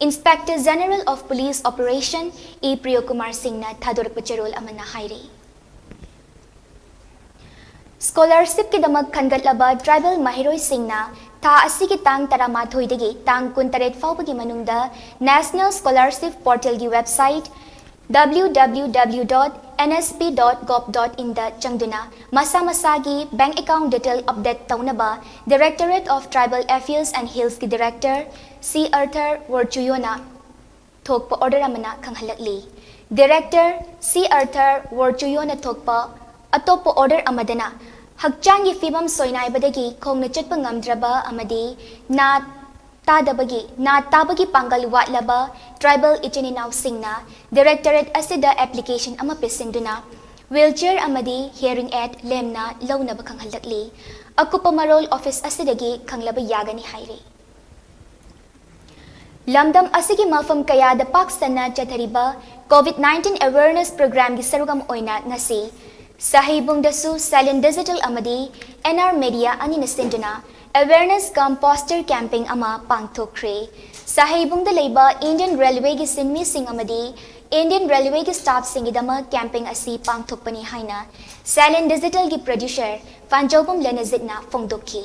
Inspector General of Police Operation E Priyokumar ꯁꯤꯡꯅ ꯊꯥꯗꯣꯔꯛꯄ ꯆꯦꯔꯣꯜ ꯑꯃꯅ ꯍꯥꯏꯔꯤ꯫ Scholarshipꯀꯤꯗꯃꯛ ꯈꯟꯒꯠꯂꯕ tribal ꯃꯍꯩꯔꯣꯏꯁꯤꯡꯅ ꯊꯥ ꯑꯁꯤꯒꯤ ꯇꯥꯡ ꯇꯔꯥꯃꯥꯊꯣꯏꯗꯒꯤ ꯇꯥꯡ ꯀꯨꯟꯇꯔꯦꯠ ꯐꯥꯎꯕꯒꯤ ꯃꯅꯨꯡꯗ National Scholarship Portalꯒꯤ website W W W dot N S P dot gov dot in ꯗ ꯆꯪꯗꯨꯅ ꯃꯁꯥ ꯃꯁꯥꯒꯤ bank account detail update ꯇꯧꯅꯕ Directorate of Tribal Affairs and Hills ꯀꯤ Director ꯁꯤ ꯑꯥꯔꯊꯔ ꯋꯣꯔꯆꯨꯌꯣꯅ ꯊꯣꯛꯄ order ꯑꯃꯅ ꯈꯪꯍꯜꯂꯛꯂꯤ꯫ Director ꯁꯤ ꯑꯥꯔꯊꯔ ꯋꯣꯔꯆꯨꯌꯣꯅ ꯊꯣꯛꯄ ꯑꯇꯣꯞꯄ order ꯑꯃꯗꯅ ꯍꯛꯆꯥꯡꯒꯤ ꯐꯤꯕꯝ ꯁꯣꯏꯅꯥꯏꯕꯗꯒꯤ ꯈꯣꯡꯅ ꯆꯠꯄ ꯉꯝꯗ꯭ꯔꯕ ꯑꯃꯗꯤ ꯅꯥ ꯇꯥꯗꯕꯒꯤ, ꯅꯥ ꯇꯥꯕꯒꯤ ꯄꯥꯡꯒꯜ ꯋꯥꯠꯂꯕ tribal ꯏꯆꯤꯟ ꯏꯅꯥꯎꯁꯤꯡꯅ Directorate ꯑꯁꯤꯗ application ꯑꯃ ꯄꯤꯁꯤꯟꯗꯨꯅ wheelchair ꯑꯃꯗꯤ hearing aid ꯂꯦꯝꯅ ꯂꯧꯅꯕ ꯈꯪꯍꯜꯂꯛꯂꯤ꯫ ꯑꯀꯨꯞꯄ ꯃꯔꯣꯜ office ꯑꯁꯤꯗꯒꯤ ꯈꯪꯂꯕ ꯌꯥꯒꯅꯤ ꯍꯥꯏꯔꯤ꯫ ꯂꯝꯗꯝ ꯑꯁꯤꯒꯤ ꯃꯐꯝ ꯀꯌꯥꯗ ꯄꯥꯛ ꯁꯟꯅ ꯆꯠꯊꯔꯤꯕ COVID nineteen awareness program ꯒꯤ ꯁꯔꯨꯛ ꯑꯃ ꯑꯣꯏꯅ ꯉꯁꯤ ꯁꯍꯩꯕꯨꯡꯗꯁꯨ Silent Digital ꯑꯃꯗꯤ N R Media ꯑꯅꯤꯅ ꯁꯤꯟꯗꯨꯅ awareness cum poster campaign ꯑꯃ ꯄꯥꯡꯊꯣꯛꯈ꯭ꯔꯦ꯫ ꯁꯍꯩꯕꯨꯡꯗ ꯂꯩꯕ Indian Railway ꯒꯤ ꯁꯤꯟꯃꯤꯁꯤꯡ ꯑꯃꯗꯤ Indian Railway ꯒꯤ staff ꯁꯤꯡꯒꯤꯗꯃꯛ campaign ꯑꯁꯤ ꯄꯥꯡꯊꯣꯛꯄꯅꯤ ꯍꯥꯏꯅ Silent Digital ꯒꯤ producer ꯐꯥꯟꯖꯧꯕꯝ ꯂꯦꯅꯖꯤꯠꯅ ꯐꯣꯡꯗꯣꯛꯈꯤ꯫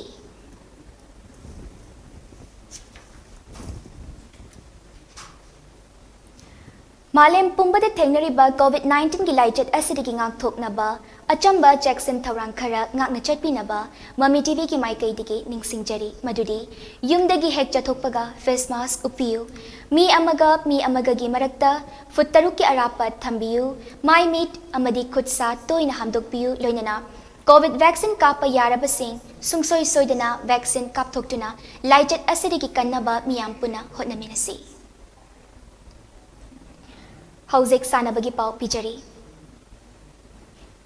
ꯃꯥꯂꯦꯝ ꯄꯨꯝꯕꯗ ꯊꯦꯡꯅꯔꯤꯕ COVID nineteen ꯒꯤ ꯂꯥꯏꯆꯠ ꯑꯁꯤꯗꯒꯤ ꯉꯥꯛꯊꯣꯛꯅꯕ ꯑꯆꯝꯕ ꯆꯦꯛꯁꯤꯟ ꯊꯧꯔꯥꯡ ꯈꯔ ꯉꯥꯛꯅ ꯆꯠꯄꯤꯅꯕ ꯃꯃꯤ ꯇꯤꯚꯤꯒꯤ ꯃꯥꯏꯀꯩꯗꯒꯤ ꯅꯤꯡꯁꯤꯡꯖꯔꯤ ꯃꯗꯨꯗꯤ ꯌꯨꯝꯗꯒꯤ ꯍꯦꯛ ꯆꯠꯊꯣꯛꯄꯒ face mask ꯎꯞꯄꯤꯌꯨ, ꯃꯤ ꯑꯃꯒ ꯃꯤ ꯑꯃꯒꯒꯤ ꯃꯔꯛꯇ ꯐꯨꯠ ꯇꯔꯨꯛꯀꯤ ꯑꯔꯥꯞꯄ ꯊꯝꯕꯤꯌꯨ, ꯃꯥꯏ ꯃꯤꯠ ꯑꯃꯗꯤ ꯈꯨꯠ ꯁꯥ ꯇꯣꯏꯅ ꯍꯥꯝꯗꯣꯛꯄꯤꯌꯨ, ꯂꯣꯏꯅꯅ COVID vaccine ꯀꯥꯞꯄ ꯌꯥꯔꯕꯁꯤꯡ ꯁꯨꯡꯁꯣꯏ ꯁꯣꯏꯗꯅ vaccine ꯀꯥꯞꯊꯣꯛꯇꯨꯅ ꯂꯥꯏꯆꯠ ꯑꯁꯤꯗꯒꯤ ꯀꯟꯅꯕ ꯃꯤꯌꯥꯝ ꯄꯨꯟꯅ ꯍꯣꯠꯅꯃꯤꯟꯅꯁꯤ꯫ ꯍꯧꯖꯤꯛ ꯁꯥꯟꯅꯕꯒꯤ ꯄꯥꯎ ꯄꯤꯖꯔꯤ꯫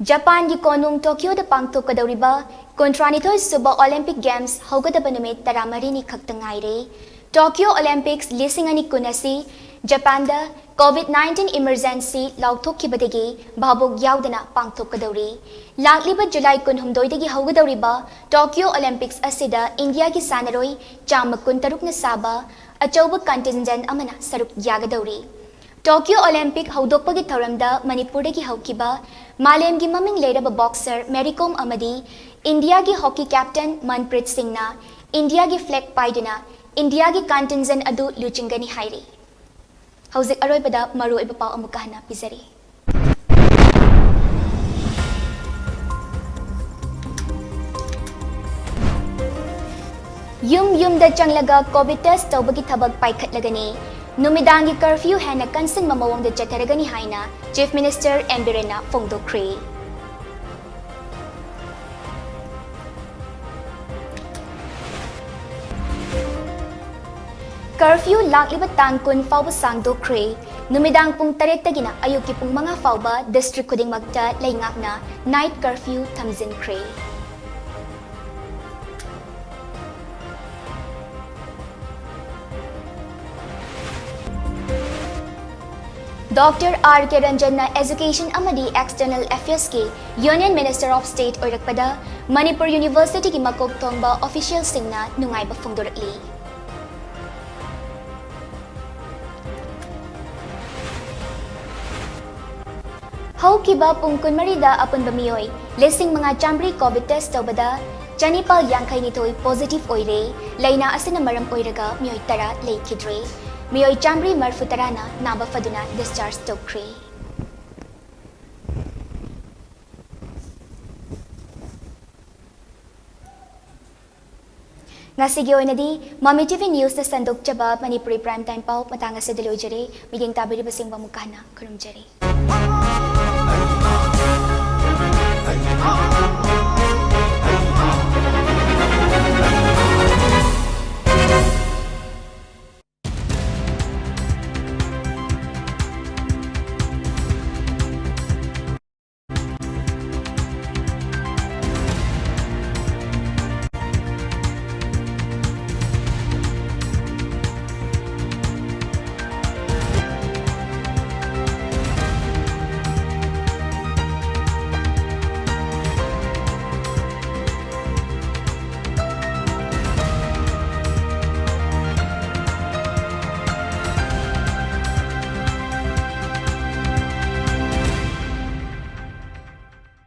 ꯖꯄꯥꯟꯒꯤ ꯀꯣꯅꯨꯡ ꯇꯣꯀꯤꯌꯣꯗ ꯄꯥꯡꯊꯣꯛꯀꯗꯧꯔꯤꯕ ꯀꯨꯟꯊ꯭ꯔꯥꯅꯤꯊꯣꯏ ꯁꯨꯕ Olympic Games ꯍꯧꯒꯗꯕ ꯅꯨꯃꯤꯠ ꯇꯔꯥꯃꯔꯤꯅꯤ ꯈꯛꯇ ꯉꯥꯏꯔꯦ꯫ Tokyo Olympics ꯂꯤꯁꯤꯡ ꯑꯅꯤ ꯀꯨꯟ ꯑꯁꯤ ꯖꯄꯥꯟꯗ COVID nineteen emergency ꯂꯥꯎꯊꯣꯛꯈꯤꯕꯗꯒꯤ ꯚꯥꯕꯣꯛ ꯌꯥꯎꯗꯅ ꯄꯥꯡꯊꯣꯛꯀꯗꯧꯔꯤ꯫ ꯂꯥꯛꯂꯤꯕ ꯖꯨꯂꯥꯏ ꯀꯨꯟꯍꯨꯝꯗꯣꯏꯗꯒꯤ ꯍꯧꯒꯗꯧꯔꯤꯕ Tokyo Olympics ꯑꯁꯤꯗ ꯏꯟꯗꯤꯌꯥꯒꯤ ꯁꯥꯟꯅꯔꯣꯏ ꯆꯥꯝꯃ ꯀꯨꯟꯇꯔꯨꯛꯅ ꯁꯥꯕ ꯑꯆꯧꯕ contingent ꯑꯃꯅ ꯁꯔꯨꯛ ꯌꯥꯒꯗꯧꯔꯤ꯫ Tokyo Olympic ꯍꯧꯗꯣꯛꯄꯒꯤ ꯊꯧꯔꯝꯗ ꯃꯅꯤꯄꯨꯔꯗꯒꯤ ꯍꯧꯈꯤꯕ ꯃꯥꯂꯦꯝꯒꯤ ꯃꯃꯤꯡ ꯂꯩꯔꯕ boxer ꯃꯦꯔꯤ ꯀꯣꯝ ꯑꯃꯗꯤ ꯏꯟꯗꯤꯌꯥꯒꯤ hockey captain ꯃꯟꯄ꯭ꯔꯤꯠ ꯁꯤꯡꯅ ꯏꯟꯗꯤꯌꯥꯒꯤ flag ꯄꯥꯏꯗꯨꯅ ꯏꯟꯗꯤꯌꯥꯒꯤ contingent ꯑꯗꯨ ꯂꯨꯆꯤꯡꯒꯅꯤ ꯍꯥꯏꯔꯤ꯫ ꯍꯧꯖꯤꯛ ꯑꯔꯣꯏꯕꯗ ꯃꯔꯨꯑꯣꯏꯕ ꯄꯥꯎ ꯑꯃꯨꯛꯀ ꯍꯟꯅ ꯄꯤꯖꯔꯤ꯫ ꯌꯨꯝ ꯌꯨꯝꯗ ꯆꯪꯂꯒ ꯀꯣꯚꯤꯗ ꯇꯦꯁ ꯇꯧꯕꯒꯤ ꯊꯕꯛ ꯄꯥꯏꯈꯠꯂꯒꯅꯤ꯫ ꯅꯨꯃꯤꯗꯥꯡꯒꯤ ꯀꯔꯐ꯭ꯌꯨ ꯍꯦꯟꯅ ꯀꯟꯁꯤꯟꯕ ꯃꯑꯣꯡꯗ ꯆꯠꯊꯔꯒꯅꯤ ꯍꯥꯏꯅ ꯆꯤꯐ ꯃꯤꯅꯤꯁꯇꯔ ꯑꯦꯟ ꯕꯤꯔꯦꯟꯅ ꯐꯣꯡꯗꯣꯛꯈ꯭ꯔꯦ꯫ ꯀꯔꯐ꯭ꯌꯨ ꯂꯥꯛꯂꯤꯕ ꯇꯥꯡ ꯀꯨꯟ ꯐꯥꯎꯕ ꯁꯥꯡꯗꯣꯛꯈ꯭ꯔꯦ꯫ ꯅꯨꯃꯤꯗꯥꯡ ꯄꯨꯡ ꯇꯔꯦꯠꯇꯒꯤꯅ ꯑꯌꯨꯛꯀꯤ ꯄꯨꯡ ꯃꯉꯥ ꯐꯥꯎꯕ ꯗꯤꯁꯇ꯭ꯔꯤꯛ ꯈꯨꯗꯤꯡꯃꯛꯇ ꯂꯩꯉꯥꯛꯅ ꯅꯥꯏꯠ ꯀꯔꯐ꯭ꯌꯨ ꯊꯝꯖꯤꯟꯈ꯭ꯔꯦ꯫ ꯗꯣꯛꯇꯔ ꯑꯥꯔ ꯀꯦ ꯔꯟꯖꯟꯅ ꯑꯦꯖꯨꯀꯦꯁꯟ ꯑꯃꯗꯤ ꯑꯦꯛꯁꯇꯔꯅꯦꯜ ꯑꯦꯐꯤꯌꯔꯁꯀꯤ ꯌꯨꯅꯤꯌꯟ ꯃꯤꯅꯤꯁꯇꯔ ꯑꯣꯐ ꯁ꯭ꯇꯦꯠ ꯑꯣꯏꯔꯛꯄꯗ ꯃꯅꯤꯄꯨꯔ ꯌꯨꯅꯤꯚꯔꯁꯤꯇꯤꯒꯤ ꯃꯀꯣꯛ ꯊꯣꯡꯕ ꯑꯣꯐꯤꯁꯤꯌꯦꯜꯁꯤꯡꯅ ꯅꯨꯡꯉꯥꯏꯕ ꯐꯣꯡꯗꯣꯔꯛꯂꯤ꯫ ꯍꯧꯈꯤꯕ ꯄꯨꯡ ꯀꯨꯟꯃꯔꯤꯗ ꯑꯄꯨꯟꯕ ꯃꯤꯑꯣꯏ ꯂꯤꯁꯤꯡ ꯃꯉꯥ ꯆꯥꯝꯃꯔꯤ ꯀꯣꯚꯤꯗ ꯇꯦꯁ ꯇꯧꯕꯗ ꯆꯅꯤꯄꯥꯜ ꯌꯥꯡꯈꯩꯅꯤꯊꯣꯏ ꯄꯣꯖꯤꯇꯤꯚ ꯑꯣꯏꯔꯦ꯫ ꯂꯥꯏꯅꯥ ꯑꯁꯤꯅ ꯃꯔꯝ ꯑꯣꯏꯔꯒ ꯃꯤꯑꯣꯏ ꯇꯔꯥ ꯂꯩꯈꯤꯗ꯭ꯔꯦ꯫ ꯃꯤꯑꯣꯏ ꯆꯥꯝꯃꯔꯤ ꯃꯔꯤꯐꯨ ꯇꯔꯥꯅ ꯅꯥꯕ ꯐꯗꯨꯅ ꯗꯤꯁꯆꯥꯔꯖ ꯇꯧꯈ꯭ꯔꯦ꯫ ꯉꯁꯤꯒꯤ ꯑꯣꯏꯅꯗꯤ ꯃꯃꯤ ꯇꯤꯚꯤ ꯅ꯭ꯌꯨꯁꯅ ꯁꯟꯗꯣꯛꯆꯕ ꯃꯅꯤꯄꯨꯔꯤ ꯄ꯭ꯔꯥꯏꯝ ꯇꯥꯏꯝ ꯄꯥꯎ ꯃꯇꯥꯡ ꯑꯁꯤꯗ ꯂꯣꯏꯖꯔꯦ꯫ ꯃꯤꯠꯌꯦꯡ ꯇꯥꯕꯤꯔꯤꯕꯁꯤꯡꯕꯨ ꯑꯃꯨꯛꯀ ꯍꯟꯅ ꯈꯨꯔꯨꯝꯖꯔꯤ꯫